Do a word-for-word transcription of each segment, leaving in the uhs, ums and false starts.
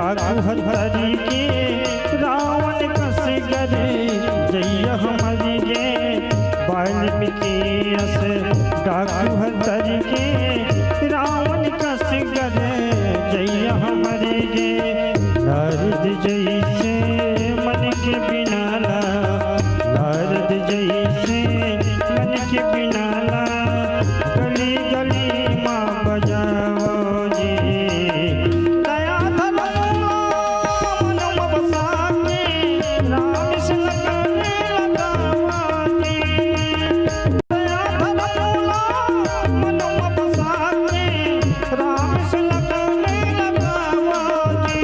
डाकू हर तरी के रावण कस गरे जइया हमर गे, वाल्मीकि अस डाकू हर तरी के रावण कस गरे जइया हमर गे। नारद जइसे मन के बिनाला, नारद जइसे मन के बिनाला, गली गली मा बजावो जी। दया धरो मन में बसा के, राम से लगन लगावा जी। दया धरो मन में बसा के, राम से लगन लगावा जी।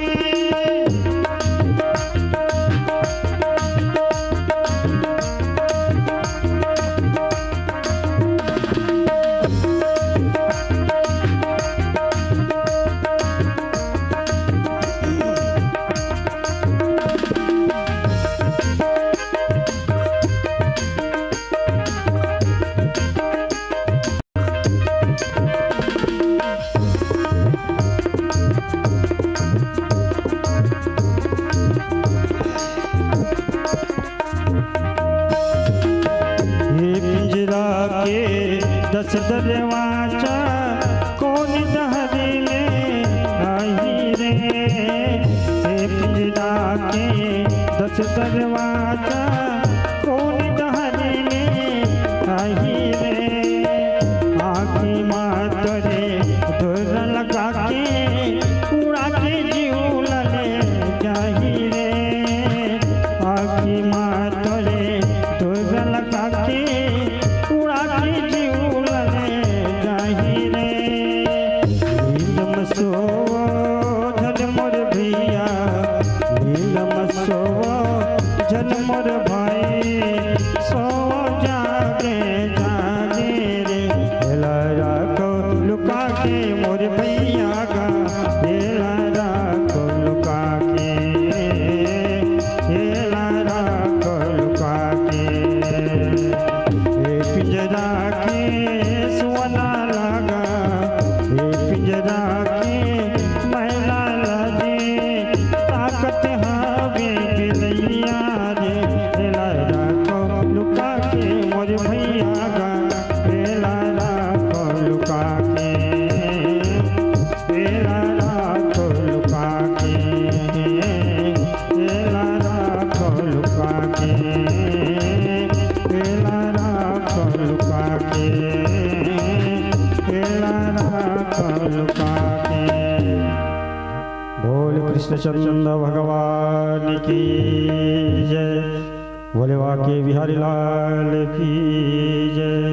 ये पिंजरा के दस दरवाजा कोन डहरी ले आही रे। ये पिंजरा के दस दरवाजा कोन डहरी ले आही रे। आँखी मा तोरे डोरा लगा के उड़ा के जीव ला ले जाही रे। आँखी मा तोरे डोरा लगा के उड़ा के जीव ला ले जाही रे। नींद में सोवो झन मोर भैया, नींद में सोवो झन मोर भाई, सोवो जागे जागे रे। एला राखो लुका के मोर भैया गा, एला राखो लुका के, एला राखो लुका के। ए पिंजरा के सुअना लागा, ए पिंजरा के मैना लागे, ताकत हवे बिलैया रे। एला राखो लुका के मोर भैया गा, एला राखो लुका के, एला राखो लुका के, एला राखो लुका के, एला राखो लुका के, एला राखो लुका के। बोल कृष्णचंद्र भगवान की जय, बोले बांके बिहारी लाल की जय।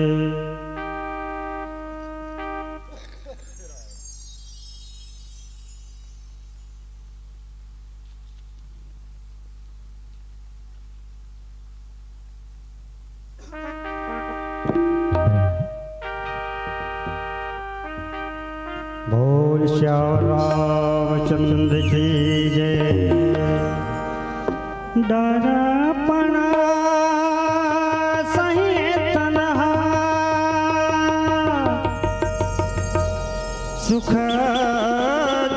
बोल श्याम रामचंद्र की जय। डरपना सही तनहा सुख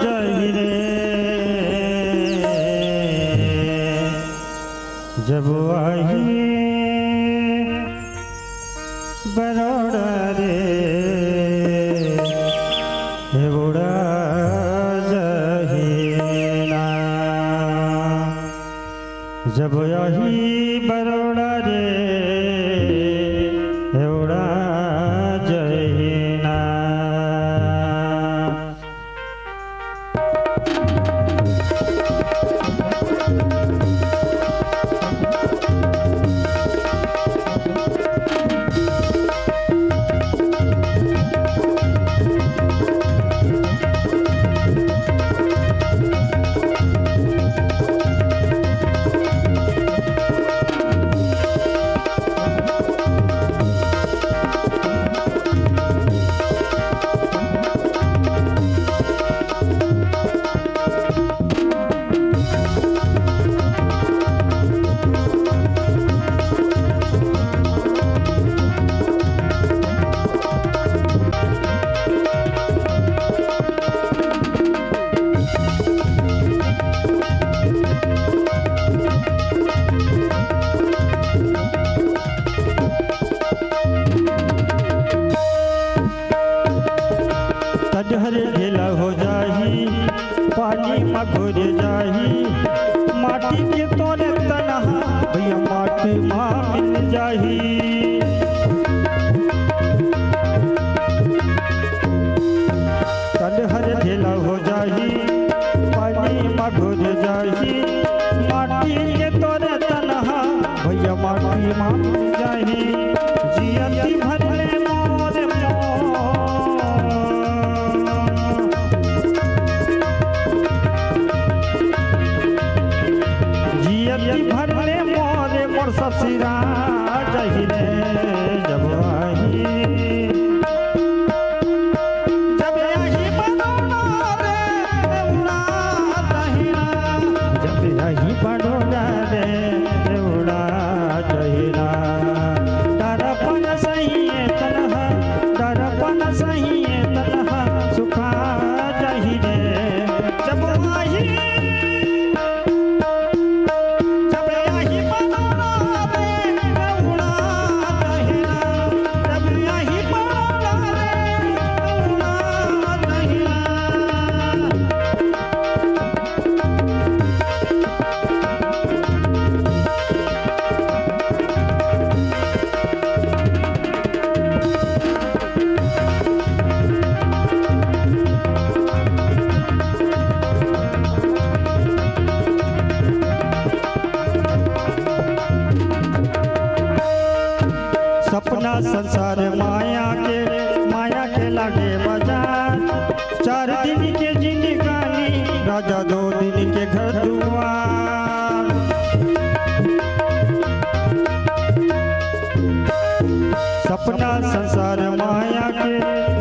जही रे, जब आही बरोड़ा रे, हे बूढ़ा जहीना। जब आही बरोड़ा रे, हे बूढ़ा जहीना। जाही। माटी के तोरे तन ह भैया माटी मा मिल जाही। तन हर ढेला हो जाही, पानी मा घुल जाही। माटी के तोरे तन ह भैया माटी मा मिल जाही। जियत भर ले मोर मोर। जियत भर ले मोरे मोर ससुरा जही रे जब आही। जब आही बनोना रे उड़ा दहिना। जब आही बनोना रे उड़ा दहिना। दरपन सही तनहा, दरपन सही तनहा सुखा जाही रे। जब आही, जब आही बनोना रे उड़ा दहिना। जब आही बनोना रे उड़ा दहिना। सपना संसार माया के, माया के लागे बाजार। चार दिन के जिंदगानी, राजा दो दिन के घर दुआर। सपना संसार माया के,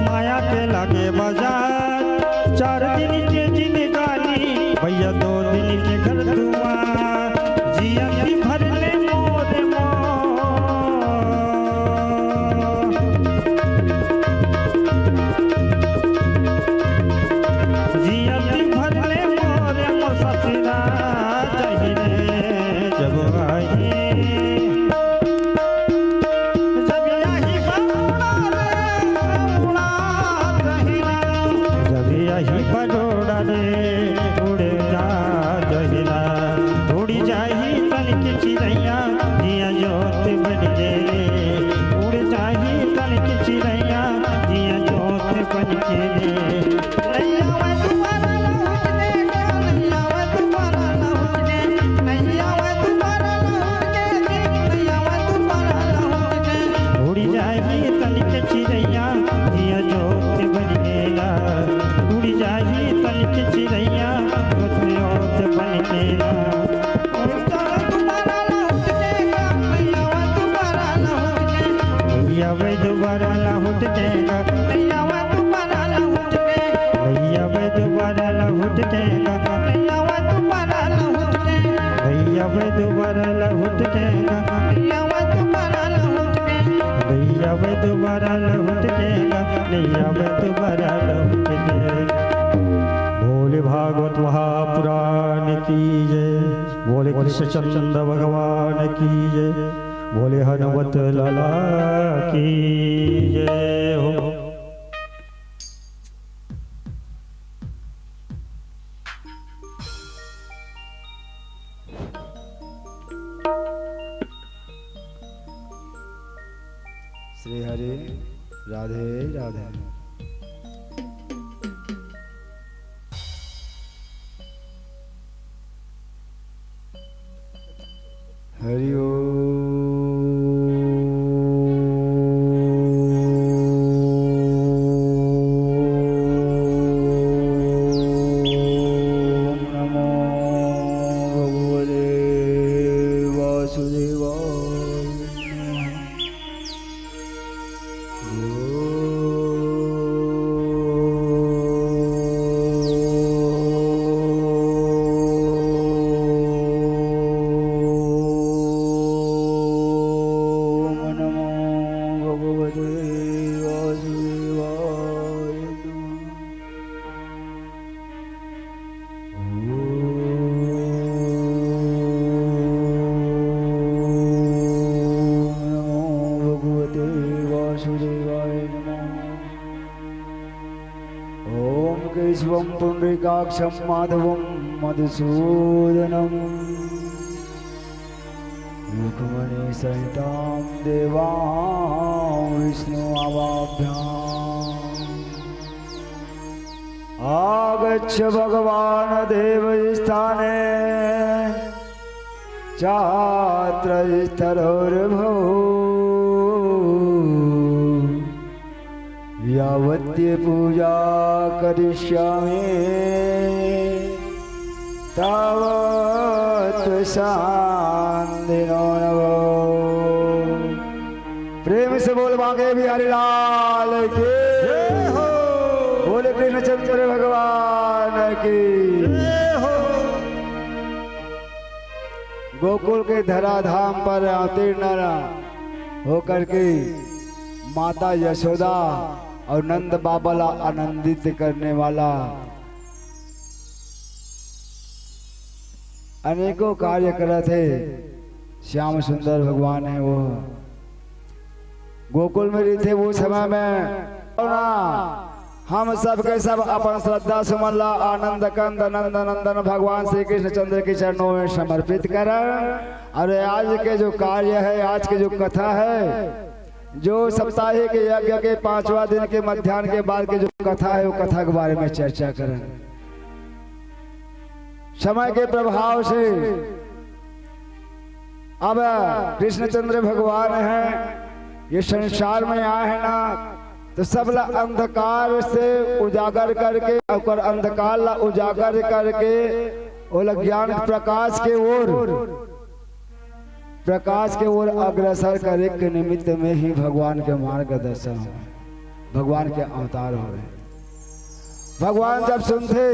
माया के लागे बाजार। चार दिन के जिंदगानी, भैया दो दिन के घर दुआर। जियत भर ले मोर मोर। जियत भर ले मोर मोर ससुरा जही रे जब आही। जब आही बनोना रे उड़ा दहिना। जब आही बनोना रे उड़ जा दहिना। उड़ जाही तन के चिरैया जिया जोत बन के रे। उड़ जाही तन के चिरैया जिया जोत बन के रे। नैया वा दुबारा लहुट के, नैया वा दुबारा लहुट के, नैया वा दुबारा लहुट के, नैया वा दुबारा लहुट के। उड़ जाही तन के चिरैया जिया जोत बन गेला। उड़ जाही तन के चिरैया जोत बन गेला। नैया वा दुबारा लहुट के, नैया वा दुबारा लहुट के। नैया वा दुबारा लहुट के, नैया वा दुबारा लहुट के। नैया वा दुबारा लहुट के, नैया वा दुबारा लहुट के। नैया वा दुबारा लहुट के, नैया वा दुबारा लहुट के। नैया वा दुबारा लहुट के, नैया वा दुबारा लहुट के। बोले भागवत महापुराण की जय। बोले कृष्णचंद्र भगवान की जय। बोले हनुमत लाला की जय हो। श्री हरि राधे राधे। हरि ओम नमो भगवते वासुदेवाय। साक्षात् माधवं मधुसूदनम्। रुक्मिणी सहितां देवां विष्णुमावाभ्याम्। आगच्छ भगवान् देवस्थाने छात्रस्थलोर्भो। यावत्य पूजा करिष्यामि तावत् शान्तिनो न भो। प्रेम से बोल बांके बिहारी लाल की। जय हो। बोले कृष्णचंद्र भगवान की। जय हो। गोकुल के धराधाम पर अवतीर्ण होकर के माता यशोदा और नंद बाबा ला आनंदित करने वाला अनेकों कार्य करत हे श्याम सुंदर भगवान हे। वो गोकुल में रहिथे वो समय में ना, हम सब के सब अपन श्रद्धा सुमन ला आनंद कंद नंद नंदन भगवान श्री कृष्णचंद्र के चरणों में समर्पित करन। और आज के जो कार्य है, आज के जो कथा है, जो साप्ताहिक यज्ञ के पांचवा दिन के मध्यान्ह के बाद के जो कथा है, वो कथा के बारे में चर्चा करन। समय के प्रभाव से अब कृष्णचंद्र भगवान हे, ये संसार में आए हे ना, तो सब ला अंधकार से उजागर करके, ओकर अंधकार ला उजागर करके, ओला ज्ञान प्रकाश के ओर, प्रकाश के ओर अग्रसर करे के निमित्त में ही भगवान के मार्गदर्शन होय, भगवान के अवतार होय। भगवान जब सुनथे,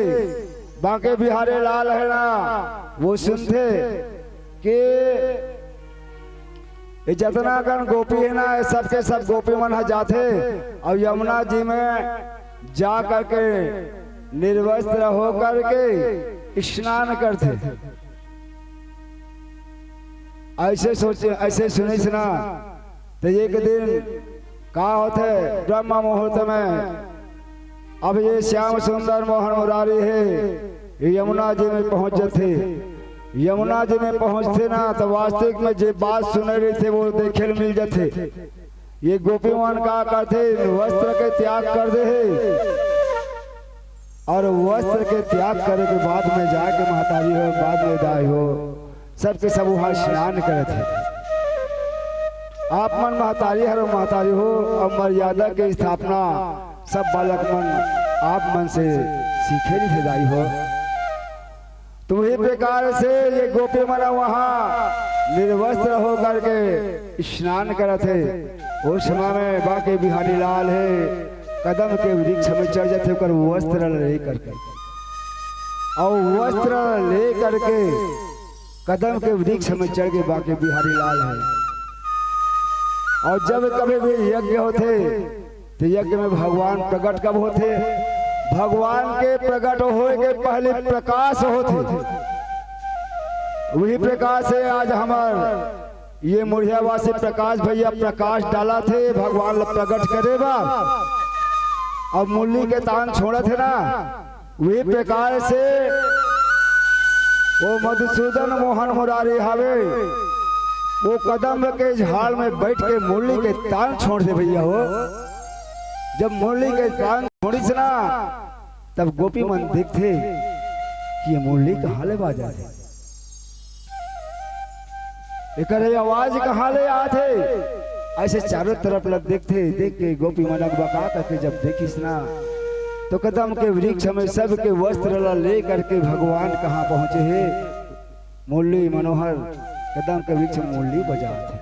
बांके बिहारी लाल हे ना, वो सुनथे कि ये जतना कन गोपी हे ना, ये सबके सब गोपी मन ह जाथे और यमुना जी में जा करके निर्वस्त्र होकर के स्नान करथे। ऐसे सोचे, ऐसे सुनिस ना, तो एक दिन का होथे, ब्रह्म मुहूर्त में अब ये श्याम सुंदर मोहन मुरारी हे, ये यमुना जी में पहुंच जथे। यमुना जी में पहुंचथे ना, तो वास्तविक में जे बात सुने रहिथे, वो देखे ल मिल जथे। ये गोपी मन का करथे, वस्त्र के त्याग कर दे हे, और वस्त्र के त्याग करे के बाद में जाके महतारी हो, बाद में दाई हो, सबके सब वहाँ स्नान करत हे। आप मन महतारी हरो, महतारी हो, और मर्यादा के स्थापना सब बालक मन आप मन से सीखे रहिथे दाई हो। तो वही प्रकार से ये गोपी मन वहाँ निर्वस्त्र होकर के स्नान करत हे। उस समय में बांके बिहारी लाल हे, कदम के वृक्ष में चढ़ जाथे, ओकर वस्त्र ले करके, और वस्त्र ले करके कदम के वृक्ष में चढ़ के बांके बिहारी लाल हे। और जब कभी भी यज्ञ होथे, तो यज्ञ में भगवान प्रकट कब होथे? भगवान के प्रकट होए के पहले प्रकाश होथे। वही प्रकाश हे आज हमर ये मुड़ियावासी प्रकाश भैया प्रकाश डालथे भगवान ला प्रकट करे बर। अब मुरली के तान छोड़त हे ना, वही प्रकार से वो मधुसूदन मोहन मुरारी हवे, वो कदम के झाड़ में बैठ के मुरली के तान छोड़ दे भैया हो। जब मुरली के तान छोड़िस ना, तब गोपी मन देखथे कि ये मुरली कहाँ ले बाजत हे, एकर ये आवाज कहाँ ले आत हे। ऐसे चारों तरफ ल देखथे, देख के गोपी मन अकबका करके जब देखिस ना, तो कदम के वृक्ष में सबके वस्त्र ला ले करके भगवान कहाँ पहुँचे हे, मुरली मनोहर कदम के वृक्ष में मुरली बजात हे।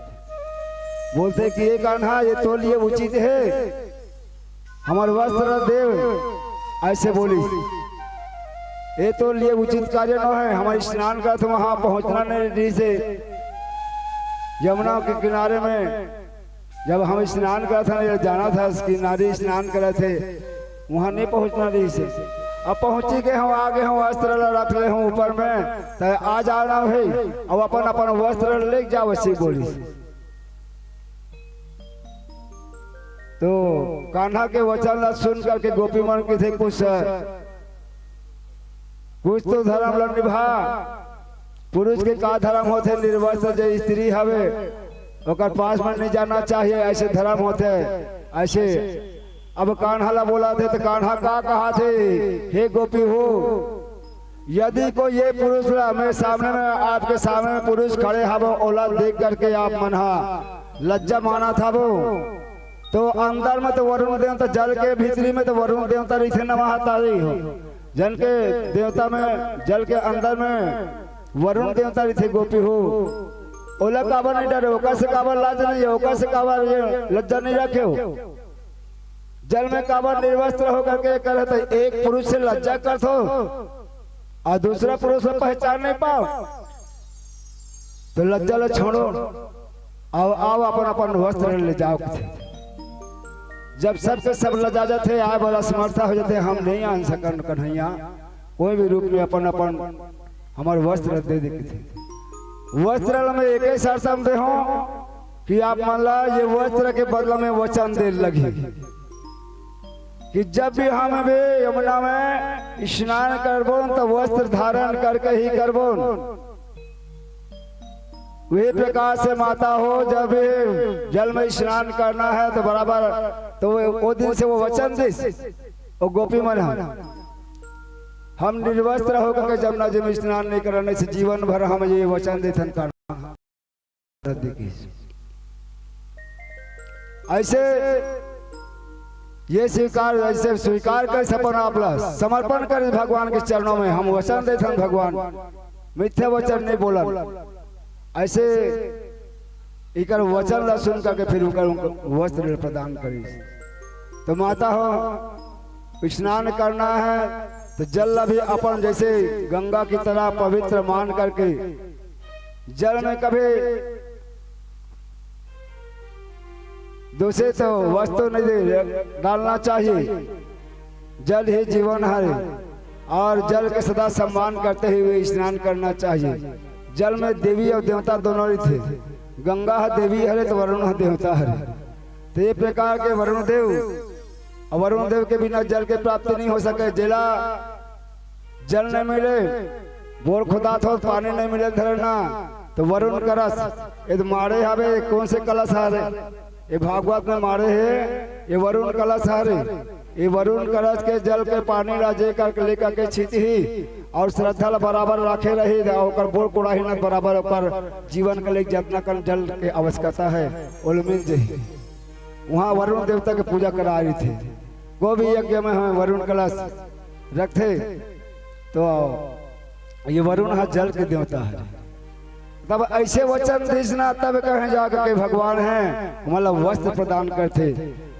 बोलथे कि "ए कान्हा, ये तोर लिए उचित हे, हमर वस्त्र देव।" ऐसे बोलिस, "ए तोर लिए उचित कार्य न हे, हमर स्नान करत वहाँ पहुँचना नहीं रहिस हे। यमुना के किनारे में जब हम स्नान करत हन, ये जाना था कि नारी स्नान करत हे, वहाँ नहीं पहुँचना रहिस हे। अब पहुँची के हम आगे हम वस्त्र ला रख ले हूँ ऊपर में, त आ जाना हे, अब अपन अपन वस्त्र ले जाओ," ऐसे बोलिस। तो कान्हा के वचन ला सुन करके गोपी मन कथे कुछ कुछ तो धर्म ल निभा। पुरुष के का धर्म होथे? निर्वस्त्र जे स्त्री हवे, ओकर पास में नहीं जाना चाहिए, ऐसे धर्म होथे। ऐसे अब कान्हा ला बोला थे, तो कान्हा का कहा थे? हे गोपी हो, यदि कोई ये पुरुष ला, मेरे सामने में, आपके सामने में पुरुष खड़े हवे, ओला देख करके आप मन हा लज्जा मानत हवो, तो अंदर में तो वरुण देवता, जल के भीतरी में तो वरुण देवता रहिथे, नमः तारी हो। जल के देवता में, जल के अंदर में वरुण देवता रहिथे, गोपी हो। ओला काबर नहीं डरे? ओकर से काबर लाज नहीं है? ओकर से काबर ये लज्जा नहीं रखे हो? जल में काबर निर्वस्त्र होकर के करत है? एक पुरुष से लज्जा करत हो और दूसरा पुरुष से पहचान नहीं पाओ, तो लज्जा ला छोड़ो। आओ, आओ, अपन अपन वस्त्र ले जाओ। जब सबके सब लजा जाते, आए वाला समर्था हो जाते, हम नहीं आन सकन कन्हैया, कोई भी रूप में अपन अपन हमार वस्त्र दे दे के थे। वस्त्र में एक ही शर्त हम दे हो कि आप मन ला ये वस्त्र के बदला में वचन दे लगी कि जब भी हम भी यमुना में स्नान करबो, तो वस्त्र धारण करके ही करबो। वही प्रकार से माता हो, जब भी जल में स्नान करना है, तो बराबर, तो वो, वो दिन से वो वचन दिस, वो गोपी मन हम, हम निर्वस्त्र होकर के जमुना जी में स्नान नहीं करने से जीवन भर हम ये वचन देथन करना। ऐसे ये स्वीकार, ऐसे स्वीकार कर सपन आपला समर्पण कर भगवान के चरणों में। हम वचन देथन भगवान, मिथ्या वचन नहीं बोलन। ऐसे इकर वचन ला सुन करके फिर उनकर, उनकर वस्त्र प्रदान करी। तो माता हो, स्नान करना है तो जल ला भी अपन जैसे गंगा की तरह पवित्र मान करके जल में कभी दूषित वस्तु नहीं दे-, डालना चाहिए। जल ही जीवन है और जल के सदा सम्मान करते हुए स्नान करना चाहिए। जल में देवी और देवता दोनों ही थे। गंगा ह देवी हरे तो वरुण ह देवता हरे। तो ये प्रकार के वरुण देव, और वरुण देव के बिना जल के प्राप्ति नहीं हो सके। जेला जल नहीं मिले, बोर खोदात हो, पानी नहीं मिले धरना, तो वरुण कलश, ये तो मारे हवे, कौन से कलश हरे? ये भागवत में मारे है, ये वरुण कलश हरे। ये वरुण कलश के जल के पानी ला जे करके लेकर के छीत ही और श्रद्धा ला बराबर रखे रही, ओकर बोर कोड़ाही न बराबर ओकर जीवन के लिए जितना कन जल के आवश्यकता है, वो मिल जाही। वहाँ वरुण देवता के पूजा करा रही थे। गोभी यज्ञ में हम वरुण कलश रखते, तो ये वरुण ह जल के देवता है। तब ऐसे वचन दिस ना, तब कहे जाकर के भगवान है, मतलब वस्त्र प्रदान करते।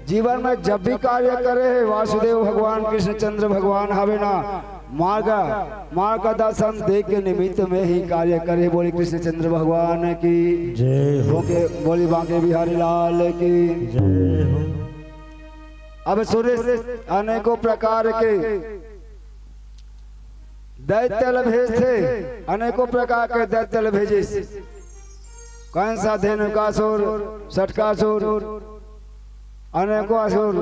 जीवन में जब भी कार्य करे है, वासुदेव भगवान, कृष्णचंद्र भगवान हवे ना, मार्ग, मार्ग दर्शन दे के निमित्त में ही कार्य करे। बोले कृष्णचंद्र भगवान की जय हो। बोले बांके बिहारी लाल की जय हो। अब सुरेश अनेकों प्रकार के दैत्य ल भेजथे, अनेकों प्रकार के दैत्य ल भेजिस। कंस, धेनुकासुर, सटकासुर, अनेकों असुर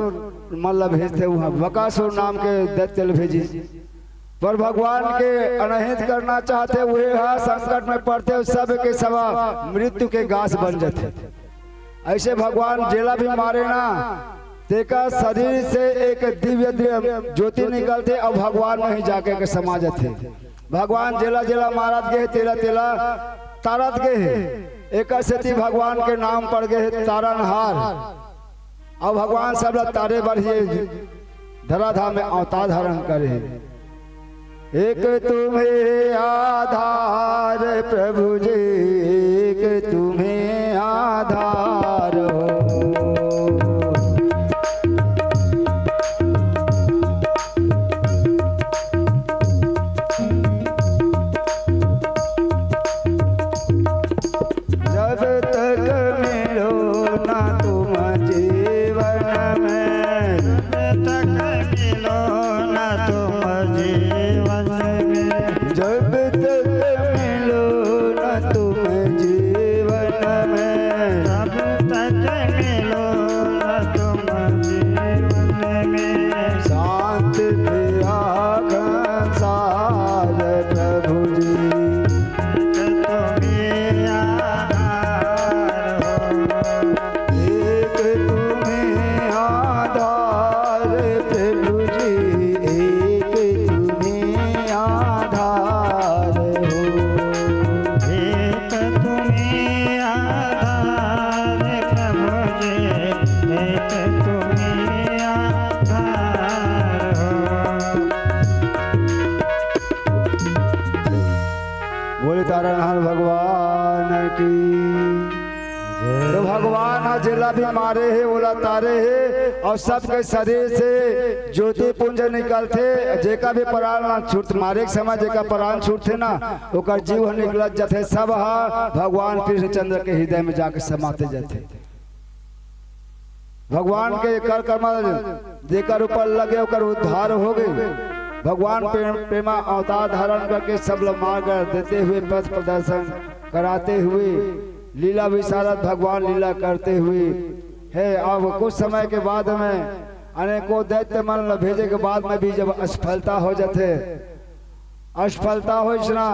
मन ल भेजथे। वहाँ बकासुर नाम के दैत्य ल भेजिस। पर भगवान के अनहित करना चाहते हुए हा संकट में पड़ते हुए सब के सब मृत्यु के गास बन जाते। ऐसे भगवान जेला भी मारे ना, तेकर शरीर से एक दिव्य, दिव्य ज्योति निकलते और भगवान में ही जाके के समा जाते। भगवान जेला जेला मारत गए, तेला तेला तारत गए। एक सेती भगवान के नाम पड़ गए तारनहार। अब भगवान सब ला तारे बर ये धराधाम में अवतार धारण करे। एक तुम्हें आधार प्रभु जी, एक तुम्हें आधार हो। जब तक मिलो ना तुम जीवन में, जब तक मिलो ना तुम जीवन में, जब तक मिलो ना बोले तारा नाथ भगवान की। तो भगवान ह जेला भी मारे हे, ओला तारे हे, अउ सबके शरीर से ज्योति पुंज निकलथे। जेका भी प्राण छूट, मारे के समय जेका प्राण छूटथे ना, ओकर जीव ह निकलत जाथे। सब ह भगवान कृष्णचंद्र के हृदय में जाके समाते जाथे। भगवान के कर कर्म जेकर ऊपर लगे, ओकर उद्धार हो गए। भगवान प्रेम, प्रेमा अवतार धारण करके सब ला मार्ग देते हुए, पथ प्रदर्शन कराते हुए, लीला विशारद भगवान लीला करते हुए हे। अब कुछ समय के बाद में अनेकों दैत्य मन ला भेजे के बाद में भी जब असफलता हो जाथे, असफलता होइस ना,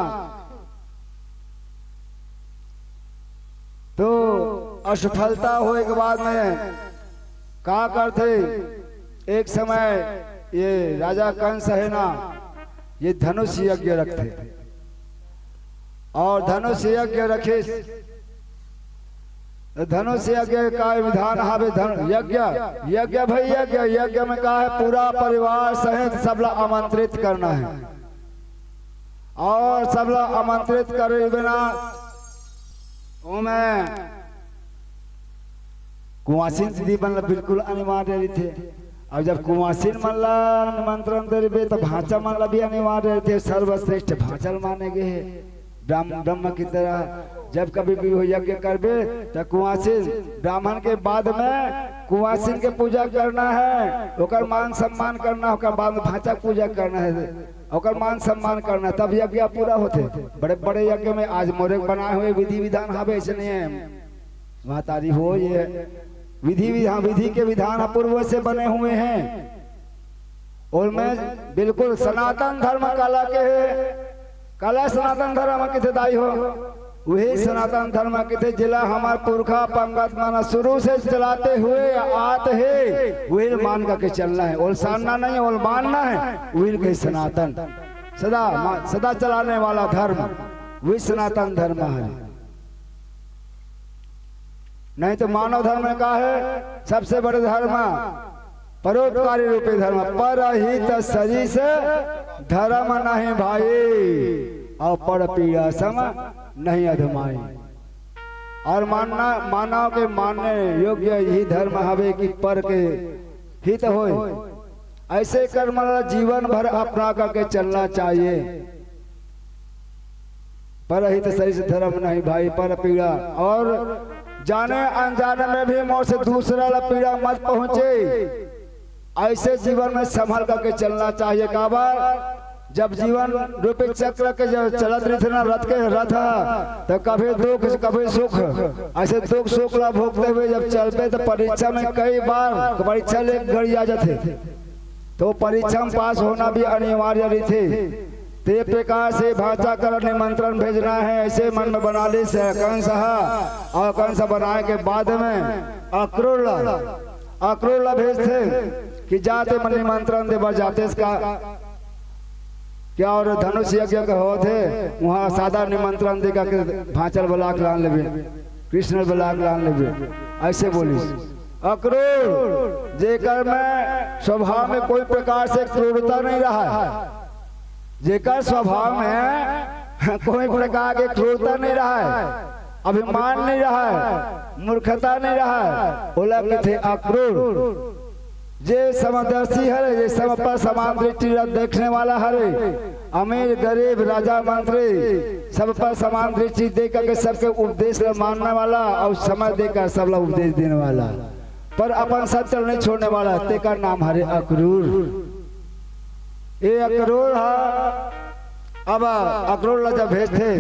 तो असफलता होए के बाद में का करथे? एक समय ये राजा कंस हे ना, ये धनुष यज्ञ रखथे अउ धनुष यज्ञ रखिस। धनुष यज्ञ का विधान हावे, धन-, यज्ञ, यज्ञ भाई यज्ञ, यज्ञ में का हे? पूरा परिवार सहित सबला आमंत्रित करना हे अउ सबला आमंत्रित करे बिना ओमे कुंवासिन दीदी मन ला बिल्कुल अनिवार्य रहिथे। अउ जब कुंवासिन मन ला निमंत्रण दे रहिबे, त भांचा मन ला भी अनिवार्य रहिथे। सर्वश्रेष्ठ भांचा ल माने गे हे, ब्रह्म, ब्रह्म की तरह। जब कभी भी वो यज्ञ करबे, त कुंवासिन ब्राह्मण के बाद में कुंवासिन के पूजा करना हे, ओकर मान सम्मान करना, ओकर बाद में भांचा के पूजा करना हे, ओकर मान सम्मान करना, तब यज्ञ पूरा होथे। बड़े बड़े यज्ञ में आज मोरे बनाए हुए विधि विधान हावे, ऐसे नहीं है। महतारी हो, ये विधि विधान, विधि के विधान अपूर्व से बने हुए हैं। और मैं बिल्कुल सनातन धर्म काला के हे, काला सनातन धर्म किथे दाई हो, वही सनातन धर्म किथे, जेला हमार पुरखा पंगत मन शुरू से चलाते हुए आत हे, वही मान करके चलना हे। ओल सारना नहीं, ओल मानना हे, वही के सनातन, सदा मा-, सदा चलाने वाला धर्म, वही सनातन धर्म हे। नहीं तो मानव धर्म का हे? सबसे बड़े धर्म परोपकारी रूपी धर्म, परहित सरिस धर्म नहीं भाई, अउ पर पीड़ा सम नहीं अधमाई। अउ मानना, मानव के मानने योग्य यही धर्म हवे कि पर के हित होय। ऐसे कर्म ला जीवन भर अपना करके चलना चाहिए। परहित सरिस धर्म नहीं भाई, पर पीड़ा। अउ जाने अनजाने में भी मोर से दूसरा ला पीड़ा मत पहुंचे। ऐसे जीवन में संभल करके चलना चाहिए। काबर, जब जीवन रूपी चक्र के जब चलत रहिथे ना, रथ के रथ, तो कभी दुख कभी सुख, ऐसे दुख सुख ला भोगते हुए जब चलबे, तो परीक्षा में कई बार परीक्षा ले घड़ी आ जाथे। तो परीक्षा में पास होना भी अनिवार्य रहिथे। ते प्रकार से भांचा कर निमंत्रण भेजना हे, ऐसे मन में बना लिस कंस ह। अउ कंस बनाए के बाद में अक्रूर ला, अक्रूर ला भेजथे कि जा ते मन निमंत्रण दे बर जातेस का, क्या अउ धनुष यज्ञ के होत हे, उहाँ सादा निमंत्रण दे करके भांचा ल बला के लान लेबे, कृष्ण ल बला के लान लेबे, ऐसे बोलिस। अक्रूर, जेकर में स्वभाव में कोई प्रकार से क्रूरता नहीं रहा हे, जेकर स्वभाव में कोई प्रकार के क्रूरता नहीं रहा हे, अभिमान नहीं रहा हे, मूर्खता नहीं रहा हे, ओला कथे अक्रूर। जे समदर्शी हरे, जे सब पर समान दृष्टि ला देखने वाला हरे, अमीर गरीब राजा मंत्री सब पर समान दृष्टि दे करके सबके उपदेश ला मानने वाला अउ समय देकर सब ला उपदेश देने वाला, पर अपन सत्य नहीं छोड़ने वाला, तेकर नाम हरे अक्रूर। ये अक्रूर हा, अब अक्रूर ला जब भेजथे,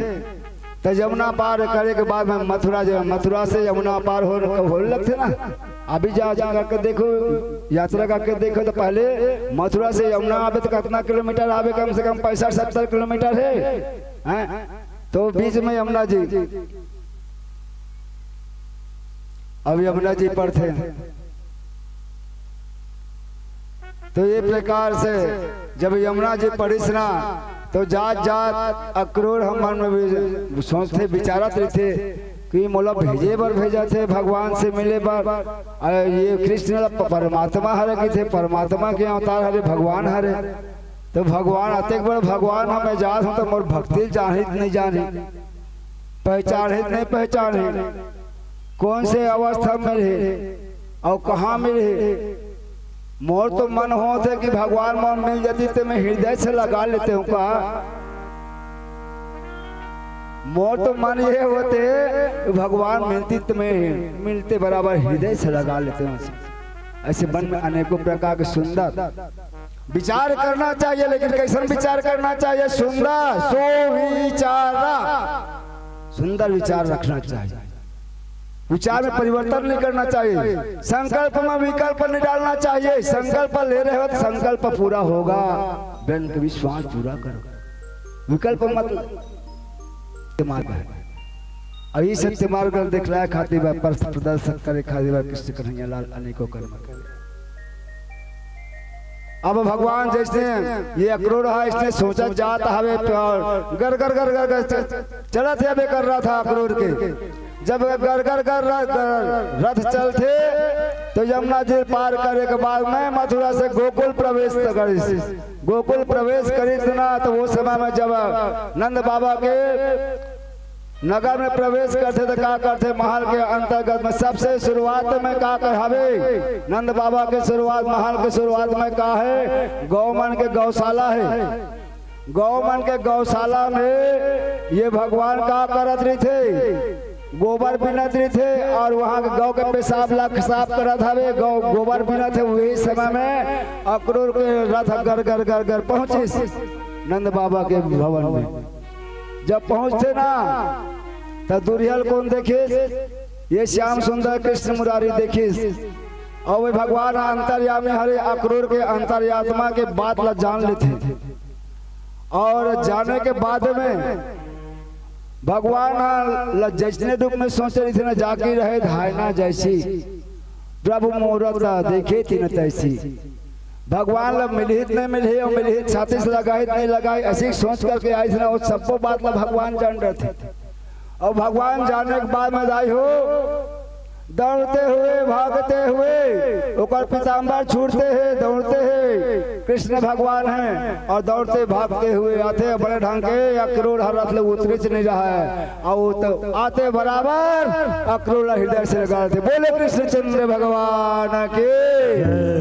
त यमुना पार करे के बाद में मथुरा, जब मथुरा से यमुना पार हो, होने लगथे ना, अभी जा, जा करके देखो, यात्रा करके देखो, तो पहले मथुरा से यमुना आवे तो कितना किलोमीटर आवे? कम से कम पैंसठ सत्तर किलोमीटर हे, हैं? तो बीच में यमुना जी, अब यमुना जी पड़थे। तो ये प्रकार से जब यमुना जी पड़िस ना, तो जात जात अक्रूर हमन में भी सोचथे, विचारत रहिथे कि मोला भेजे बर भेजत हे भगवान से मिले बर। अरे ये कृष्ण ला प-, परमात्मा हरे कहिथे, परमात्मा के अवतार हरे, भगवान हरे। तो भगवान, अतेक बड़ भगवान ह, मैं जात हूँ तो मोर भक्ति ल जानही त नहीं जानही, पहचानही त नहीं पहचानही, कौन से अवस्था में रहे अउ कहाँ में रहे। मोर तो मन होत हे कि भगवान मोर मिल जाती त मैं हृदय से लगा लेते हूँ का। मोर तो मन ये होत हे कि भगवान मिलती त मैं मिलते बराबर हृदय से लगा लेते हूँ। ऐसे मन में अनेकों प्रकार के सुंदर विचार करना चाहिए, लेकिन कैसन विचार करना चाहिए? सुंदर सुविचारा, सुंदर विचार रखना चाहिए। विचार में परिवर्तन नहीं करना चाहिए। संकल्प में विकल्प नहीं डालना चाहिए। संकल्प ले रहे हो तो संकल्प पूरा होगा। ब्रह्म के विश्वास पूरा करो, विकल्प मत। सत्य मार्ग है। अउ ये सत्य मार्ग ल देखलाय खातिर बा, पथ प्रदर्शन करे खातिर बा कृष्ण कन्हैया लाल अनेकों कर्म करे। अब भगवान जैसे ये अक्रूर हा, इसने सोचा जात हवे, प्यार गर गर गर गर गर च-, चलत हे, अबे कर रहा था अक्रूर के। जब गर गर गर र-, गर रथ चलथे, तो यमुना जी पार करे के बाद में मथुरा से गोकुल प्रवेश करिस। गोकुल प्रवेश करिस ना, तो वो समय में जब नंद बाबा के नगर में प्रवेश करथे त का करथे? महल के अंतर्गत में सबसे शुरुआत में का कहावे? नंद बाबा के शुरुआत, महल के शुरुआत में का हे? गौ मन के गौशाला हे। गौ मन के गौशाला में ये भगवान का करत रहिथे? गोबर बीनत रहिथे अउ वहाँ के गौ के पेशाब ला साफ करत हवे। गौ गोबर बीनत हे। वही समय में अक्रूर के रथ गर गर गर गर पहुँचिस नंद बाबा के भवन में। जब पहुँचथे ना, त दुरिहा ल कोन देखिस? ये श्याम सुंदर कृष्ण मुरारी देखिस। अउ वे भगवान अंतर्यामी हरे, अक्रूर के अंतरात्मा के बात ला जान लेथे। अउ जाने के बाद में भगवान ला जैसने रूप में सोचे रहिथे ना, जाकी रहे धायना जैसी, प्रभु मूरत देखे तिन तैसी। भगवान ला मिलही त नहीं मिलही, अउ मिलही त छाती से लगाही त नहीं लगाही, ऐसी सोच करके आइस ना, वो सब्बो बात ला भगवान जान रहिथे। अउ भगवान जाने के बाद में दाई हो, दौड़ते हुए, भागते हुए, ओकर पीताम्बर छूटते हे, दौड़ते हे, कृष्ण भगवान हे, अउ दौड़ते भागते हुए आथे, बड़े ढंग के अक्रूर ह रथ ले उतरिच नहीं रहा हे। अउ तो आते बराबर अक्रूर ला हृदय से लगा लेथे। बोले कृष्णचंद्र भगवान की,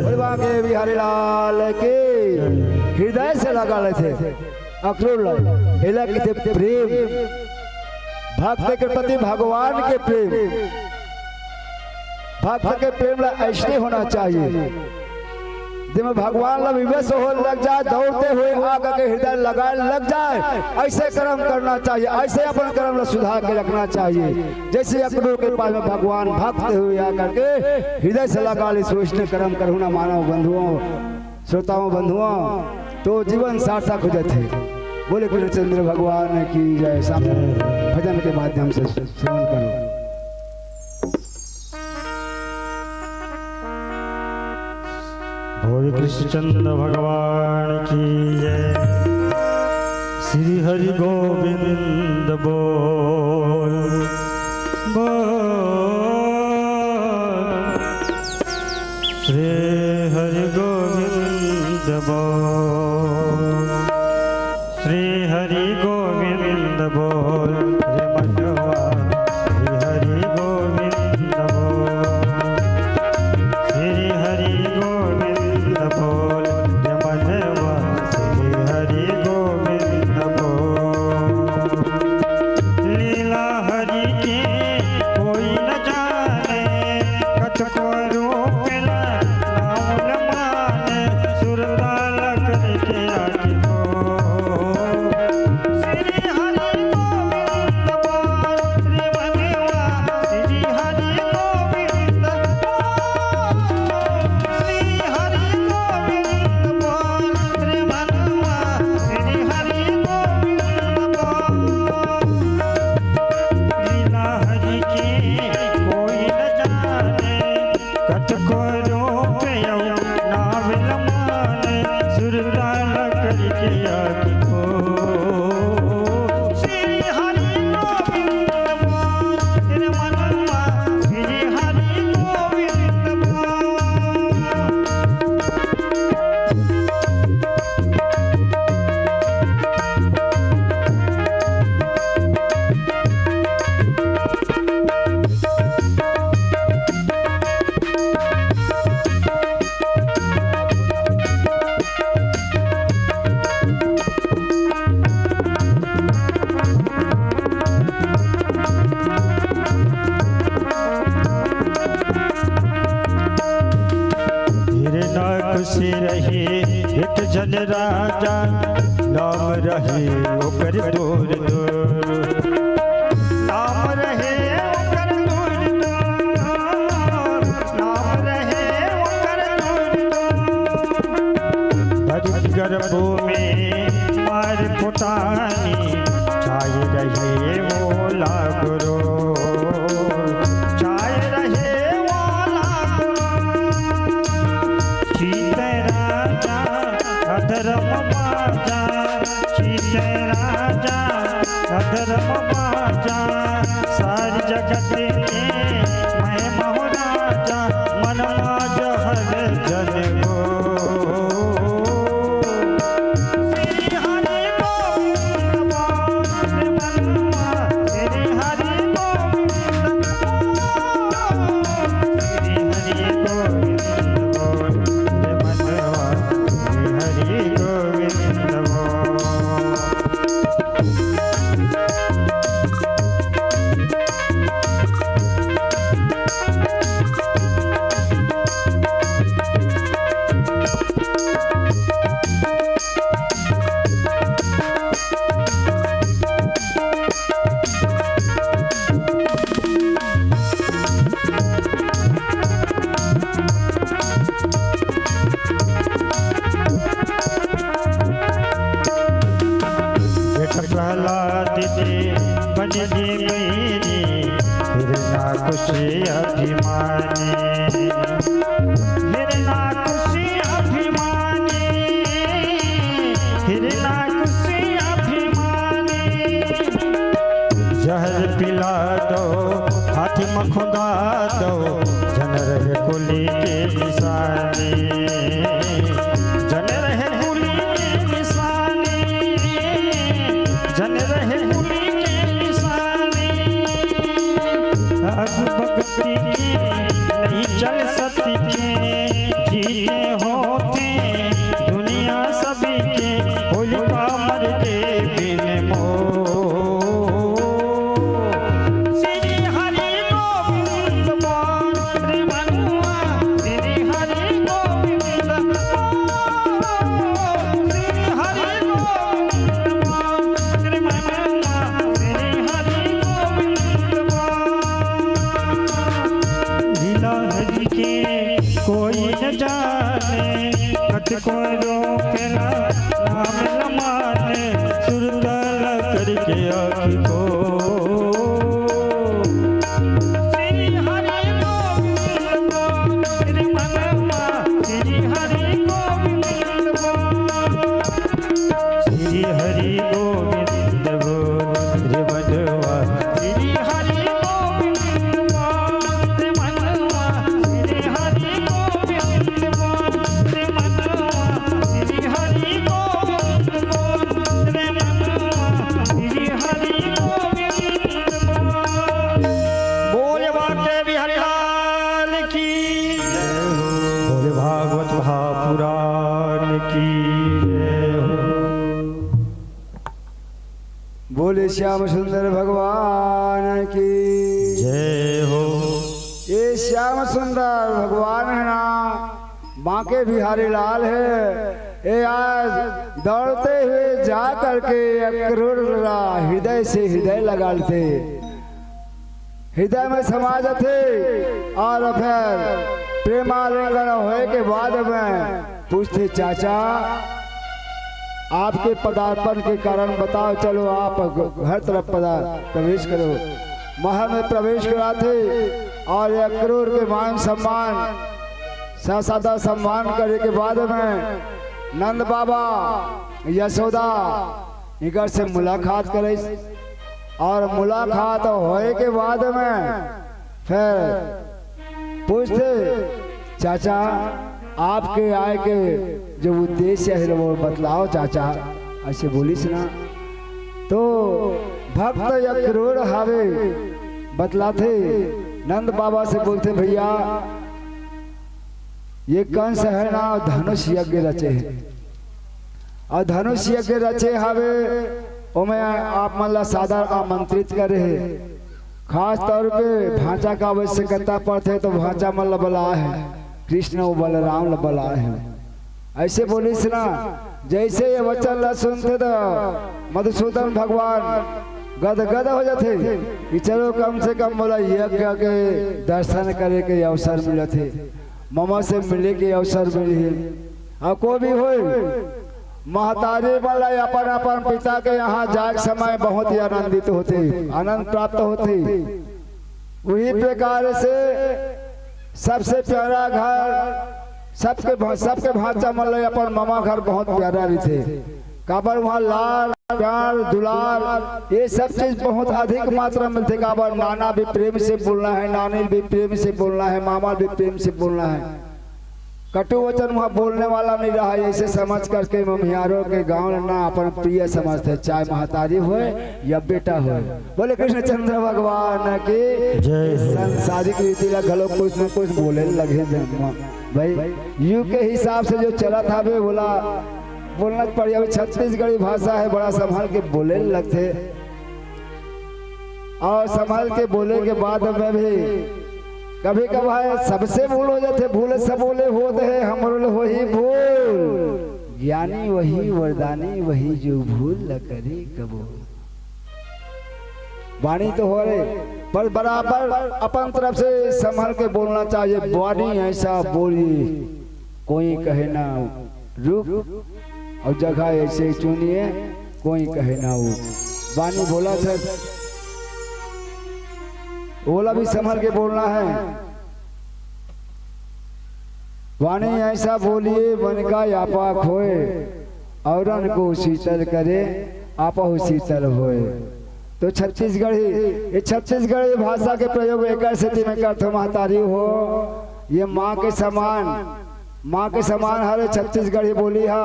बोले बांके बिहारी लाल की। हृदय से लगा लेथे अक्रूर ला। एला कहिथे प्रेम, भक्त के प्रति भगवान के प्रेम। भक्त के प्रेम ला ऐसने होना चाहिए, जेमे भगवान ला विवश हो लग जाए, दौड़ते हुए आकर के हृदय लगाए लग जाए। ऐसे कर्म करना चाहिए, ऐसे अपन कर्म ला सुधार के रखना चाहिए। जैसे अक्रूर के पास में भगवान भागते हुए आकर के हृदय से लगा ले, वैसने कर्म करहु ना मानव बंधुओं, श्रोताओं बंधुओं, तो जीवन सार्थक हो जाथे। बोले कृष्णचंद्र भगवान की जय। सामने भजन के माध्यम से श्रवण करो। बोल कृष्णचंद्र भगवान की जय। श्री हरि गोविंद बोल, बोल। श्री हरि गोविंद बोल, श्री हरि गोविंद बोल रे मनवा, श्री हरि गोविंद बोल, श्री हरि गोविंद बोल रे मनवा, श्री हरि गोविंद बोल। लीला हरि के कोई न जाने, कतको रूप ला नाउन माने, सुरता ला करके आके को। श्री हरि गोविंद रहे वो लागरो, चाय रहे वो लागरो। चीते राजा अधर्म बाजा, चीते राजा अधर्म बाजा। सारी जगत में मैं महाराजा, मन माज हर जन को। श्री हरि गोविंद बोल मनवा, श्री हरि गोविंद बोल, श्री हरि गोविंद बोल मनवा, श्री हरि गोविंद बोल। बेटा प्रहलाद जी बन जी मेरी, हिरना खुशी अभिमानी, हिरना खुशी अभिमानी, हिरना खुशी अभिमानी। जहर पिला दो, हाथी म खुंदा दो, जन रहे कुली के निशानी, जन रहे कुली के निशानी, जन रहे कुली के निशानी। आग भक्ति की नहीं चल सती के, जीते होते दुनिया सभी के, होलिका मर के बिन मोर। श्री हरि गोविंद बोल रे मनुआ, श्री हरि गोविंद बोल, श्री हरि गोविंद बोल रे मनुआ, श्री हरि गोविंद बोल। लीला हरि के कोई न जाने, कत को रोकना नाम न माने, सुरता ल करके आँख को। श्री हरि गोविंद बोल, श्री मनवा, श्री हरि गोविंद बोल। श्री हरि गोविंद बोल रे मनवा, श्री हरि गोविंद बोल रे मनवा, श्री हरि गोविंद बोल रे मनवा, श्री हरि गोविंद बोल रे मनवा, श्री हरि गोविंद बोल। बोल बांके बिहारी लाल की। बोले भागवत महापुराण की जय हो। बोले श्याम सुंदर भगवान की जय हो। ये श्याम सुंदर भगवान है ना, बांके बिहारी लाल है। ये आज दौड़ते हुए जा करके अक्रूर ला हृदय से हृदय लगा लेते, हृदय में समा जाते और फिर प्रेमालिंगन होए के बाद में पूछते, "चाचा, आपके पदार्पण के कारण बताओ, चलो आप घर तरफ पदा-, प्रवेश करो।" महल में प्रवेश कराते और ये अक्रूर के मान सम्मान, सा-, सादा सम्मान करे के बाद में नंद बाबा, यशोदा, इनकर से मुलाकात करे और मुलाकात होए के बाद में फिर पूछते, "चाचा, आपके आए के जो उद्देश्य है वो बतलाओ चाचा," ऐसे बोलिस ना। तो भक्त अक्रूर हावे बतलाथे, नंद बाबा से बोलथे, "भैया, ये कंस है ना, धनुष यज्ञ रचे है, और धनुष यज्ञ रचे हावे, ओमे आप मन ला सादर आमंत्रित करे है। खास तौर पे भांचा का आवश्यकता पड़थे तो भांचा मन ला बलाए है, कृष्ण अउ बलराम ला बलाए है।" ऐसे बोलिस ना, जैसे ये वचन ला सुनथे तो मधुसूदन भगवान गदगद हो जाथे कि चलो कम से कम मोला यज्ञ के दर्शन करे के अवसर मिलथे, ममा से मिले के अवसर मिलही। अउ कोई भी होय, महतारी मन ला अपन अपन पिता के यहाँ जाए के समय बहुत ही आनंदित होथे, आनंद प्राप्त होथे। उही प्रकार से सबसे प्यारा घर, सबके भ-, सबके भांचा मन ला अपन ममा घर बहुत प्यारा रहिथे। काबर वहाँ लाड़, प्यार, दुलार, ये सब चीज बहुत अधिक मात्रा में मिलथे। काबर नाना भी प्रेम से बोलना है, नानी भी प्रेम से बोलना है, मामा भी प्रेम से बोलना है। कटु वचन वहाँ बोलने वाला नहीं रहा, ऐसे समझ करके ममियारो के गांव ना अपन प्रिय समझथे, चाहे महतारी होय या बेटा होय। बोले कृष्णचंद्र भगवान की जय हो। सांसारिक रीति ला घलो कुछ न कुछ बोले लगे जन्म भाई, युग के हिसाब से जो चलत हवे, बोला, बोलना पड़ी। अभी छत्तीसगढ़ी भाषा है, बड़ा संभाल के बोले लगथे। और संभाल के बोले के बाद में भी कभी कभार सबसे भूल हो जाथे, भूल सब बोले होत हे, हमरो ले होही भूल। ज्ञानी वही वरदानी, वही जो भूल न करे कबो। वाणी तो हो रे, पर बराबर अपन तरफ से संभल के बोलना चाहिए। वाणी ऐसा बोलिए, कोई कहे ना रुक, और जगह ऐसे चुनिए, कोई कहे ना उठ। वाणी बोला था, ओला भी संभल के बोलना है। वाणी ऐसा बोलिए, मन का यापा खोए, औरन को शीतल करे, आपहु शीतल होए। तो छत्तीसगढ़ी, ये छत्तीसगढ़ी भाषा के प्रयोग एकर सेती में करथो महतारी हो। ये माँ के समान, माँ के समान हरे छत्तीसगढ़ी बोली हा,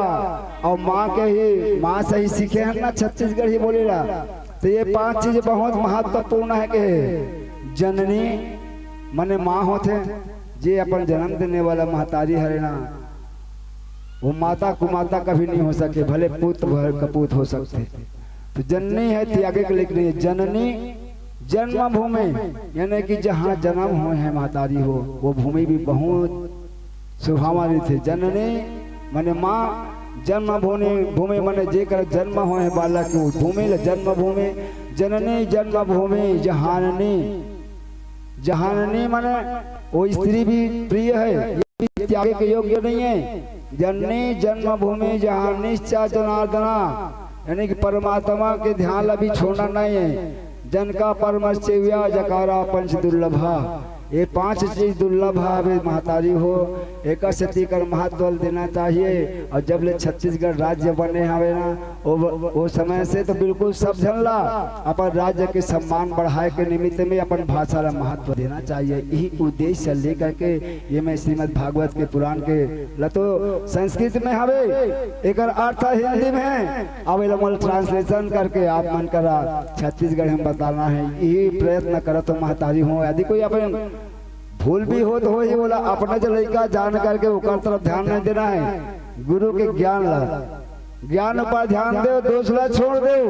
और माँ के ही, माँ से ही सीखे हैं ना छत्तीसगढ़ी बोली ला। तो ये पांच चीज बहुत महत्वपूर्ण है के जननी मने माँ होथे, जे अपन जन्म देने वाला महतारी हरे ना, वो माता कुमाता कभी नहीं हो सके, भले पुत भर कपूत हो सकथे। तो जननी है त्यागे के लेकिन ये जननी जन्मभूमि, यानी कि जहाँ जन्म होए हैं महतारी हो, वो भूमि भी बहुत सुहावनी थे। जननी मने माँ, जन्मभूमि, भूमि मने जेकर जन्म होए हैं बालक के, वो भूमि ल जन्मभूमि, जननी जन्मभूमि जहाननी। जहाननी मने वो स्त्री भी प्रिय है, ये भी त्यागे के योग्य नहीं है। जननी जन्मभूमि जहाननी च जनार्दना, यानी कि परमात्मा के ध्यान ला भी छोड़ना नहीं है। जन का परम सेव्या जकारा पंच दुर्लभा, ये पांच चीज दुर्लभ हवे महतारी हो, एकर सेती कर महत्व देना चाहिए। और जब ले छत्तीसगढ़ राज्य बने हवे ना, वो, वो समय से तो बिल्कुल सब झन ला अपन राज्य के सम्मान बढ़ाए के निमित्त में अपन भाषा ला महत्व देना चाहिए। यही उद्देश्य लेकर के ये मैं श्रीमद् भागवत के पुराण के ल तो संस्कृत में हवे, एकर अर्थ हिंदी में है। अब एला मोला translation करके आप मन करा छत्तीसगढ़ी में बताना है, यही प्रयत्न करत हो महतारी हो। यदि कोई अपन भूल भी होत होही, बोला अपने जो लइका जान करके ओकर तरफ ध्यान नहीं देना है, गुरु के ज्ञान ला, ज्ञान ऊपर ध्यान देव, दोष ला छोड़ देव।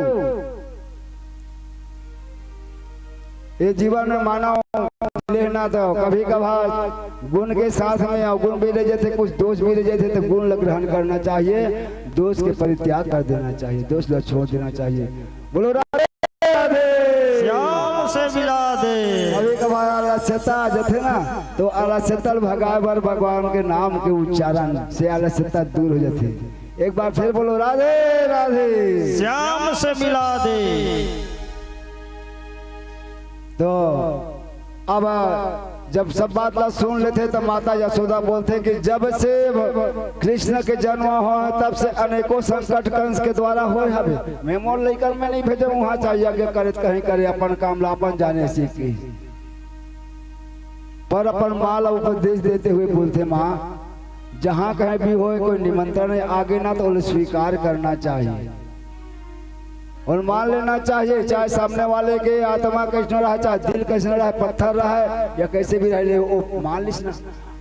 ये जीवन में मानव लेना तो कभी कभार गुण के साथ में अवगुण भी ले जाते, कुछ दोष भी ले जाते, तो गुण ला ग्रहण करना चाहिए, दोष के परित्याग कर देना चाहिए, दोष ला छोड़ देना चाहिए। बोलो राधे राधे। श्याम से मिला दे। कभी कभार आलस्यता आ जाते ना, तो आलस्यता ल भगाए बर भगवान के नाम के उच्चारण से आलस्यता दूर हो जाते। एक बार फिर बोलो राधे राधे। श्याम से मिला दे। तो अब जब सब बात ला सुन लेथे, तो माता यशोदा बोलथे कि जब से कृष्ण के जन्म हो, तब से अनेकों संकट कंस के द्वारा होए हवे। मैं मोर लइकन में नहीं भेजे, वहां चाहे यज्ञ करे त कहीं करे, अपन काम ला अपन जाने सीखी। पर अपन माँ ला उपदेश देते हुए बोलथे, माँ, जहाँ कहीं भी होए कोई निमंत्रण आगे ना, तो उन्हें स्वीकार करना चाहिए। और मान लेना चाहिए, चाहे सामने वाले के आत्मा कैसनो रहे, चाहे दिल कैसनो रहे, पत्थर रहे या कैसे भी रहे, वो मान लिस ना।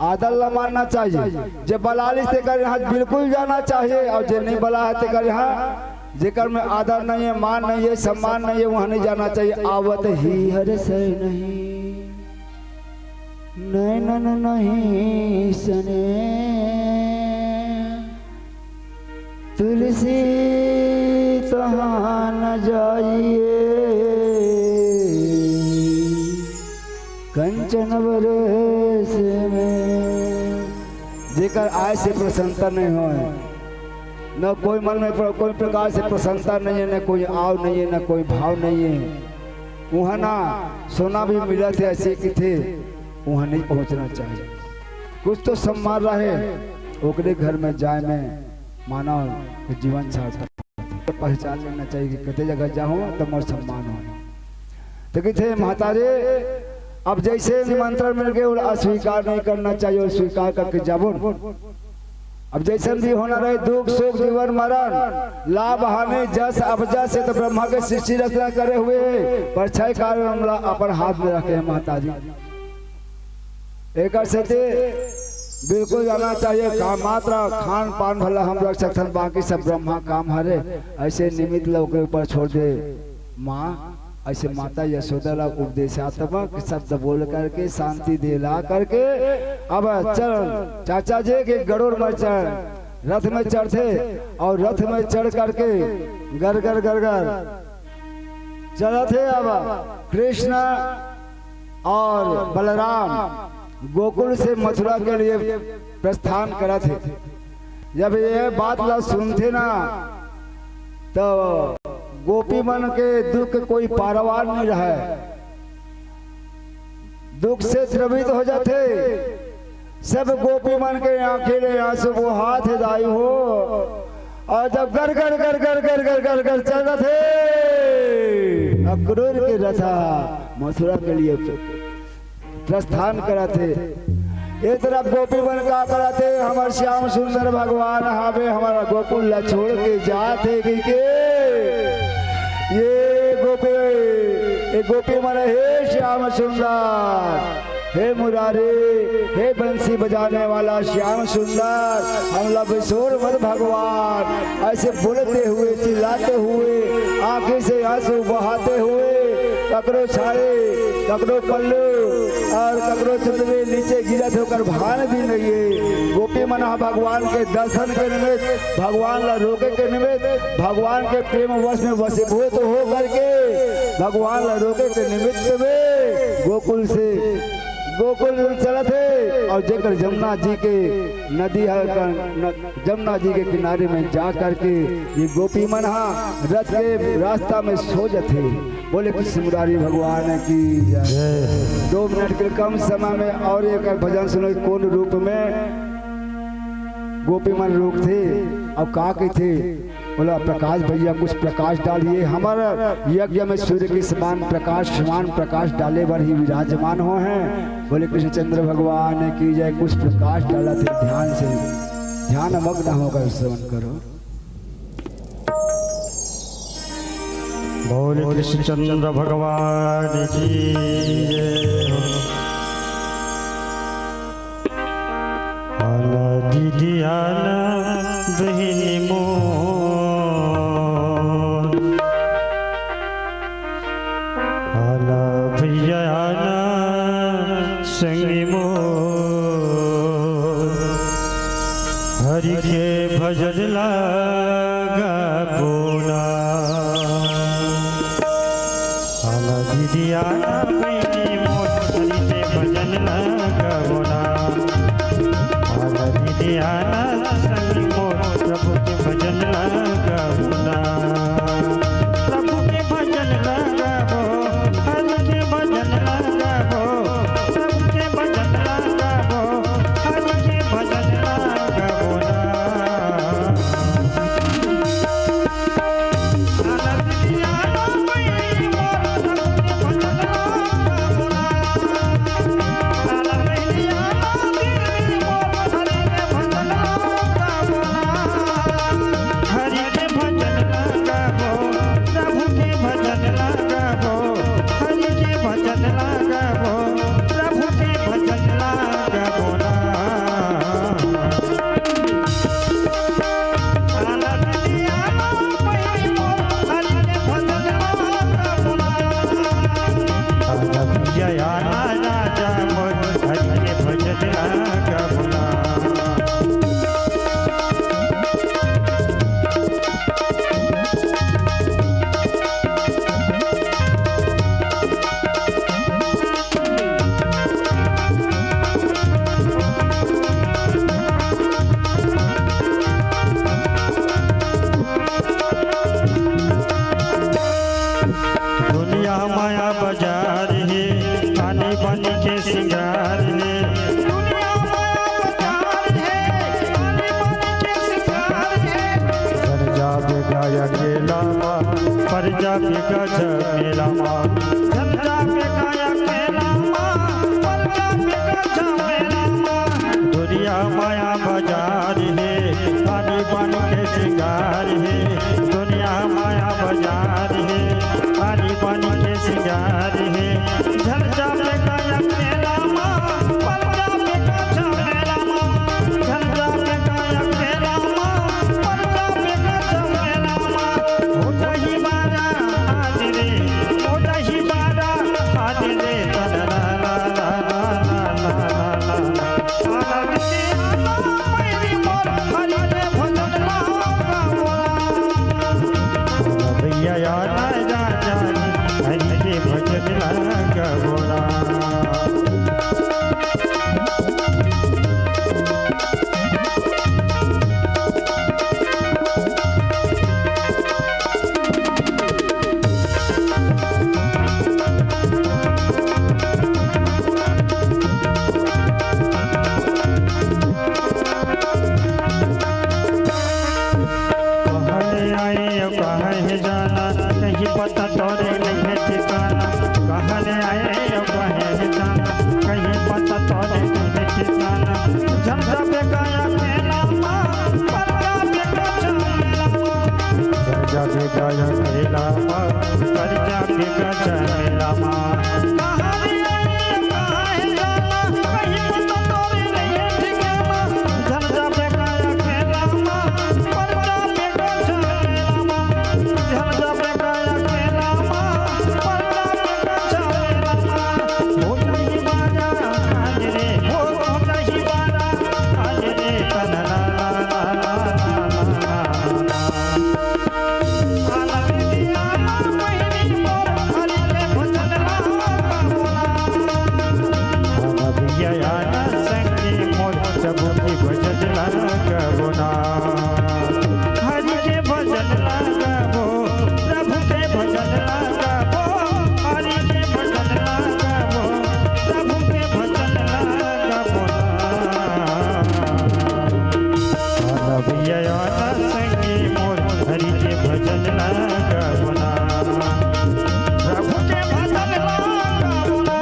आदर ला मानना चाहिए। जे बला लिस तेकर यहाँ बिल्कुल जाना चाहिए, और जे नहीं बला है तेकर यहाँ, जेकर में आदर नहीं है, मान नहीं है, सम्मान नहीं है, वहाँ नहीं जाना चाहिए। आवत ही हर्ष नहीं, नैनन नहीं सने, तुलसी तहाँ न जाइए, कंचन बरस में। जेकर आय से प्रसन्नता नहीं होए, न कोई मन में प्र-, कोई प्रकार से प्रसन्नता नहीं है, न कोई आव नहीं है, न कोई भाव नहीं है। उहाँ ना सोना भी मिलत हे, अइसे कथे, उहाँ नहीं पहुँचना चाहिए। कुछ तो सम्मान रहे, ओकरे घर में जाए में मानव के जीवन सार्थक। पहचान लेना चाहिए कि कते जगह जाहूँ त मोर सम्मान हो। त कथे, महतारी, अब जइसे निमंत्रण मिल गे, ओला अस्वीकार नहीं करना चाहिए, ओला स्वीकार करके जाबो। अब जइसन भी होना रहे, दुख सुख, जीवन मरण, लाभ हानि, जस अपजस, ये तो ब्रह्मा के सृष्टि रचना करे हुए हे, पर छह कारण हमला अपन हाथ में रखे हे, महतारी। एकर सेती बिल्कुल जाना चाहिए, का मात्र खान पान भला हम रख सकथन, बाकी सब ब्रह्मा काम हरे। अइसे निमित्त ला ओकरे ऊपर छोड़ दे। माँ, अइसे माता यशोदा ला उपदेशात्मक शब्द बोल करके, शांति दिला करके, अब चल चाचा जी के गरुड़ में चढ़, रथ में चढ़थे अउ रथ में चढ़ करके घर घर घर घर चलत हे। अब कृष्ण अउ बलराम गोकुल से मथुरा के लिए प्रस्थान करत हे। जब ये बात ला सुनथे ना, त गोपी मन के दुख के कोई पारावार नहीं रहय, दुख से द्रवित हो जाथे। सब गोपी मन के आँखी ले आँसू बोहात हे दाई हो। अउ जब घर घर घर घर घर घर घर घर चलत हे, अक्रूर के रथ मथुरा के लिए प्रस्थान करत हे। ए तरफ गोपी मन का करत हे, हमर श्याम सुंदर भगवान हावे, हमर गोकुल ला छोड़ के जात हे कहिके। ये गोपी, ये गोपी मन, हे श्याम सुंदर, हे मुरारी, हे बंसी बजाने वाला श्याम सुंदर, हमला बिसोर मत भगवान। अइसे बोलते हुए, चिल्लाते हुए, आँखी से आँसू बहाते हुए, ककरो साड़ी, ककरो पल्लू अउ ककरो चुंदरी नीचे गिरत हे, ओकर भान भी नहीं हे। गोपी मन ह भगवान के दर्शन के निमित्त, भगवान ला रोके के निमित्त, भगवान के प्रेम वश में वशीभूत हो करके भगवान ला रोके के निमित्त में गोकुल से, गोकुल में चलत हे। अउ जेकर जमुना जी के नदी ह, न-, जमुना जी के किनारे में जा करके ये गोपी मन ह रथ के रास्ता में सो जथे। बोले कृष्ण मुरारी भगवान की जय। जय। दो मिनट के कम समय में अउ एक भजन सुनो, कौन रूप में गोपी मन रूप थे अउ का कथे। बोला, प्रकाश भैया, कुछ प्रकाश डालिए। हमर यज्ञ में सूर्य के समान प्रकाश, समान प्रकाश डाले बर ही विराजमान हो हैं। बोले, कृष्णचंद्र भगवान की जय। कुछ प्रकाश डालत हे, ध्यान से, ध्यान मग्न होकर श्रवण करो। बोले कृष्णचंद्र भगवान की जय। आना दीदी आना बहिनी मोर, आना भैया आना संगी मोर, हरि के भजन ला गाबो ना। आना दीदी आना बहिनी मोर, हरि के भजन ला गाबो ना। आना दीदी आना संगी मोर, प्रभु के भजन ला गाबो ना। प्रभु के भजन ला गाबो, हरि के भजन ला गाबो, प्रभु के भजन ला गाबो, हरि के भजन ला गाबो ना। माया बाजार हे, आनी बानी के सिंगार हे। दुनिया माया बाजार हे, आनी बानी के सिंगार हे। झन जाबे गा अकेला मा, पर जाबे गा झमेला मा। झन जाबे गा अकेला मा, पर जाबे गा झमेला मा। दुनिया माया बाजार हे, आनी बानी के सिंगार हे। दुनिया माया बाजार हे, आनी बानी के सिंगार हे। झन जाबे गा अकेला मा, पर जाबे गा झमेला मा। झन जाबे गा अकेला मा, पर जाबे गा झमेला मा। हो जाही बारा आज रे, हो जाही बारा आज रे, तन ला ला ला। भैया यार, जा, जा, हरि के भजन ला गवोला। कहाँ ले आए अउ कहाँ हे जाना, कहीं पता तोरे नहीं है ठिकाना। कहाँ ले आए अउ कहाँ हे जाना, कहीं पता तोरे नहीं है ठिकाना। झन जाबे गा अकेला मा, पर जाबे गा झमेला मा। झन जाबे गा अकेला मा, पर जाबे गा झमेला मा। कहाँ ले आए अउ कहाँ हे जाना, कहीं पता तोरे नहीं है ठिकाना। झन जाबे गा अकेला मा, पर जाबे गा झमेला मा। झन जाबे गा अकेला मा, पर जाबे गा झमेला मा। हो जाही बारा आज रे, हो, हो जाही बारा आज रे, तन ला ला ला। प्रभु के भजन ला गाबो, प्रभु के भजन ला गाबो, हरि के भजन ला गाबो, प्रभु के भजन ला गाबो। भैया संगी मोर हरि के भजन ला गाबो ना। प्रभु के भजन ला गाबो ना।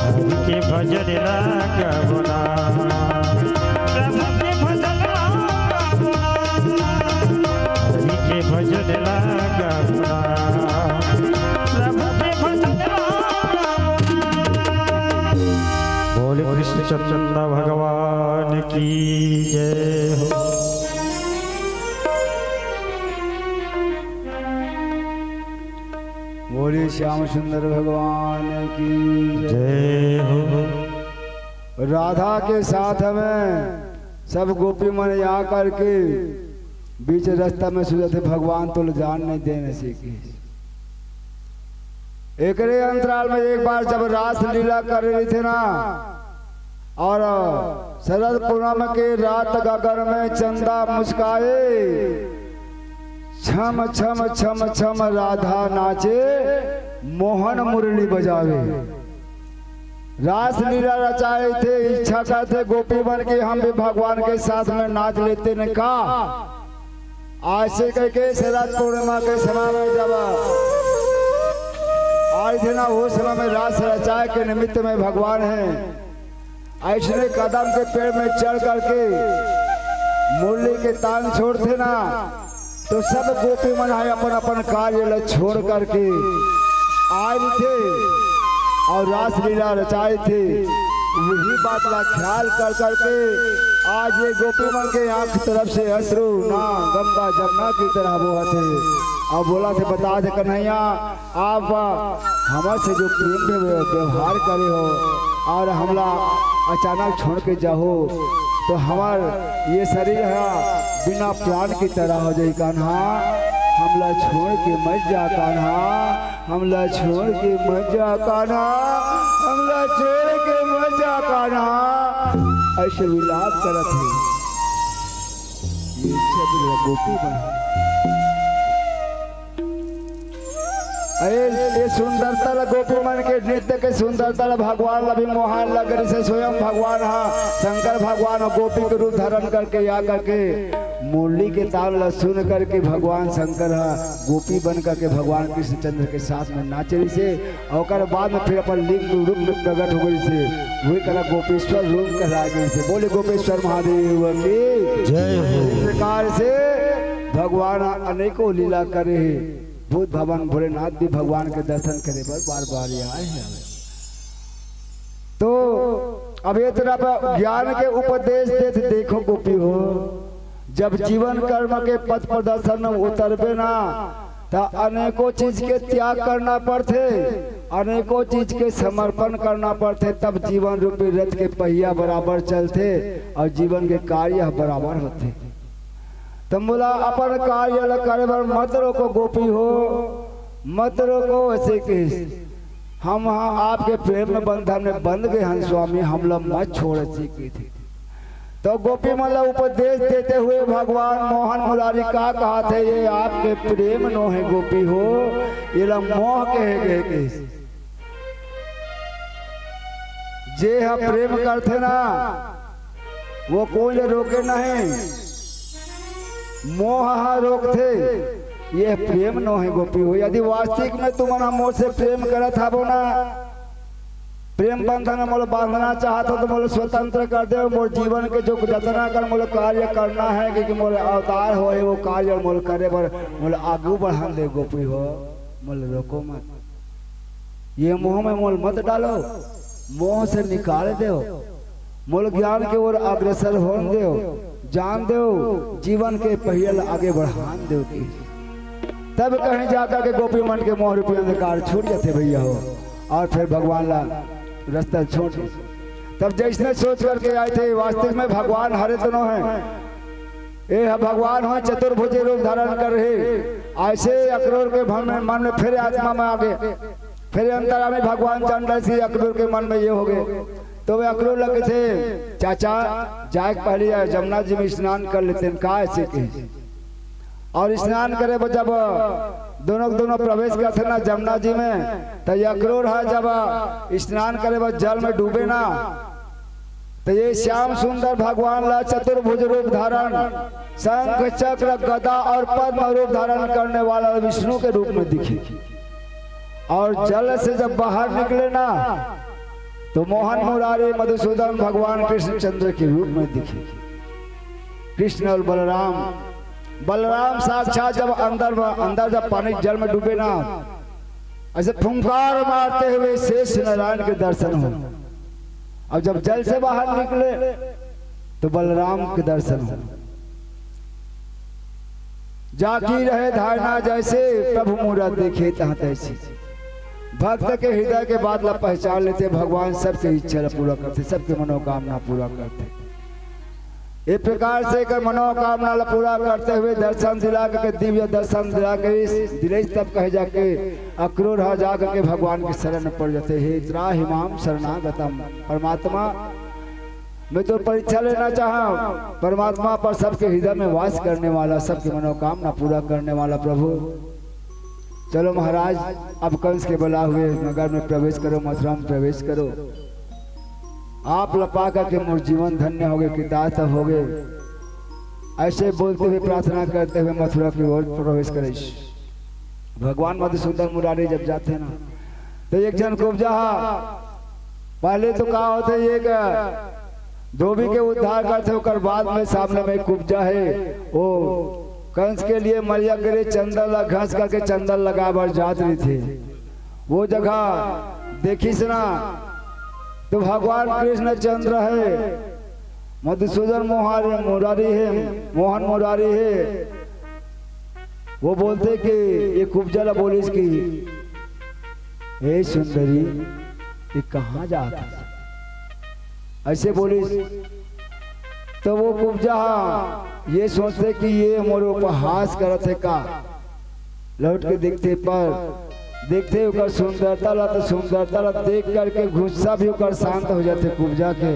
हरि के भजन ला गाबो ना। प्रभु के भजन ला गाबो ना। हरि के भजन ला गाबो ना। प्रभु के भजन ला गाबो ना। बोले कृष्ण चंद्र भगवान की जय हो। बोले श्याम सुंदर भगवान की जय हो। राधा के साथ में सब गोपी मन आ करके बीच रास्ता में सुरत भगवान तो जान नहीं देने से की। एकरे अंतराल में एक बार जब रास लीला कर रही थे ना, और शरद पूनम के रात गगन में चंदा मुस्काए, छम छम छम छम राधा नाचे, मोहन मुरली बजावे। रास लीला रचाए थे, इच्छा करते गोपी बन के हम भी भगवान के साथ में नाच लेते न का। ऐसे करके शरद पूर्णिमा के समय में जब आए थे ना, वो समय में रास रचाए के निमित्त में भगवान है ऐसने कदम के पेड़ में चढ़ करके मुरली के तान छोड़ते ना, तो सब गोपी मन है अपन अपन कार्य ल छोड़ करके आए थे और रासलीला रचाए थे। वही बात ला ख्याल कर करके आज ये गोपी मन के आंख तरफ से अश्रु ना गंगा जमुना की तरह बोहत है। अब बोला थे, बता दे कन्हैया, आप हमर से जो प्रेम व्य-, व्यवहार करे हो और हमला अचानक छोड़ के जाहो, तो हमर ये शरीर ह बिना प्राण की तरह हो जाई कान्हा। हमला छोड़ के मत जा कान्हा, हमला छोड़ के मत जा कान्हा, हमला छोड़ के मत जा कान्हा। ऐसे विलाप करत हे। ये सब गोपी बन अरे, ये सुंदरता ला, गोपी मन के नृत्य के सुंदरता ला भगवान ला भी मोहान लग रही से। स्वयं भगवान हा, शंकर भगवान हा गोपी के रूप धारण करके या करके मुरली के ताल ला सुन करके भगवान शंकर हा गोपी बन करके भगवान कृष्णचंद्र के साथ में नाच रही से। और ओकर बाद में फिर अपन लिंग रूप में प्रकट हो गई से, वही कला गोपेश्वर रूप कहला गई से। बोले गोपेश्वर महादेव की जय हो। इस प्रकार से भगवान अनेकों लीला करे है। भूत भवन भोलेनाथ भी भगवान के दर्शन करे बर बार बार आए हैं। तो अब ये तरह पर ज्ञान के उपदेश देत, देखो गोपी हो, जब जीवन कर्म के पथ प्रदर्शन में उतरबे ना, त अनेकों चीज के त्याग करना पड़थे, अनेकों चीज के समर्पण करना पड़थे, तब जीवन रूपी रथ के पहिया बराबर चलथे और जीवन के कार्य ह बराबर होथे। त मोला अपन कार्य ल करे बर मत रोको गोपी हो, मत रोको, ऐसे कहिस। हम हा आपके प्रेम में बंधन में बंध गए हन स्वामी, हमला मत छोड़, ऐसे कहिथे। तो गोपी मन ला उपदेश देते हुए भगवान मोहन मुरारी का कहत हे, ये आपके प्रेम नो हे गोपी हो, एला मोह कहे गए कहिस। जे ह प्रेम करथे ना, वो कोई ले रोके नहीं, मोह ह रोकथे। ये प्रेम नो हे गोपी हो। यदि वास्तविक में तुमन ह मोर से प्रेम करत हवो ना, प्रेम बंधन में मोला बांधना चाहत हो, तो मोला स्वतंत्र कर दे। मोर जीवन के जो जतना कर मोला कार्य करना है, क्योंकि मोर अवतार हो, वो कार्य मोला करे बर मोला आगू बढ़ान दे गोपी हो, मोला रोको मत। ये मोह में मोल मत डालो, मोह से निकाल दो, मोल ज्ञान के ओर अग्रसर होन दो, जान दो, जीवन के पहिया ल आगे बढ़ान दो की। तब कहीं जाकर के गोपी मन के मोह रूपी अंधकार छूट जाते भैया हो, और फिर भगवान ला रास्ता छोड़ दे। तब जैसने सोच करके आए थे, वास्तविक में भगवान हरे तो नो है, ए ह भगवान हो चतुर्भुज रूप धारण कर रहे। ऐसे अक्रूर के भन में, मन में फिर आत्मा में आ गए, फिर अंतरामी भगवान चंडल से अक्रूर के मन में ये हो गए। तो वे अक्रूर लगे थे, चाचा, जाए के पहले जमुना जी में स्नान कर लेते हैं, का ऐसे कहे। और स्नान करे बर जब दोनों के दोनों प्रवेश करथे ना जमुना जी में, तो ये अक्रूर है जब स्नान करे बर जल में डूबे ना, तो ये श्याम सुंदर भगवान ला चतुर्भुज रूप धारण, शंख चक्र गदा और पद्म रूप धारण करने वाला विष्णु के रूप में दिखे। और जल से जब बाहर निकले ना, तो मोहन मुरारी मधुसूदन भगवान कृष्णचंद्र के रूप में दिखे। कृष्ण और बलराम, बलराम साक्षात जब अंदर, अंदर जब पानी जल में डूबे ना, ऐसे फुंकार मारते हुए शेष नारायण के दर्शन हो। अब जब जल से बाहर निकले तो बलराम के दर्शन हो। जाकी रहे धारणा जैसे, प्रभु मूरत देखे तहाँ तैसे। भक्त के हृदय के बात ला पहचान लेते, भगवान सबके इच्छा ला पूरा करते, सबके मनोकामना पूरा करते। इस प्रकार से एकर मनोकामना ला पूरा करते हुए दर्शन दिला के, दिव्य दर्शन दिला के इस दिलेश तब कहे जाके अक्रूर हा जा करके भगवान के शरण में पड़ जाते। हे त्राहि माम शरणागतम, परमात्मा मैं तो परीक्षा लेना चाहा, परमात्मा पर सबके हृदय में वास करने वाला, सबकी मनोकामना पूरा करने वाला प्रभु। चलो महाराज, अब कंस के बुला हुए नगर में प्रवेश करो, मथुरा में प्रवेश करो। आप लपा करके मोर जीवन धन्य हो गए, कृतार्थ हो गए। ऐसे बोलते हुए, प्रार्थना करते हुए मथुरा की ओर प्रवेश करे। भगवान मधुसूदन मुरारी जब जाते ना, तो एक जन कुब्जा हा, पहले तो का होते, एक धोबी के उद्धार करते, ओकर बाद में सामने में कुब्जा है, वो कंस के लिए मरिया करे चंदन ला घस करके चंदन लगा बर जात रही थे। वो जगह देखिस ना, तो भगवान कृष्ण चंद्र है, मधुसूदन मोहार मुरारी है, मोहन मुरारी है। वो बोलते कि ये कुब्जा ला बोलिस कि, "हे सुंदरी, ये कहाँ जात है?" ऐसे बोलिस। तो वो कुब्जा ये सोचते कि ये मोर उपहास करत है का। लौट के देखते पर, देखते ओकर सुंदरता ला, तो सुंदरता ला देख करके गुस्सा भी ओकर शांत हो जाते कुब्जा के।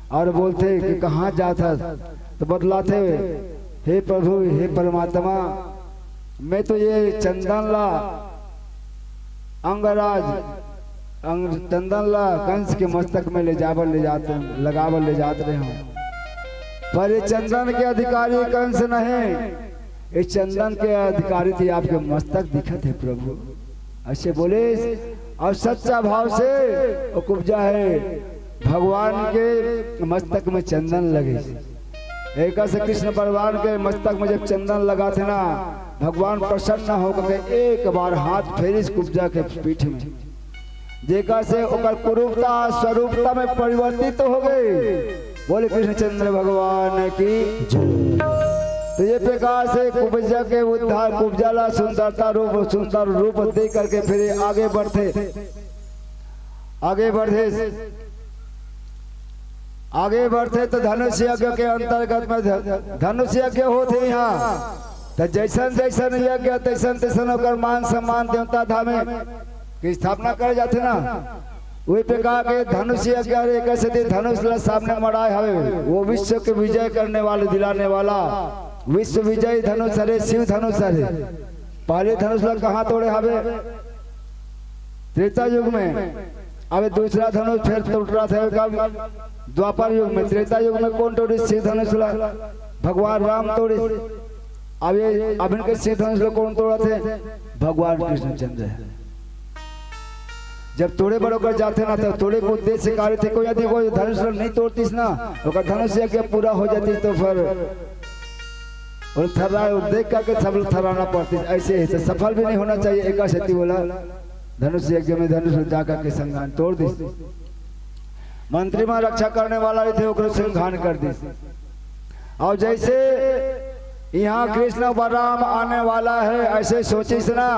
और बोलते कि कहाँ जात हस? तो बतलाते, "हे प्रभु, हे परमात्मा, मैं तो ये चंदन ला अंगराज अंग चंदन ला कंस के मस्तक में ले जाबर ले जात, लगाबर ले जात रहे हो, पर ये चंदन के अधिकारी कंस नहीं, ये चंदन के अधिकारी तो आपके मस्तक दिखत हे प्रभु। अइसे बोलिस, अउ सच्चा भाव से वो कुब्जा हे भगवान के मस्तक में चंदन लगिस। एकर से कृष्ण भगवान के मस्तक में जब चंदन लगाथे ना, भगवान प्रसन्न होकर के एक बार हाथ फेरिस कुब्जा के पीठ में, जेकर से ओकर कुरूपता स्वरूपता में परिवर्तित हो गई। बोले कृष्णचंद्र भगवान की जय। तो ये प्रकार से कुब्जा के उद्धार, कुब्जा ला सुंदरता रूप, सुंदर रूप दे करके फिर आगे बढ़थे, आगे बढ़थे, आगे बढ़थे तो धनुष यज्ञ के अंतर्गत में ध-, धनुष यज्ञ होथे यहाँ। तो जैसन जैसन यज्ञ, तैसन तैसन ओकर मान सम्मान देवता धामे के स्थापना करे जाथे ना। वही प्रकार के धनुष यज्ञ हरे, एक सेती धनुष ला सामने मड़ाए हवे, वो विश्व के विजय करने वाले, दिलाने वाला, विश्व विजयी धनुष हरे, शिव धनुष हरे। पहले धनुष ला कहाँ तोड़े हवे? त्रेता युग में। अबे दूसरा धनुष फिर टूट रहा था, कब? द्वापर युग में। त्रेता युग में कौन तोड़े शिव धनुष ला? भगवान राम तोड़े। अब ये अभिन के शिव धनुष ला कौन तोड़त हे? भगवान कृष्णचंद्र हे। जब तोड़े बर ओकर जाथे ना, तो तोड़े के उद्देश्य का रहिथे? कोई यदि कोई धनुष ला नहीं तोड़तीस ना, ओकर धनुष यज्ञ पूरा हो जातीस, तो फिर वो थर्रा, वो देख करके सब लोग थर्राना पड़तीस। ऐसे ही तो सफल भी नहीं होना चाहिए। एकर सेती बोला, धनुष यज्ञ में धनुष ला जा करके संघान तोड़ दिस। मंत्री मन रक्षा करने वाला रहिथे, ओकरो संघान कर दिस। अउ जैसे यहाँ कृष्ण बलराम आने वाला हे, अइसे सोचिस ना,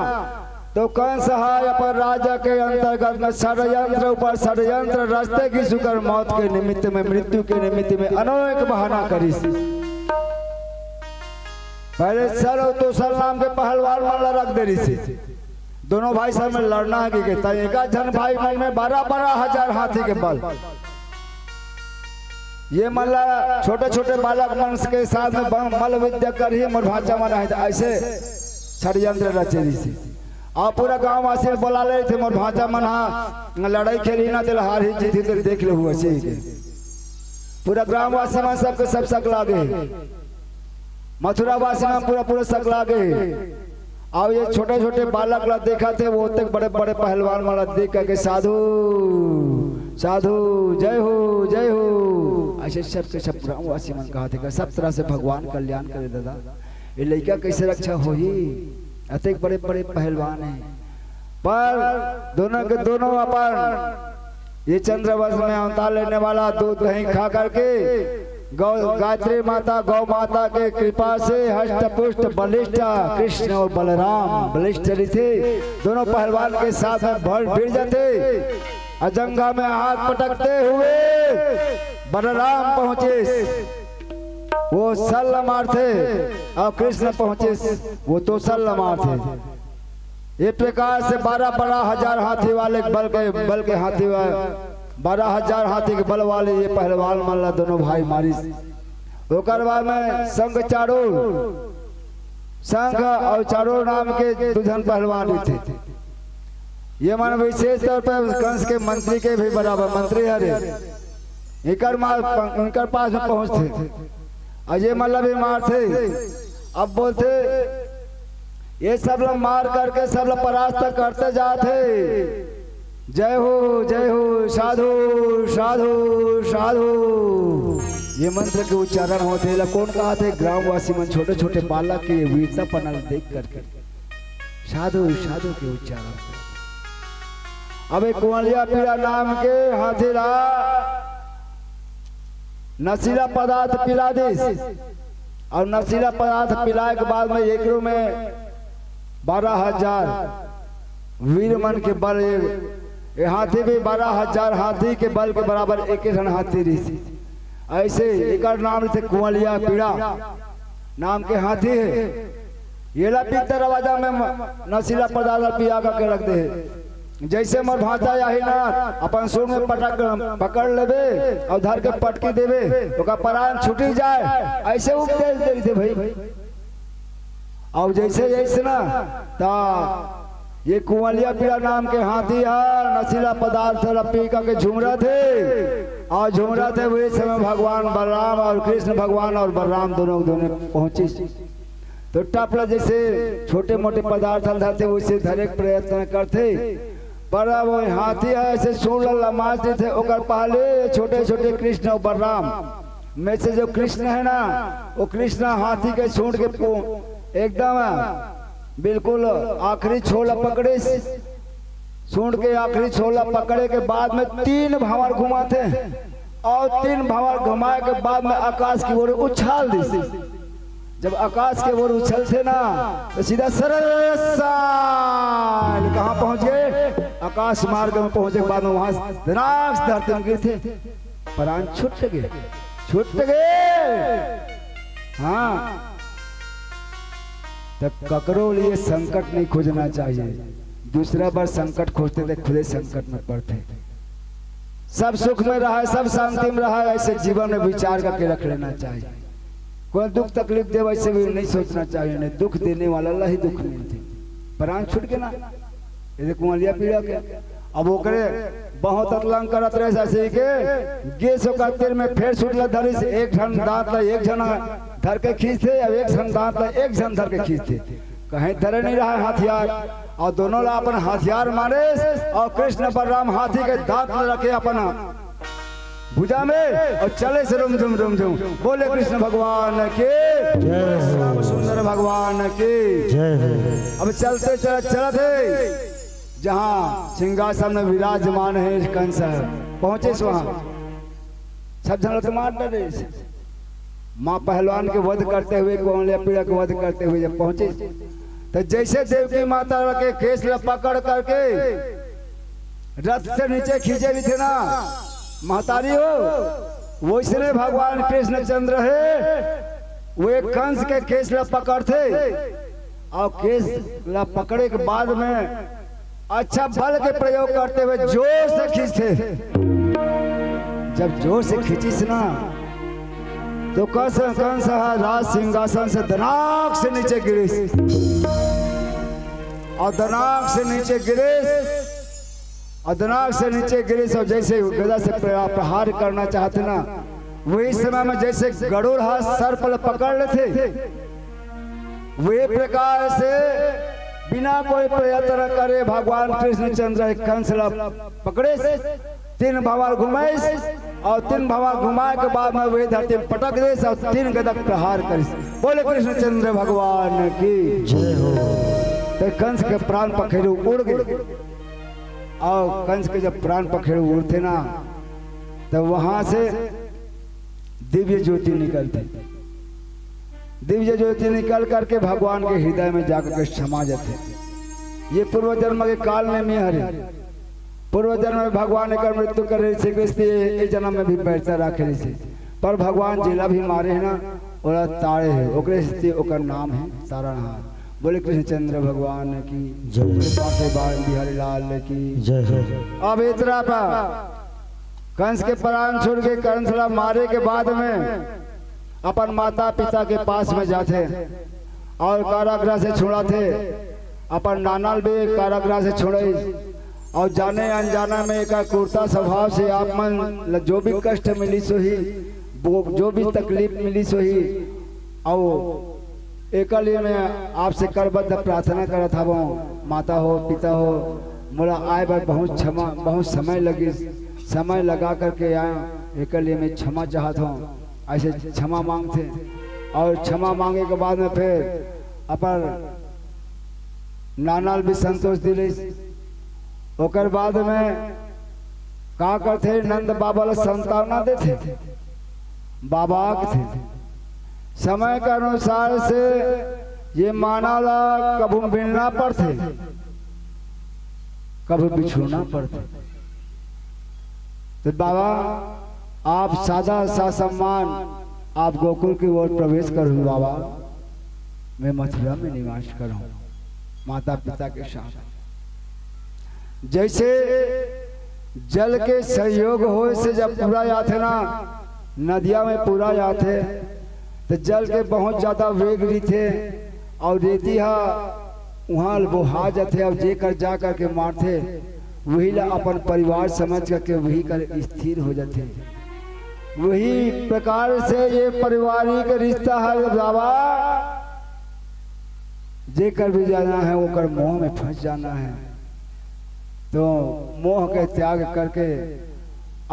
तो कंस हा अपन राज्य के अंतर्गत में षड्यंत्र ऊपर षड्यंत्र रचथे कि सुकर मौत के निमित्त में, मृत्यु के निमित्त में अनेक बहाना करिस। पहले सल अउ तोसल नाम के पहलवान मन ला रख दे रहिस हे। दोनों भाई सब में लड़ना हे कि, कि तैं एका झन भाई मन में बारह बारह हजार हाथी के बल। ये मन ला छोटे छोटे बालक मन के साथ में ब-, मल्ल विद्या करही, मोर भांचा मन आहे, अइसे षड्यंत्र रचे रहिस हे। अउ पूरा गांव वासी बोला ले थे, मोर भांचा मन हा लड़ाई खेलही ना, तेला हारही जीतही, तेला देख लेहू, अइसे ही के। पूरा ग्राम वासी मन सबके सब सकला गे। मथुरा वासी मन पूरा पूरा सकला गे। अउ ये छोटे छोटे बालक ला देखत हे, वो तक बड़े बड़े पहलवान मन ला देख करके साधु, साधु, जय हो, जय हो, अइसे सबके सब ग्राम वासी मन कहत हे, सब तरह से भगवान कल्याण करे दादा। ये लइका कइसे रक्षा होही? अतेक बड़े बड़े पहलवान हे, पर दोनों के दोनों अपन ये चंद्रवंश में अवतार लेने वाला दूध दही खा करके गौ, गायत्री माता, गौ माता के कृपा से हष्ट पुष्ट बलिष्ठ कृष्ण अउ बलराम बलिष्ठ रहिथे। दोनों पहलवान के साथ में भर भिड़ जाथे। अजंगा में हाथ पटकते हुए बलराम पहुंचे, वो सल मारथे, अउ कृष्ण पहुंचे, वो तोसल मारथे। ये प्रकार से बारह बारह हजार हाथी वाले बल के, बल के हाथी वा-, बारह हजार हाथी के बल वाले ये पहलवान मन ला दोनों भाई मारिस। ओकर बाद में संघ चारूर, संघ अउ चारूर नाम के दू झन पहलवान रहिथे। ये मन विशेष तौर पर कंस के मंत्री के भी बराबर मंत्री हरे। इनकर मा-, इनकर पास में पहुंचथे। अउ ये मन ला भी मारथे। अब बोलथे, ये सब ला मार करके सब ला परास्त करते जात हे। जय हो, जय हो, साधु, साधु, साधु। ये मंत्र के उच्चारण होथे, एला कौन कहत हे? ग्रामवासी मन, छोटे छोटे बालक के वीरता पना ल देख करके साधु, साधु के उच्चारण। अबे कुंवलिया पीड़ा नाम के हाथी ला नशीला पदार्थ पिला दिस, अउ नशीला पदार्थ पिलाए के बाद में एकरो में बारह हजार वीर मन के बल, ये, ये हाथी भी बारह हजार हाथी के बल के बराबर एक ही ठन हाथी रहिस। अइसे एकर नाम रहिथे कुंवलिया पीड़ा नाम के हाथी हे। येला पीत दरवाजा में म-, नशीला पदार्थ पिया करके रख दे हे। जइसे मोर भांचा आही ना, अपन सूंड़ में पटक, पकड़ लेबे अउ धर के पटकी देबे, ओकर परान छूटी जाए, अइसे उपदेश दे रहिथे भाई। अउ जइसे, जइसे ना, ता ये कुंवलिया पीड़ा नाम के हाथी ह नशीला पदार्थ ल पी करके झुमरत हे, अउ झुमरत हे, वही समय भगवान बलराम अउ कृष्ण भगवान अउ बलराम दोनों, दोनों पहुंचिस। तो टप ल जैसे छोटे मोटे पदार्थ ल धरथे, वैसे धरे के प्रयत्न करथे, पर अब वो हाथी ह ऐसे सूंड़ ल लमाच देथे। ओकर पहले छोटे छोटे कृष्ण अउ बलराम में से जो कृष्ण हे ना, वो कृष्ण हाथी के सूंड़ के पू-, एकदम बिल्कुल आखिरी छोर ल पकड़िस। सूंड़ के आखिरी छोर ल पकड़े के बाद में तीन भंवर घुमाथे, अउ तीन भंवर घुमाए के बाद में आकाश की ओर उछाल दिस। जब आकाश के ओर उछलथे ना, तो सीधा सरल साल कहाँ पहुंच गए? आकाश मार्ग में पहुंचे के बाद में वहां दिनाक से धरती में गिरथे। प्राण छूट गए, छूट गए। हाँ, तो ककरो लिए संकट नहीं खोजना चाहिए। दूसरा बार संकट खोजथे तो खुदे संकट में पड़थे। सब सुख में रहे, सब शांति में रहे, ऐसे जीवन में विचार करके रख लेना चाहिए। कोई दुख तकलीफ दे, वैसे भी नहीं सोचना चाहिए, नहीं, दुख देने वाला ला ही दुख मिलथे। प्राण छूट गए ना, ये कुंवलिया पीड़ा के। अब ओकरे बहुत अतलंग करत रहे ससी के, गिस ओकर तीर में फेर सूंड़ ल धरिस, एक झन दांत ल एक झन धर के खींचथे, अब एक झन दांत ल एक झन धर के खींचथे। कहीं धरे नहीं रहा हथियार, अउ दोनों ला अपन हथियार मारिस, अउ कृष्ण बलराम हाथी के दांत ल रखे अपन भुजा में अउ चले से रुम झुम रुम झुम। बोले कृष्ण भगवान की, जय हो। श्याम सुंदर भगवान की। जय हो। अब चलते चलत चलत हे, जहाँ सिंहासन में विराजमान हे कंस, पहुंचिस वहां। सब झन ल तो मार डरे। माँ पहलवान के वध करते हुए, कुंवलिया पीड़ा के वध करते हुए जब पहुंचिस, तो जैसे देवकी माता के केस ल पकड़ करके रथ से नीचे खींचे भी थे ना महतारी हो, वैसने भगवान कृष्णचंद्र हे, वो एक कंस के केस ल पकड़थे, अउ केस ल पकड़े के बाद में अच्छा बल के प्रयोग करते हुए जोर से खींचथे। जब जोर से खींचिस ना, तो कंस, कंस ह राज सिंहासन से दनाक से नीचे गिरिस, अउ दनाक से नीचे गिरिस, अउ दनाक से नीचे गिरिस, अउ जैसे गदा से प्र-, प्रहार करना चाहथे ना, वही समय में जैसे गरुड़ ह सर्प ल पकड़ लेथे, वे प्रकार से बिना कोई प्रयत्न करे भगवान कृष्णचंद्र कंस ल पकड़िस, तीन भंवर घुमाइस, अउ तीन भंवर घुमाए के बाद में वे धरती में पटक दिस अउ तीन गदा के प्रहार करिस। बोले कृष्णचंद्र भगवान की। जय हो। तो कंस के प्राण पखेरु उड़ गए, अउ कंस के जब प्राण पखेरु उड़थे ना, तो वहां से दिव्य ज्योति निकलथे। दिव्य ज्योति निकल करके भगवान के हृदय में जाकर के समा जाथे। ये पूर्व जन्म के काल में मैं हरे, पूर्व जन्म में भगवान एकर मृत्यु करे रहिस, इसलिए ये जन्म में भी बैरता राखे रहिस। पर भगवान जेला भी मारे हे ना, ओला ताड़े हे, ओकरे सेती ओकर नाम हे तारणहार। बोले कृष्णचंद्र भगवान की जय। बोले पांचों बाण बिहारी लाल की जय हो। अब इतना पर कंस के प्राण छूट के, कंस ला मारे के बाद में अपन माता पिता के पास में जाथे अउ कारागृह से छुड़ाथे। अपन नाना ल भी कारागृह से छुड़ाइस अउ जाने अनजाने में एकर क्रूरता स्वभाव से आप मन ल जो भी कष्ट मिलिस होही, वो जो भी तकलीफ मिलिस होही, अउ एकर लिए मैं आपसे करबद्ध प्रार्थना करत हवं, माता हो, पिता हो, मोला आए बर बहुत क्षमा, बहुत समय लगिस, समय लगा करके आया, एकर लिए मैं क्षमा चाहत हूँ। ऐसे क्षमा मांगथे अउ क्षमा मांगे के बाद में फिर अपन नाना ल भी संतोष दिलिस। ओकर बाद में का करथे, नंद बाबा ल संतावना देथे। बाबा कथे, समय के अनुसार से ये माना ला कभू मिलना पड़थे, कभू बिछुड़ना पड़थे। तो बाबा, आप सादा ससम्मान आप गोकुल की ओर प्रवेश करूँ बाबा, मैं मथुरा में निवास करूँ माता पिता के साथ। जैसे जल के संयोग होए से जब पूरा आथे ना, नदिया में पूरा आथे, तो जल के बहुत ज्यादा वेग रहिथे अउ रेती हा उहाँ बोहा जाथे अउ जेकर जा करके मारथे, वही ला अपन परिवार समझ करके वही कर स्थिर हो जाथे। वही प्रकार से ये पारिवारिक रिश्ता है बाबा, जेकर भी जाना है ओकर मोह में फंस जाना है। तो मोह के त्याग करके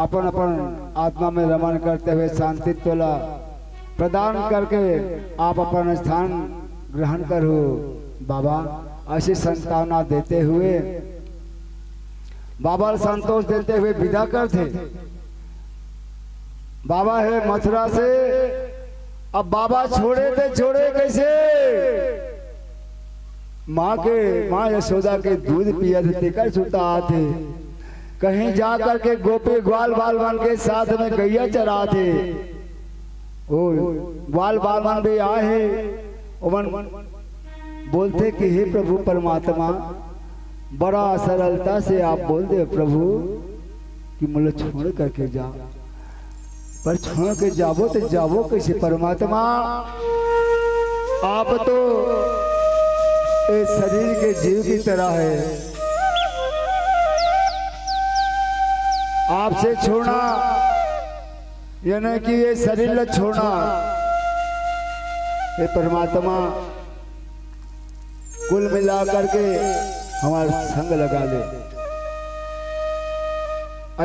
अपन अपन आत्मा में रमण करते हुए शांतित्व ला प्रदान करके आप अपन स्थान ग्रहण करो बाबा। ऐसी संतावना देते हुए, बाबा ला संतोष देते हुए विदा करथे। बाबा हे मथुरा से, अब बाबा छोड़े ते छोड़े कैसे? माँ के, माँ यशोदा के दूध पियत हे, तेकर सुता आथे। कहीं जा करके गोपी ग्वाल बाल मन के साथ में गैया चराथे। ओ ग्वाल बाल मन भी आए हे, ओमन बोलथे कि हे प्रभु परमात्मा, बड़ा सरलता से आप बोल दे प्रभु कि मोला छोड़ करके जा, पर छोड़ के जाबो तो जाबो कैसे परमात्मा? आप तो इस शरीर के जीव की तरह है, आपसे छोड़ना यानी कि ये शरीर ला छोड़ना, हे परमात्मा, कुल मिला करके हमार संग लगा ले।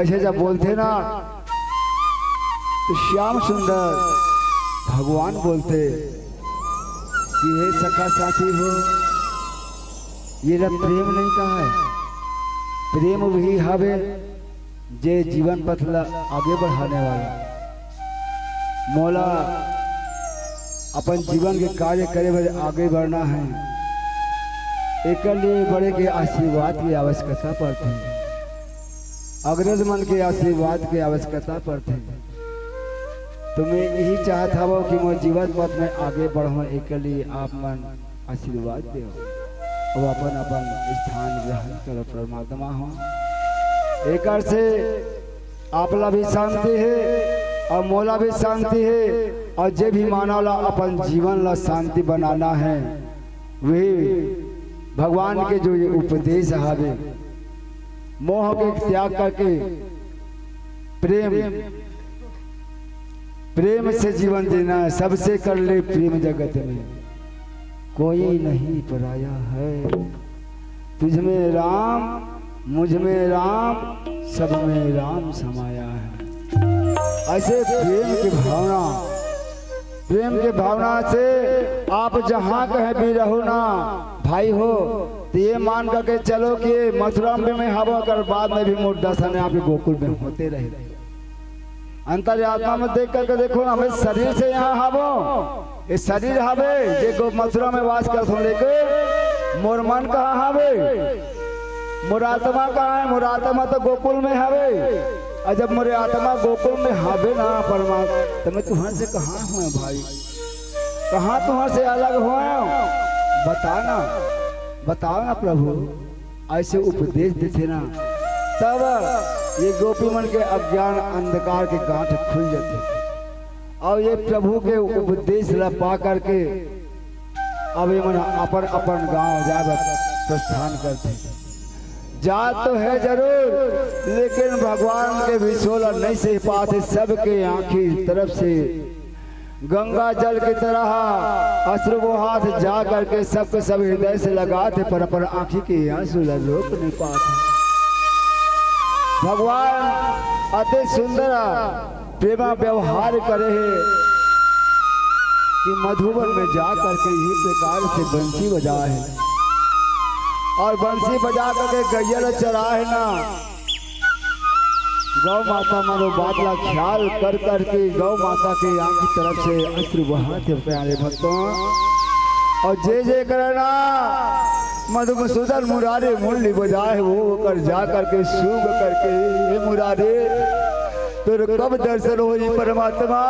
ऐसे जब बोलथे ना, तो श्याम सुंदर भगवान बोलथे कि हे सखा साथी हो, ये ला प्रेम नहीं कहा है, प्रेम वही हवे जे जीवन पथ ला आगे बढ़ाने वाला। मोला अपन जीवन के कार्य करे बर आगे बढ़ना है, एकर लिए बड़े के आशीर्वाद की आवश्यकता पड़थे, अग्रज मन के आशीर्वाद की आवश्यकता पड़थे। तो मैं यही चाहत हवं कि मोर जीवन पथ में आगे बढ़ों, एकर लिए आप मन आशीर्वाद देव अउ अपन अपन स्थान ग्रहण करो परमात्मा हो। एकर से आपला भी शांति है अउ मोला भी शांति है, अउ जे भी मानव ला अपन जीवन ला शांति बनाना है, वही भगवान के जो ये उपदेश हवे, मोह के त्याग करके प्रेम, प्रेम से जीवन जीना है। सबसे कर ले प्रेम जगत में, कोई नहीं पराया है। तुझ में राम, मुझ में राम, सब में राम समाया है। ऐसे प्रेम की भावना, प्रेम के भावना से आप जहाँ कहीं भी रहो ना भाई हो, तो ये मान करके चलो कि मथुरा में मैं हवं, अगर बाद में भी मोर दर्शन आपके गोकुल में होते रहे। अंतरात्मा में देख करके देखो ना, हम इस शरीर से यहाँ हवं, ये शरीर हवे जे गो मथुरा में वास करत हों, लेकिन मोर मन कहाँ हवे? मोर आत्मा कहाँ है? मोर आत्मा तो गोकुल में हवे। अउ जब मोर आत्मा गोकुल में हवे ना परमात्मा, तो मैं तुहर से कहाँ हों भाई? कहाँ तुहर से अलग हों? बता ना, बताओ ना प्रभु। ऐसे उपदेश देथे ना, तब ये गोपी मन के अज्ञान अंधकार के गांठ खुल जाथे। अउ ये प्रभु के उपदेश ला पा करके अब ये मन अपन अपन गांव जाए बर प्रस्थान करथे। जात तो है जरूर, लेकिन भगवान के विछोह ला नहीं सह पाथे। सबके आँखी तरफ से गंगा जल की तरह अश्रु बोहाथे, जा करके सबके सब हृदय से लगाथे, पर अपन आँखी के आंसू ला रोक नहीं पाथे। भगवान अति सुंदर प्रेमा व्यवहार करे हे कि मधुबन में जा करके इही प्रकार से बंसी बजाए हे अउ बंसी बजा करके गैया ला चराए हे ना। गौ माता मन ओ बात ला ख्याल कर करके गौ माता के आँख की तरफ से अश्रु बहाथे प्यारे भक्तों। अउ जे जे करना मधुसूदन मुरारी मुरली बजाए हे, वो ओकर जा करके सूंघ करके, हे मुरारी, तोर कब दर्शन होही परमात्मा?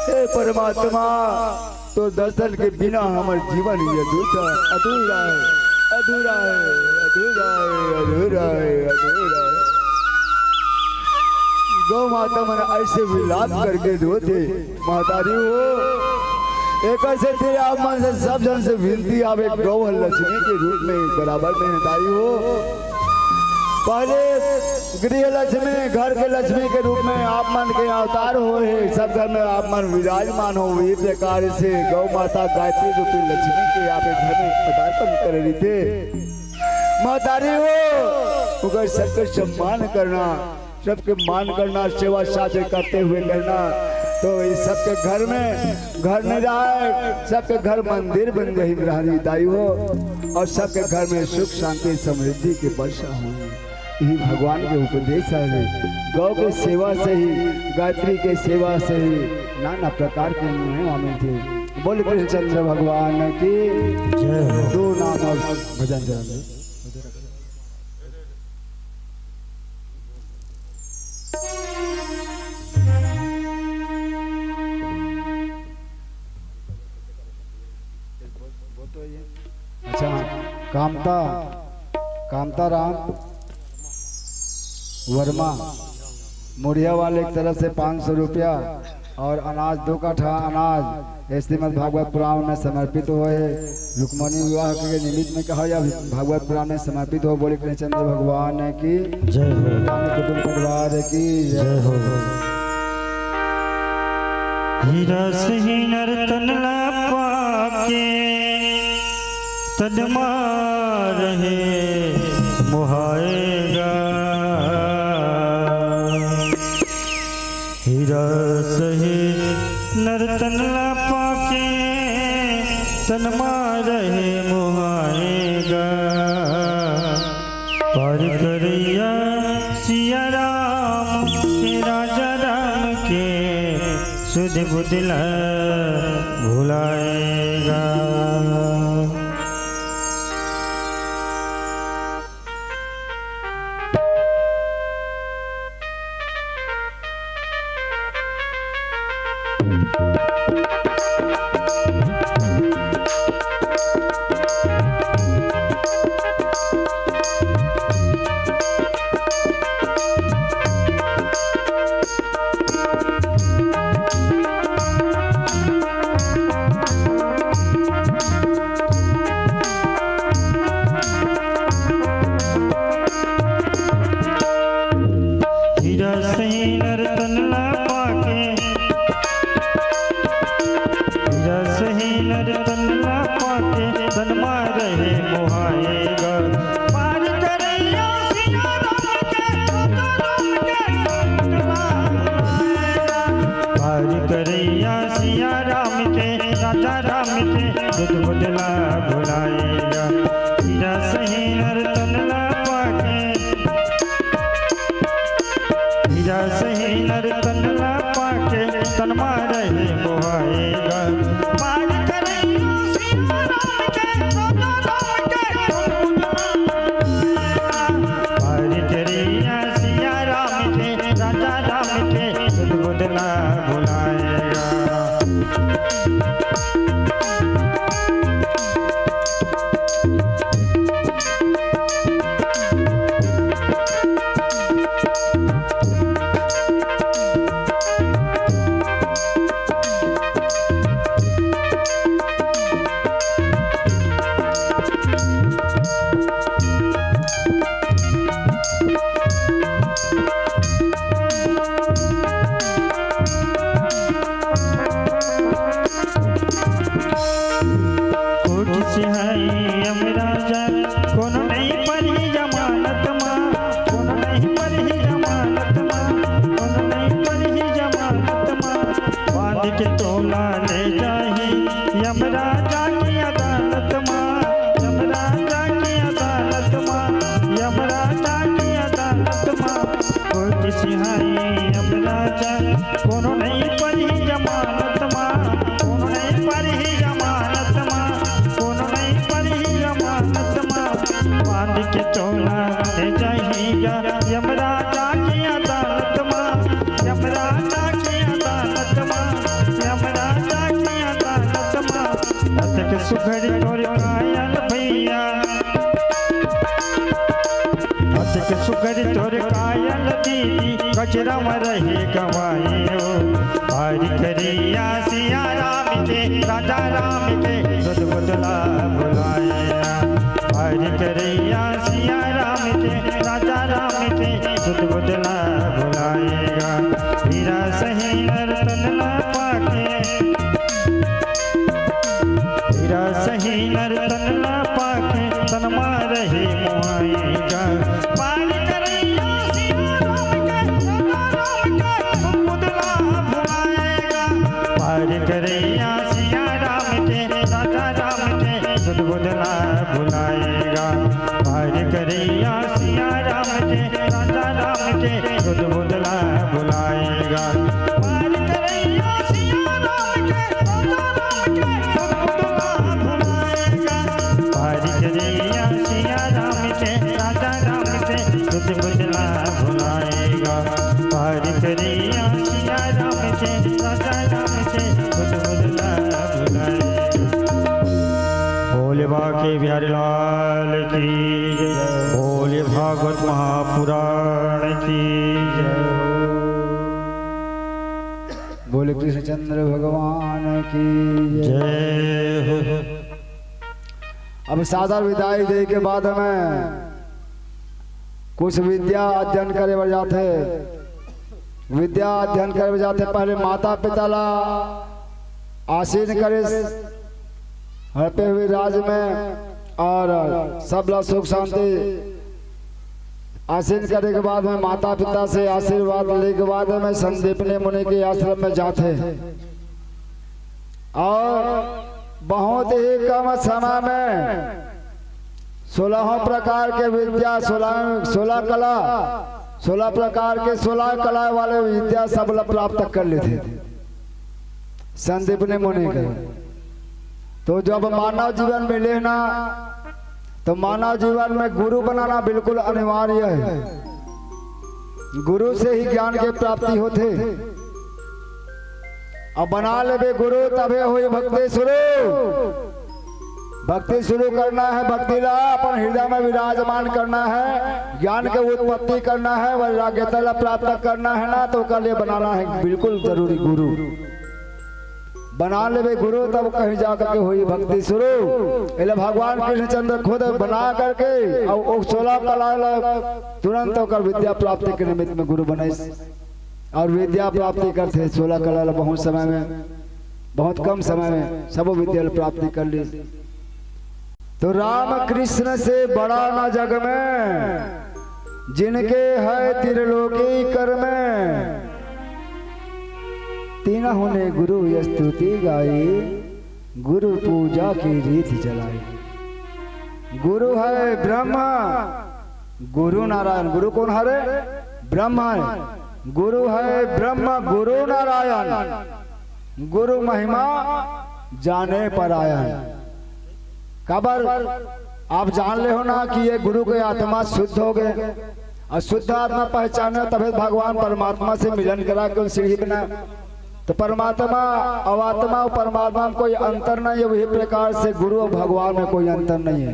हे परमात्मा, तोर दर्शन के बिना हमर जीवन ही अधूरा, अधूरा है, अधूरा है, अधूरा है, अधूरा है, अधूरा है। गौ माता मन ऐसे विलाप करके रोथे, महतारी हो, एकर सेती आप मन से सब झन से विनती आवे, गौ ह लक्ष्मी के रूप में बराबर में हे दाई हो। पहले गृह लक्ष्मी, घर के लक्ष्मी के रूप में आप मन के अवतार होए हे। सब घर में आप मन विराजमान हो, वही प्रकार से गौ माता गायत्री रूपी लक्ष्मी के आप एक घर में पदार्पण करे रहिथे। महतारी हो, ओकर सबके सम्मान करना, सबके मान करना, सेवा सादर करते हुए करना। तो ये सबके घर में घर नहीं रहा है, सबके घर मंदिर बन गई, रानी दाई हो, और सबके घर में सुख, शांति, समृद्धि के वर्षा हुई। यही भगवान के उपदेश है। गौ के सेवा से ही, गायत्री के सेवा से ही नाना प्रकार के महिमा मिलती है। बोल कृष्णचंद्र भगवान की जय हो। दो नाम और भजन चरण। अच्छा, कामता, कामता राम वर्मा मुड़िया वाले की तरफ से पाँच सौ रुपया और अनाज, दो कट्ठा अनाज श्रीमद् भागवत पुराण में समर्पित होए हे। रुक्मणी विवाह के निमित्त में कहा या भागवत पुराण में समर्पित हो। बोले कृष्णचंद्र भगवान की जय हो। राम कुटुंब परिवार की जय हो। हीरा सही नर तन ला पाके, तन मा रहे मोहाएगा। हीरा सही नर तन ला पाके, तन मा रहे मोहाएगा। पार करैया सिया राम के, राजा राम के, सुध बुध ला भुलाएगा। हीरा सही नर तन ला पाके, हीरा सही नर तन ला पाके, तन मा रहे मोहाएगा। पार करैया सिया राम के, राजा राम के, पार करैया सिया राम के, राजा राम के, सुध बुध ला भुलाएगा। हीरा सही नर तन ला पाके, हीरा सही नर तन ला पाके, तन मा रहे मोहाएगा। पार करैया सिया राम के, राजा राम के, पार करैया सिया राम के, राजा राम के, सुध बुध ला भुलाएगा। कोर्ट से है यमराजा, कोनो नहीं परही जमानत मा, कोनो नहीं परही जमानत मा, कोनो नहीं परही जमानत मा। बांध के तोला ले जाही यमराजा की अदालत मा, यमराजा की अदालत मा, यमराजा की अदालत मा। कोर्ट से है यमराजा, कोनो नहीं परही जमानत मा, कोनो नहीं परही जमानत मा, कोनो नहीं परही जमानत मा। बांध के तोला ले जाही गा यमराजा की अदालत मा, यमराजा की अदालत मा, यमराजा की अदालत मा। अतक सुघर तोर कायल भैया, अतक सुघर तोर कायल दीदी, गजरा में रहे गवाए हो। पार करैया सिया राम के, राजा राम के सुध बुध ला भुलाएगा। पारी करैया सिया राम के, राजा राम के सुध बुध ला भुलाएगा। हीरा सही नर तन ला पाके, हीरा सही नर तन ला पाके, तन मा रहे मोहाएगा। पारी करैया सिया राम के, राजा राम के सुध बुध ला भुलाएगा। पारी करैया सिया राम के, राजा राम के सुध बुध ला भुलाएगा। पारी करैया सिया राम के, राजा राम के सुध बुध ला भुलाएगा। पारी करैया सिया राम के, राजा राम के सुध बुध ला भुलाएगा। पारी करैया सिया राम के, राजा राम के सुध बुध ला भुलाएगा। पारी करैया सिया राम के, राजा राम के सुध बुध ला भुलाएगा। बोले बांके बिहारी लाल की जय, बोले भागवत महापुराण की जय। बोले कृष्णचंद्र भगवान की जय। जय हो। अब सादर विदाई दे के बाद में कुछ विद्या अध्ययन करे बर जाथे। विद्या अध्ययन करे बर जाथे, पहले माता पिता ला आसीन करे हड़पे हुए राज में, और सब ला सुख शांति आसीन करे के बाद में, माता पिता से आशीर्वाद ले के बाद में संदीपनी मुनि के आश्रम में जाथे। और बहुत ही कम समय में सोलहों प्रकार के विद्या, सोलह, सोलह कला, सोलह प्रकार के सोलह कला वाले विद्या सब ला प्राप्त कर लेथे संदीपनी मुनि के। तो जब मानव जीवन मिले ना, तो मानव जीवन में गुरु बनाना बिल्कुल अनिवार्य है। गुरु से ही ज्ञान के प्राप्ति होथे। अब बना लेबे गुरु, तभे होई भक्ति शुरू। भक्ति शुरू करना है, भक्ति ला अपन हृदय में विराजमान करना है, ज्ञान के उत्पत्ति करना है, वैराग्यता ला प्राप्त करना है ना, तो ओकर लिए बनाना है बिल्कुल जरूरी गुरु। बना लेबे गुरु, तब कहीं जा करके होई भक्ति शुरू। एला भगवान कृष्णचंद्र खुद बना करके और ओ सोलह कला ला तुरंत ओकर विद्या प्राप्ति के निमित्त में गुरु बनाइस। और विद्या प्राप्ति करथे सोलह कला ला बहुत समय में, बहुत कम समय में सबो विद्या ला प्राप्ति कर ली। तो राम कृष्ण से बड़ा ना जग में, जिनके है त्रिलोकी कर में। तीनहुँ ने गुरु स्तुति गाई, गुरु पूजा की रीत चलाई। गुरु है ब्रह्मा, गुरु नारायण। गुरु कोन हरे? ब्रह्मा है। गुरु है ब्रह्मा, गुरु नारायण, गुरु महिमा जाने परायण। काबर आप जान ले हो ना कि ये गुरु के आत्मा शुद्ध हो गए, और शुद्ध आत्मा पहचाने तभी भगवान परमात्मा से मिलन करा के सीढ़ी बना। तो परमात्मा और आत्मा और परमात्मा में कोई अंतर नहीं है, वही प्रकार से गुरु और भगवान में कोई अंतर नहीं है।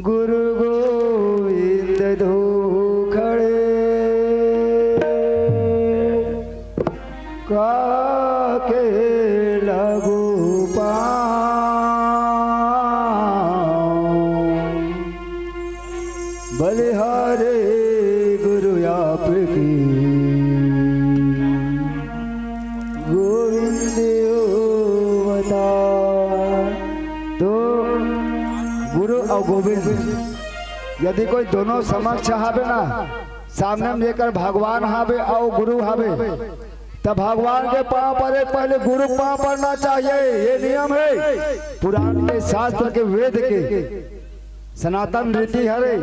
गुरु गोविंद धूखड़े काके लगु पाँव। बलिहारे गुरु आपकी गोविंद अवतार। तो गुरु और गोविंद यदि कोई दोनों समक्ष हावे ना, सामने में जेकर भगवान हावे और गुरु हावे, तब भगवान के पाँव परे, पहले गुरु पाँव पड़ना चाहिए। ये नियम है पुराण के, शास्त्र के, वेद के, सनातन रीति हरे,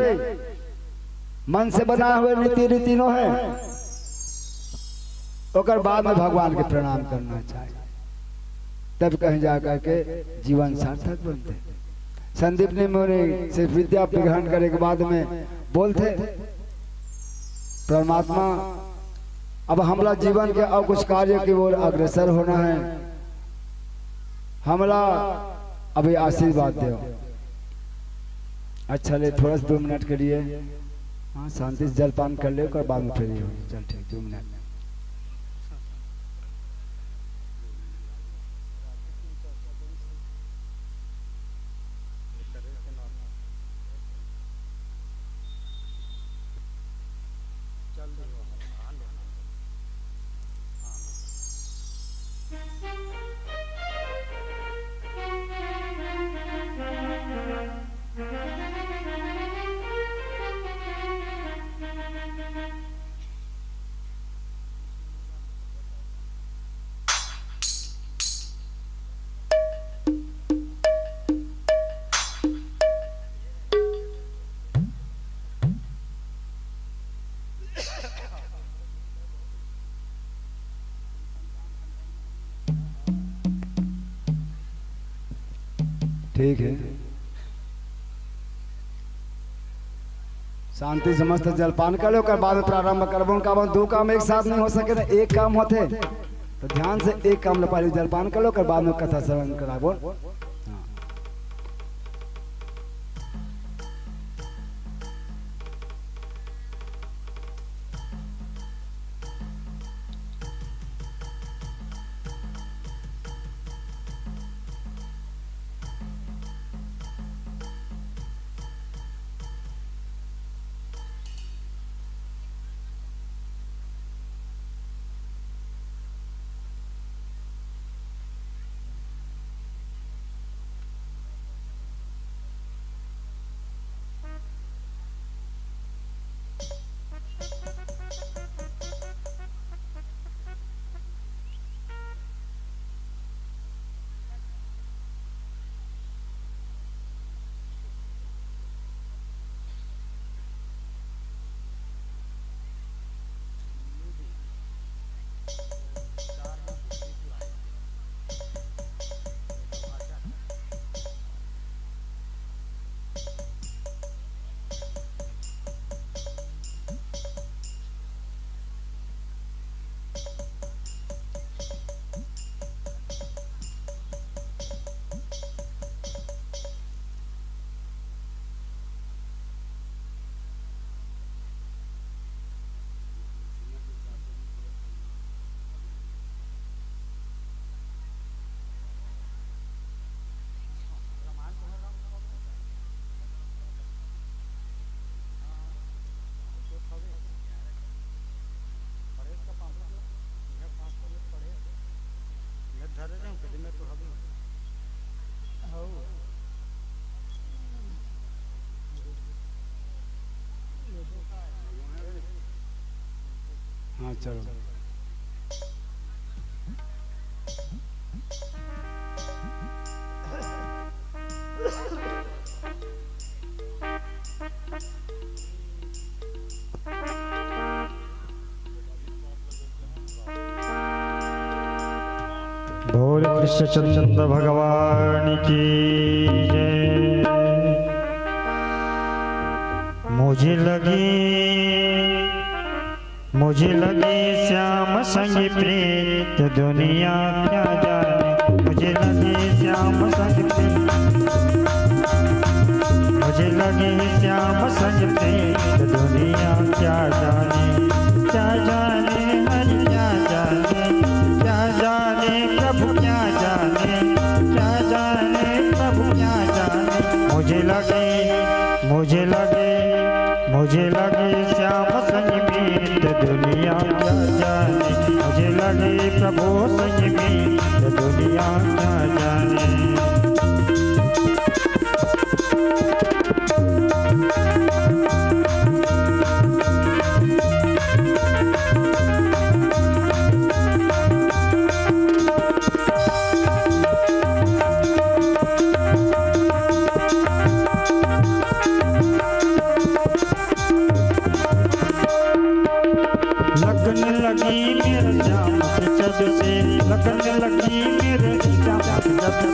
मन से बना हुए रीति, रीति नो है। ओकर बाद में भगवान के प्रणाम करना चाहिए, तब कहीं जा करके जीवन सार्थक बनथे। संदीपनी मुनि से विद्या ग्रहण करे के बाद में बोलथे, परमात्मा, अब हमला जीवन के और कुछ कार्य की ओर अग्रसर होना है, हमला अभी आशीर्वाद दो। अच्छा ले, थोड़ा सा दो मिनट के लिए, हाँ, शांति से जलपान कर ले, ओकर बाद में फिर ये होई। चल ठीक, दो मिनट। ठीक है, शांति से मस्त जलपान कर लो, ओकर बाद में प्रारंभ करबो। काबर दू काम एक साथ नहीं हो सके, ना एक काम होथे। तो ध्यान से एक काम ला, पहले जलपान कर लो, ओकर बाद में कथा श्रवण कराबो। हाँ। हाँ, चलो। बोल कृष्णचंद्र भगवान की जय। मुझे लगी, मुझे लगी श्याम संग प्रीत, दुनिया क्या जाने। मुझे लगी श्याम संग प्रीत, मुझे लगी श्याम संग प्रीत, दुनिया क्या जाने। क्या जाने हरि क्या जाने, क्या जाने प्रभु क्या जाने, क्या जाने प्रभु क्या जाने। मुझे लगी, मुझे लगी, मुझे लगी श्याम संग प्रीत, दुनिया क्या जाने। मुझे लगी प्रभु संग प्रीत, दुनिया क्या जाने। लगन लगी मेरे श्याम के जब से, लगन लगी मेरे श्याम के जब से।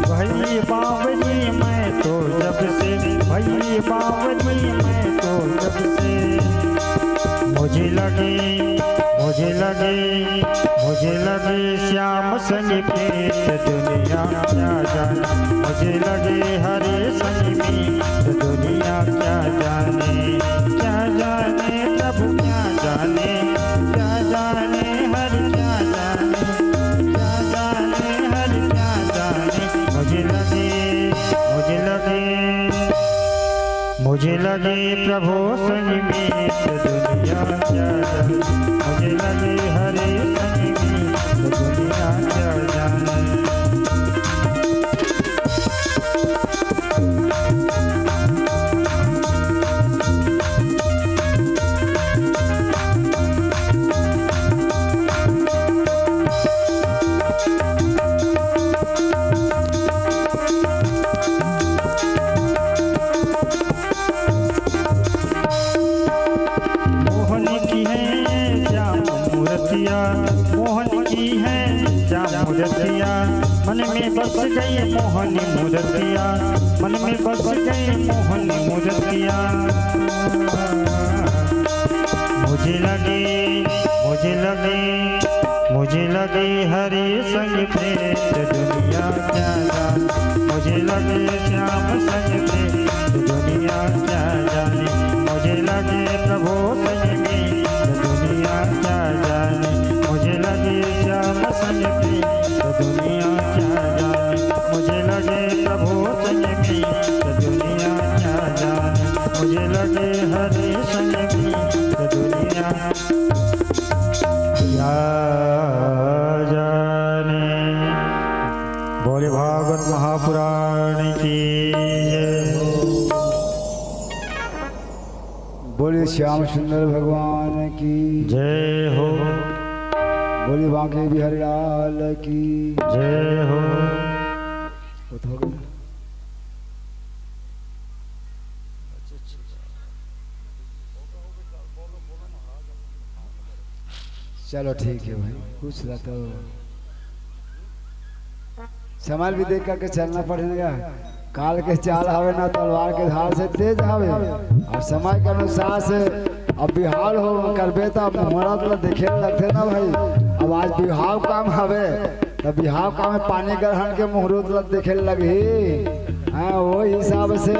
भई बावली मैं तो जब से, भई बावली मैं तो जब से। मुझे लगी, मुझे लगी, मुझे लगी श्याम संग प्रीत, दुनिया क्या जाने। मुझे लगी हरि संग प्रीत, दुनिया क्या जाने। क्या जाने प्रभु क्या जाने, क्या जाने हरि क्या जाने, क्या जाने हरि क्या जाने। मुझे लगी, मुझे लगी, मुझे लगी प्रभु संग प्रीत, दुनिया क्या जाने। मुझे लगी हरि संग प्रीत, दुनिया क्या जाने। बस गई मोहन मूरतिया, मन में बस गई मोहन मूरतिया। मुझे लगे, मुझे लगे, मुझे लगे हरि संग प्रेम दुनिया क्या जाने। मुझे लगे श्याम संग प्रेम दुनिया क्या जाने। मुझे लगे प्रभु संग प्रेम दुनिया क्या जाने। मुझे लगे श्याम संग प्रेम दुनिया क्या जाने। मुझे लगे प्रभु संग प्रेम दुनिया क्या जाने। मुझे लगे हरि संग प्रेम दुनिया क्या जाने। बोले भागवत महापुराण की जय हो। बोले श्याम सुंदर भगवान की जय हो। बोले बांके बिहारी लाल की जय हो। वो तो हो गया। चलो ठीक है भाई, कुछ ला तो समय भी देख करके चलना पड़ेगा। काल के चाल हवे ना तलवार के धार से तेज हवे, और समय के अनुसार से अब बिहाव हो करबे त मुहूर्त ला देखे लगथे ना भाई। अब आज बिहाव काम हवे, त बिहाव काम में पानी ग्रहण के मुहूर्त ला देखे लगही। हाँ, वो हिसाब से।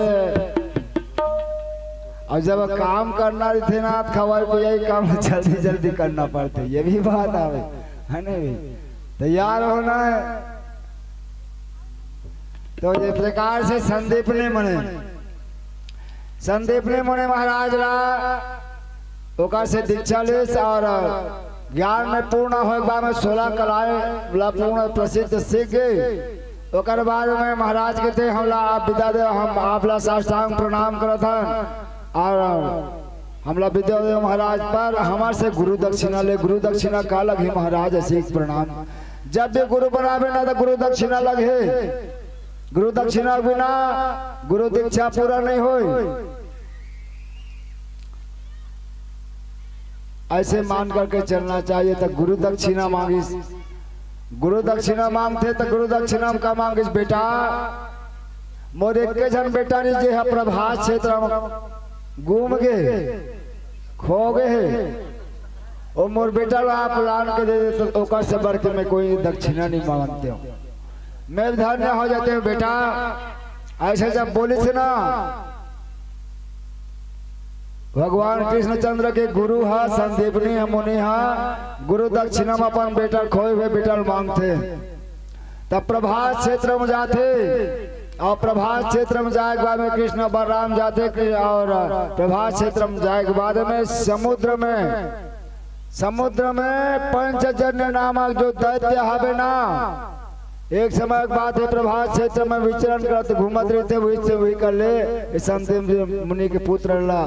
और जब काम करना रहिथे ना, त खवाई पियाई काम जल्दी जल्दी करना पड़थे, ये भी बात आवे, है ना भाई? तैयार होना है। तो ये प्रकार से संदीपनी मुनि, संदीपनी मुनि महाराज ला ओकर से दीक्षा लेस और ज्ञान में पूर्ण होए के बाद में सोलह कलाएं ला पूर्ण प्रसिद्ध सीख गए। ओकर बाद में महाराज कहते, "हमला आप विद्या दे, हम आपला साष्टांग प्रणाम करत हन और हमला विद्या दे महाराज, पर हमर से गुरु दक्षिणा ले।" "गुरु दक्षिणा का लगही महाराज?" "ऐसे ही प्रणाम।" जब भी गुरु बनावे ना तो गुरु दक्षिणा लगही। गुरु दक्षिणा बिना गुरु दीक्षा पूरा नहीं होए। ऐसे मान करके चलना चाहिए। तो गुरु दक्षिणा मांगिस, गुरु दक्षिणा मांगथे तो गुरु दक्षिणा में का मांगिस? "बेटा, मोर एक झन बेटा रहिस, जे ह प्रभास क्षेत्र में गुम गे, खो गे हे, ओ मोर बेटा ला आप लान के दे देते, ओकर से बढ़ के मैं कोई दक्षिणा नहीं मांगते हूँ, मैं धन्य हो जाते हूँ बेटा।" ऐसे जब बोलिस ना भगवान कृष्णचंद्र के गुरु ह संदीपनी ह मुनि ह, गुरु दक्षिणा में अपन बेटा, खोए हुए बेटा ल मांगथे। तब प्रभास क्षेत्र में जाथे और प्रभास क्षेत्र में जाए के बाद में कृष्ण बलराम जाथे कि-, और प्रभास क्षेत्र में जाए के बाद में समुद्र में, समुद्र में पंचजन्य नामक जो दैत्य हवे ना, एक समय के बात है, प्रभास क्षेत्र में विचरण करत घूमत रहिथे, वही से वही कर ले, इस संदीप मुनि के पुत्र ला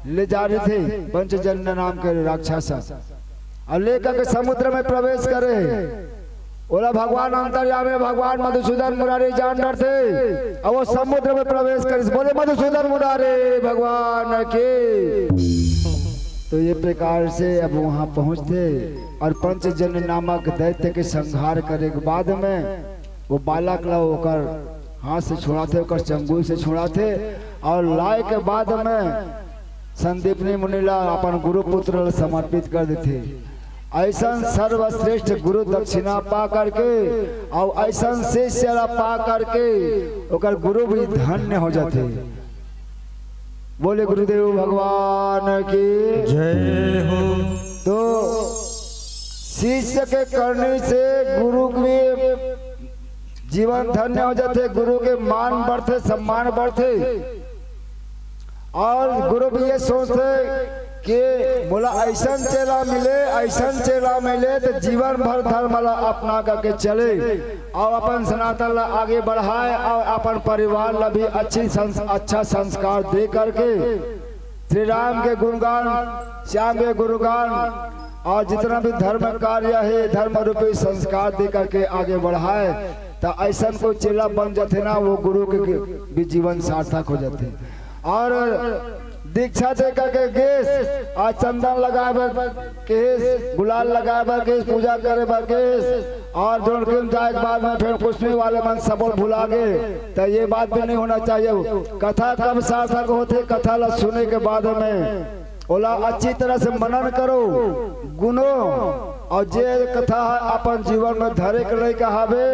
ले जा रहिथे पंचजन्य नाम के राक्षस, और लेकर के समुद्र में प्रवेश करे। ओला भगवान अंतर्यामी भगवान मधुसूदन मुरारी जान डरथे, और वो समुद्र में प्रवेश करिस। बोले मधुसूदन मुरारी भगवान की। तो ये प्रकार से अब वहां पहुंचथे और पंचजन्य नामक दैत्य के संहार करे के बाद में वो बालक ला ओकर हाथ से छुड़ाथे, ओकर चंगुल से छुड़ाथे और लाए के बाद में संदीपनी मुनि ला अपन गुरुपुत्र ला समर्पित कर देथे। ऐसन सर्वश्रेष्ठ गुरु दक्षिणा पा करके और ऐसन शिष्य ला पा करके ओकर गुरु भी धन्य हो जाथे। बोले गुरुदेव भगवान की जय हो। तो शिष्य के करनी से गुरु के जीवन धन्य हो जाथे, गुरु के मान बढ़थे, सम्मान बढ़थे। और गुरु भी ये सोचथे कि मोला ऐसन चेला मिले, ऐसन चेला मिले तो जीवन भर धर्म ला अपना करके चले और अपन सनातन ला आगे बढ़ाए और अपन परिवार ला भी अच्छी संस-, अच्छा संस्कार दे करके श्री राम के गुणगान, श्याम के गुणगान और जितना भी धर्म कार्य है, धर्म रूपी संस्कार दे करके आगे बढ़ाए, तो ऐसन कोई चेला बन जाथे ना, वो गुरु के भी जीवन सार्थक हो जाथे। और दीक्षा दे करके गेस, आज चंदन लगाए बर केस, गुलाल लगाए बर केस, पूजा करे बर केस, और जोन के जाए के बाद में फिर कुश्मी वाले मन सबो ल भुला गे, त ये बात भी नहीं होना चाहिए। कथा कब सार्थक होथे? कथा ला सुने के बाद में ओला अच्छी तरह से मनन करो, गुनो, और जे कथा ह अपन जीवन में धरे के लइक हावे,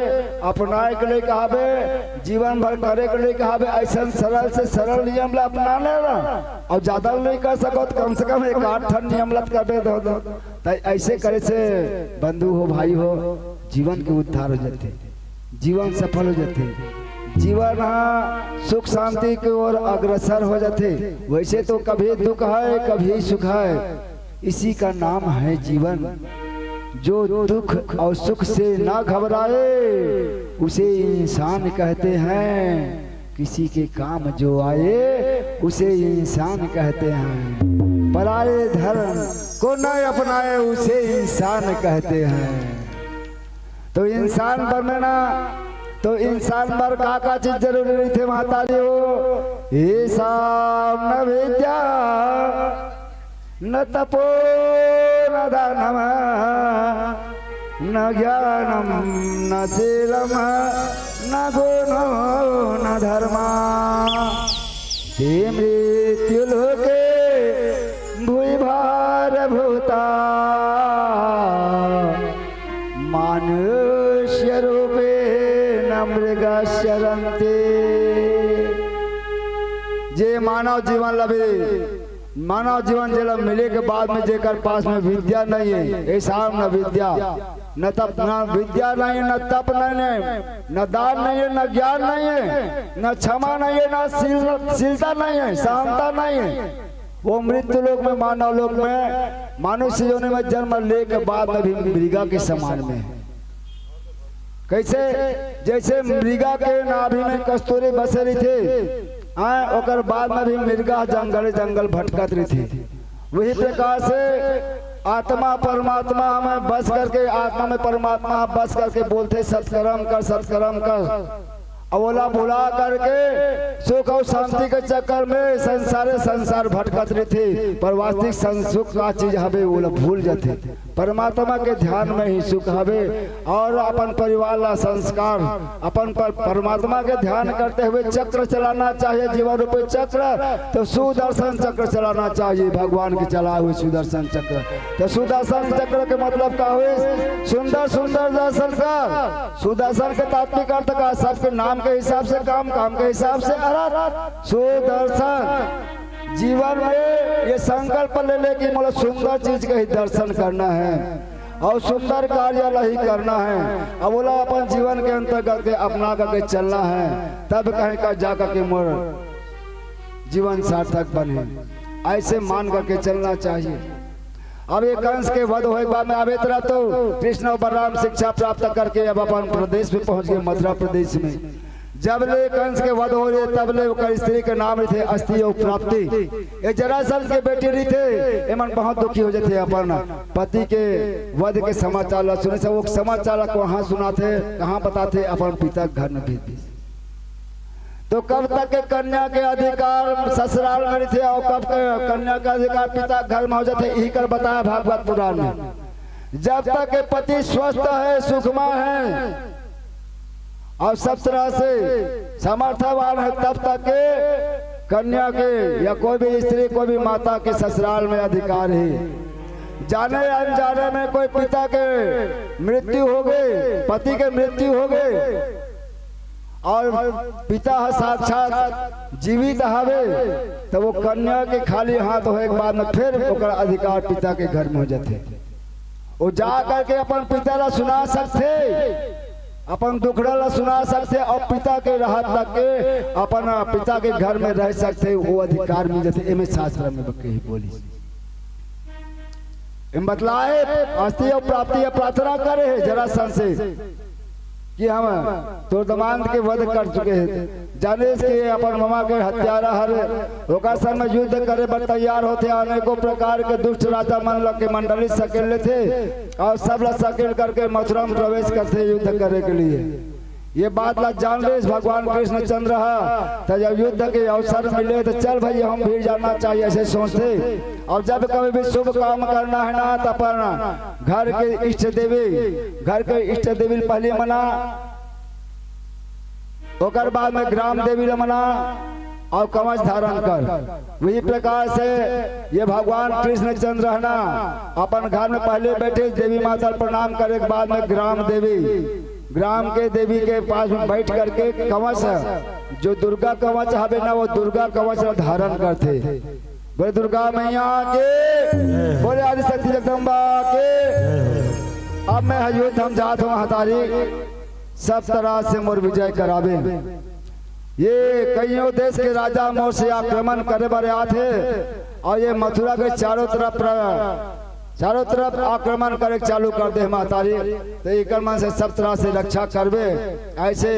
अपनाए के लइक हावे, जीवन भर करे के लइक हावे, अइसन सरल से सरल नियम ला अपना लेना। और ज्यादा नहीं कर सको त कम से कम एक आध ठन नियम ला त करबे दो, दो। त ऐसे करे से बंधु हो, भाई हो, जीवन के उद्धार हो जाथे, जीवन सफल हो जाथे, जीवन ह सुख शांति के ओर अग्रसर हो जाथे। वैसे तो कभी दुख है, कभी सुख है, इसी का नाम है जीवन। जो दुख और सुख से ना घबराए, उसे इंसान कहते हैं। किसी के काम जो आए, उसे इंसान कहते हैं। पराए धर्म को न अपनाए, उसे इंसान कहते हैं। तो इंसान बनना, तो इंसान बर का का चीज जरूरी रहिथे, महतारी हो? एषां न विद्या न तपो न दानम न ज्ञानम न शीलम न गुणो न धर्मा। ते मृत्युलोके भूय भारभूता मानुष्य रूपेण मृगस्सरन्ति। जे मानव जीवन लबे, मानव जीवन जेला मिले के बाद में जेकर पास में विद्या नहीं है, एषां न विद्या, न तप, न विद्या नहीं, न तप नहीं है, न दान नहीं है, न ज्ञान नहीं है, न क्षमा नहीं है, न शील, शीलता नहीं है, शांता नहीं है, वो मृत्यु लोक में, मानव लोक में, मानुष्य योनि में जन्म ले के बाद में भी मृगा के समान में है। कैसे? जैसे मृगा के नाभि में कस्तूरी बसे रहिथे, आय, ओकर बाद में भी मृगा जंगल जंगल भटकत रहिथे। वही प्रकार से आत्मा परमात्मा में बस करके, आत्मा में परमात्मा बस करके बोलथे, "सत्कर्म कर, सत्कर्म कर।" अब ओला भुला करके सुख और शांति के चक्कर में संसारे संसार भटकत रहिथे, पर वास्तविक सं-, सुख का चीज हवे, ओला भूल जाथे। परमात्मा के ध्यान में ही सुख हवे और अपन परिवार ला संस्कार, अपन पर, परमात्मा के ध्यान करते हुए चक्र चलाना चाहिए, जीवन रूपी चक्र। तो सुदर्शन चक्र चलाना चाहिए, भगवान के चलाए हुए सुदर्शन चक्र। तो सुदर्शन चक्र के मतलब का हुए? सुंदर सुंदर दर्शन कर। सुदर्शन के तात्विक अर्थ का? सबके नाम के हिसाब से काम, काम के हिसाब से अर्थ। सुदर्शन जीवन में ये संकल्प ले ले कि मोला सुंदर चीज का ही दर्शन करना है और सुंदर कार्य ला ही करना है। अब ओला अपन जीवन के अंतर्गत के अपना करके चलना है, तब कहीं का जा करके मोर जीवन सार्थक बने। ऐसे मान करके चलना चाहिए। अब ये कंस के वध होए के बाद में, अब इतना तो कृष्ण और बलराम शिक्षा प्राप्त करके अब अपन प्रदेश में पहुंच गए, मथुरा प्रदेश में। जब ले कंस के वध हो रहे, तब ले ओकर स्त्री के नाम रहिथे अस्थि और प्राप्ति। ये जरासंध के बेटी रहिथे, एमन बहुत दुखी हो जाथे अपन पति के वध के समाचार ला सुने से। वो समाचार ला कहाँ सुनाथे, कहाँ बताथे? अपन पिता के घर में भेज दे। तो कब तक के कन्या के अधिकार ससुराल में रहिथे और कब के कन्या के अधिकार पिता के घर में हो जाथे, यही कर बताया भागवत पुराण में। जब तक के पति स्वस्थ है, सुखमा है और सब तरह से समर्थवान है, तब तक के कन्या के या कोई भी स्त्री, कोई भी माता के ससुराल में अधिकार है। जाने अनजाने में कोई पिता के मृत्यु हो गई, पति के मृत्यु हो गई और पिता ह साक्षात जीवित हवे, तो वो कन्या के खाली हाथ होए के बाद में फिर ओकर अधिकार पिता के घर में हो जाथे। वो जा करके अपन पिता ला सुना सकथे, अपन दुखड़ा ला सुना सकथे और पिता के रहत तक के अपन पिता के घर में रह सकथे, वो अधिकार मिल जाथे। एमे शास्त्र में कही बोली। एम बतलाए, अस्थि और प्राप्ति या प्रार्थना करे हे जरासंध से कि हम तोर दमांद के वध कर चुके हैं। जाने से कि अपन ममा के हत्यारा हरे, ओकर संग में युद्ध करे बर तैयार होथे, अनेकों प्रकार के दुष्ट राजा मन ल के मंडली सकेल लेथे और सब ल सकेल करके मथुरा में प्रवेश करथे युद्ध करे के लिए। ये बात ला जान ले भगवान कृष्णचंद्र ह, त जब युद्ध के अवसर मिले त चल भाई, हम भी जाना चाहिए, ऐसे सोचते। और जब कभी भी शुभ काम करना है ना, त अपन घर के इष्ट देवी, घर के इष्ट देवी ल पहले मना, ओकर बाद में ग्राम देवी ल मना, और कवच धारण कर। वही प्रकार से ये भगवान कृष्णचंद्र है ना, अपन घर में पहले बैठे देवी माता ल प्रणाम करे के बाद में ग्राम देवी, ग्राम के देवी के पास में बैठ करके कवच, जो दुर्गा कवच हवे ना, वो दुर्गा कवच ल धारण करथे। बोले दुर्गा मैया के, बोले आदिशक्ति जगदम्बा के। अब मैं ह युद्ध हम जात हूँ हतारी, सब तरह से मोर विजय करावे। ये कइयों देश के राजा मोर से आक्रमण करे बर आथे, और ये मथुरा के चारों तरफ प्र-, चारों तरफ आक्रमण करे के चालू कर दे महतारी, तो एकर मन से सब तरह से रक्षा करबे। ऐसे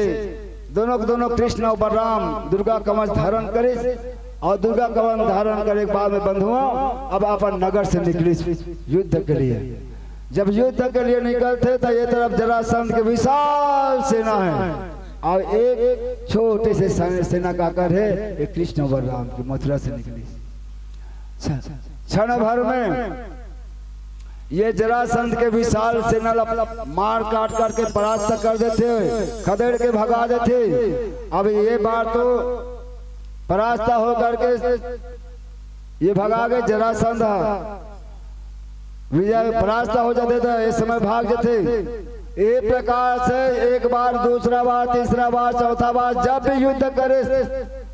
दोनों के दोनों कृष्ण और बलराम दुर्गा कवच धारण करिस, और दुर्गा कवच धारण करे के बाद में बंधुओं अब अपन नगर से निकलिस युद्ध के लिए। जब युद्ध के लिए निकलथे तो ये तरफ जरासंध के विशाल सेना है, और एक छोटे से से-, सेना का कर है, एक कृष्ण और बलराम की मथुरा से निकलिस। छ-, क्षण भर में ये जरासंध के विशाल सेना ल मार काट करके परास्त कर देथे, खदेड़ के भगा देथे। अब ये बार तो परास्त होकर के ये भगा के जरासंध ह विजय परास्त हो जाथे, त ए समय भाग जाथे। ए प्रकार से एक बार, दूसरा बार, तीसरा बार, चौथा बार जब भी युद्ध करे,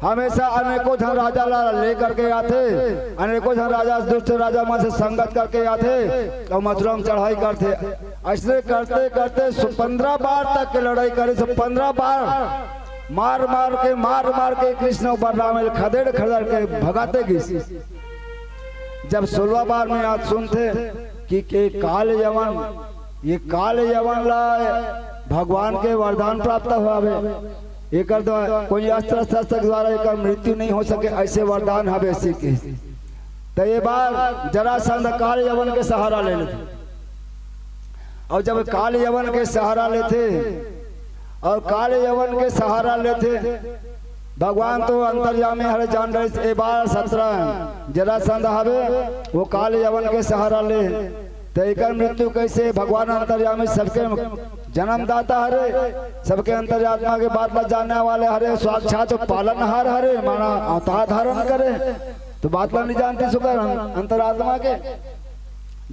हमेशा अनेकों झन राजा ला लेकर के आथे, अनेकों झन राजा, दुष्ट राजा मन से संगत करके आथे और मथुरा में चढ़ाई करथे। ऐसे करते करते सु-, पंद्रह बार तक के लड़ाई करे, सो पंद्रह बार मार मार के, मार मार के कृष्ण और बलराम ल खदेड़ खदेड़ के भगाते गिस। जब सोलवा बार में आज सुनथे कि के काल यवन, ये काल यवन ला भगवान के वरदान प्राप्त हुआ है, एकर द्वारा कोई अस्त्र शस्त्र के द्वारा एकर मृत्यु नहीं हो सके, ऐसे वरदान हवे सीखे। तो ये बार जरासंध काल यवन के सहारा ले लेथे, और जब काल यवन के सहारा लेथे और काल यवन के सहारा लेथे, भगवान तो अंतर्यामी हरे जान रहे, ए बार सत्रह जरासंध हवे, वो काल यवन के सहारा ले, तो एकर मृत्यु कैसे? भगवान अंतर्यामी सबके जन्मदाता हरे, सबके अंतरात्मा के बात ला जानने वाले हरे, साक्षात पालनहार हरे, माना अवतार धारण करे, तो बात ला नहीं जानते सुकर अंतरात्मा के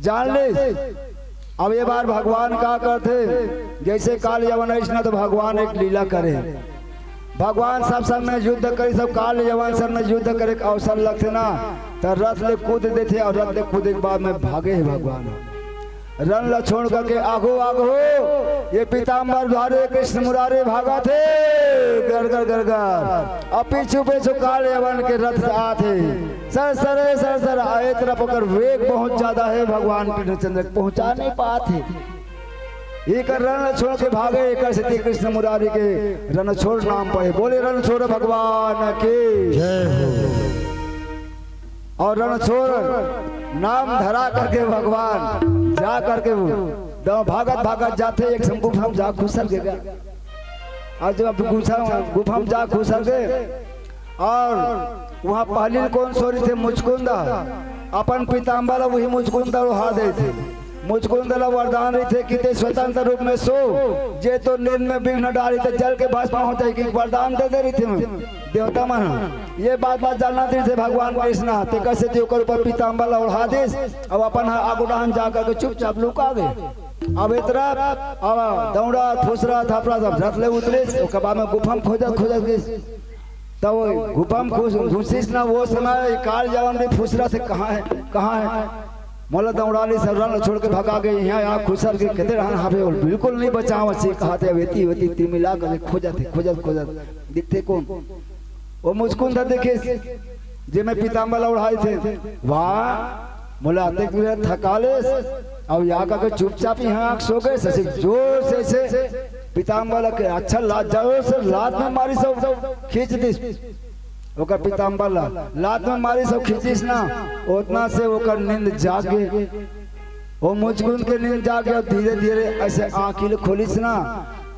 जान ले। अब ये बार भगवान का करथे, जैसे काल यवन ऐसना तो भगवान एक लीला करे। भगवान सब संग में युद्ध करे, सब काल यवन संग में युद्ध करे के अवसर लगथे ना, तो रथ ले कूद देथे और रथ ले कूदे के बाद में भागे हे भगवान। रण ला छोड़ करके आघो आघो ये पीताम्बर धारे कृष्ण मुरारे भागथे, गरगर गरगर। अब पीछू पीछू काल यवन के रथ आथे, सर सरे सर सर। ए तरफ ओकर वेग बहुत ज्यादा है, भगवान कृष्णचंद्र के पहुंचा नहीं पात है। एकर रण छोड़ के भागे, एकर सेती कृष्ण मुरारी के रणछोड़ नाम पड़े। बोले रणछोड़ भगवान की। जय हो। और रणछोड़ नाम धरा करके भगवान जा करके वो दव भागत भागत जाथे, एक ठन गुफा में जा खुसर गे। और जब गुफा, गुफा में जा खुसर गे, और वहाँ पहली कोन सो रहिथे? मुचकुंद। अपन पीताम्बर ला वही मुचकुंद ओढ़ा देथे। मुचकुंद ला वरदान रहिथे कि ते स्वतंत्र रूप में सो, जे तोर नींद में विघ्न डारी त जल के भस्म हो जाही, कि वरदान दे दे रहिथे देवता मन। ये बात, बात जानना रहिथे भगवान कृष्ण, तेकर सेती ओकर ऊपर पीताम्बर ला ओढ़ा दिस, अब अपन ह आगू डहन जा करके चुपचाप लुका गे। अब ए तरफ, अब दौड़ा, फुसरा, थपरा सब रथ ले उतरिस, ओकर बाद में गुफा में खोजत, खोजत गिस। तब वो गुफा में घुस-, घुसिस ना, वो समय काल यवन भी फुसरथे, "कहाँ है, कहाँ है?" मोला दौड़ा लिस, रण छोड़ के भगा गे, यहाँ, यहाँ खुसर गे, कते रहन हावे, बोल, बिल्कुल नहीं बचावत हे, कहाथे, अब एती, ओती तिमिला करके खोजत हे, खोजत, खोजत, दिखथे कोन? वो मुचकुंद देखे, जे में पीताम्बर ला ओढ़ाए थे, वाह, मोला अतेक दूर थका लेस, अब या का के चुपचाप यहाँ आके सो गे, सचिव जोर से, से पीताम्बर ला के अच्छा ला, जोर से लात में मारिस, सब खींच दिस। ओकर पीताम्बर ला लात में मारिस, सब खींचिस ना, ओतना से ओकर नींद जाग गे। वो मुचकुंद के नींद जाग गे, धीरे-धीरे ऐसे आँखी ल खोलिस ना,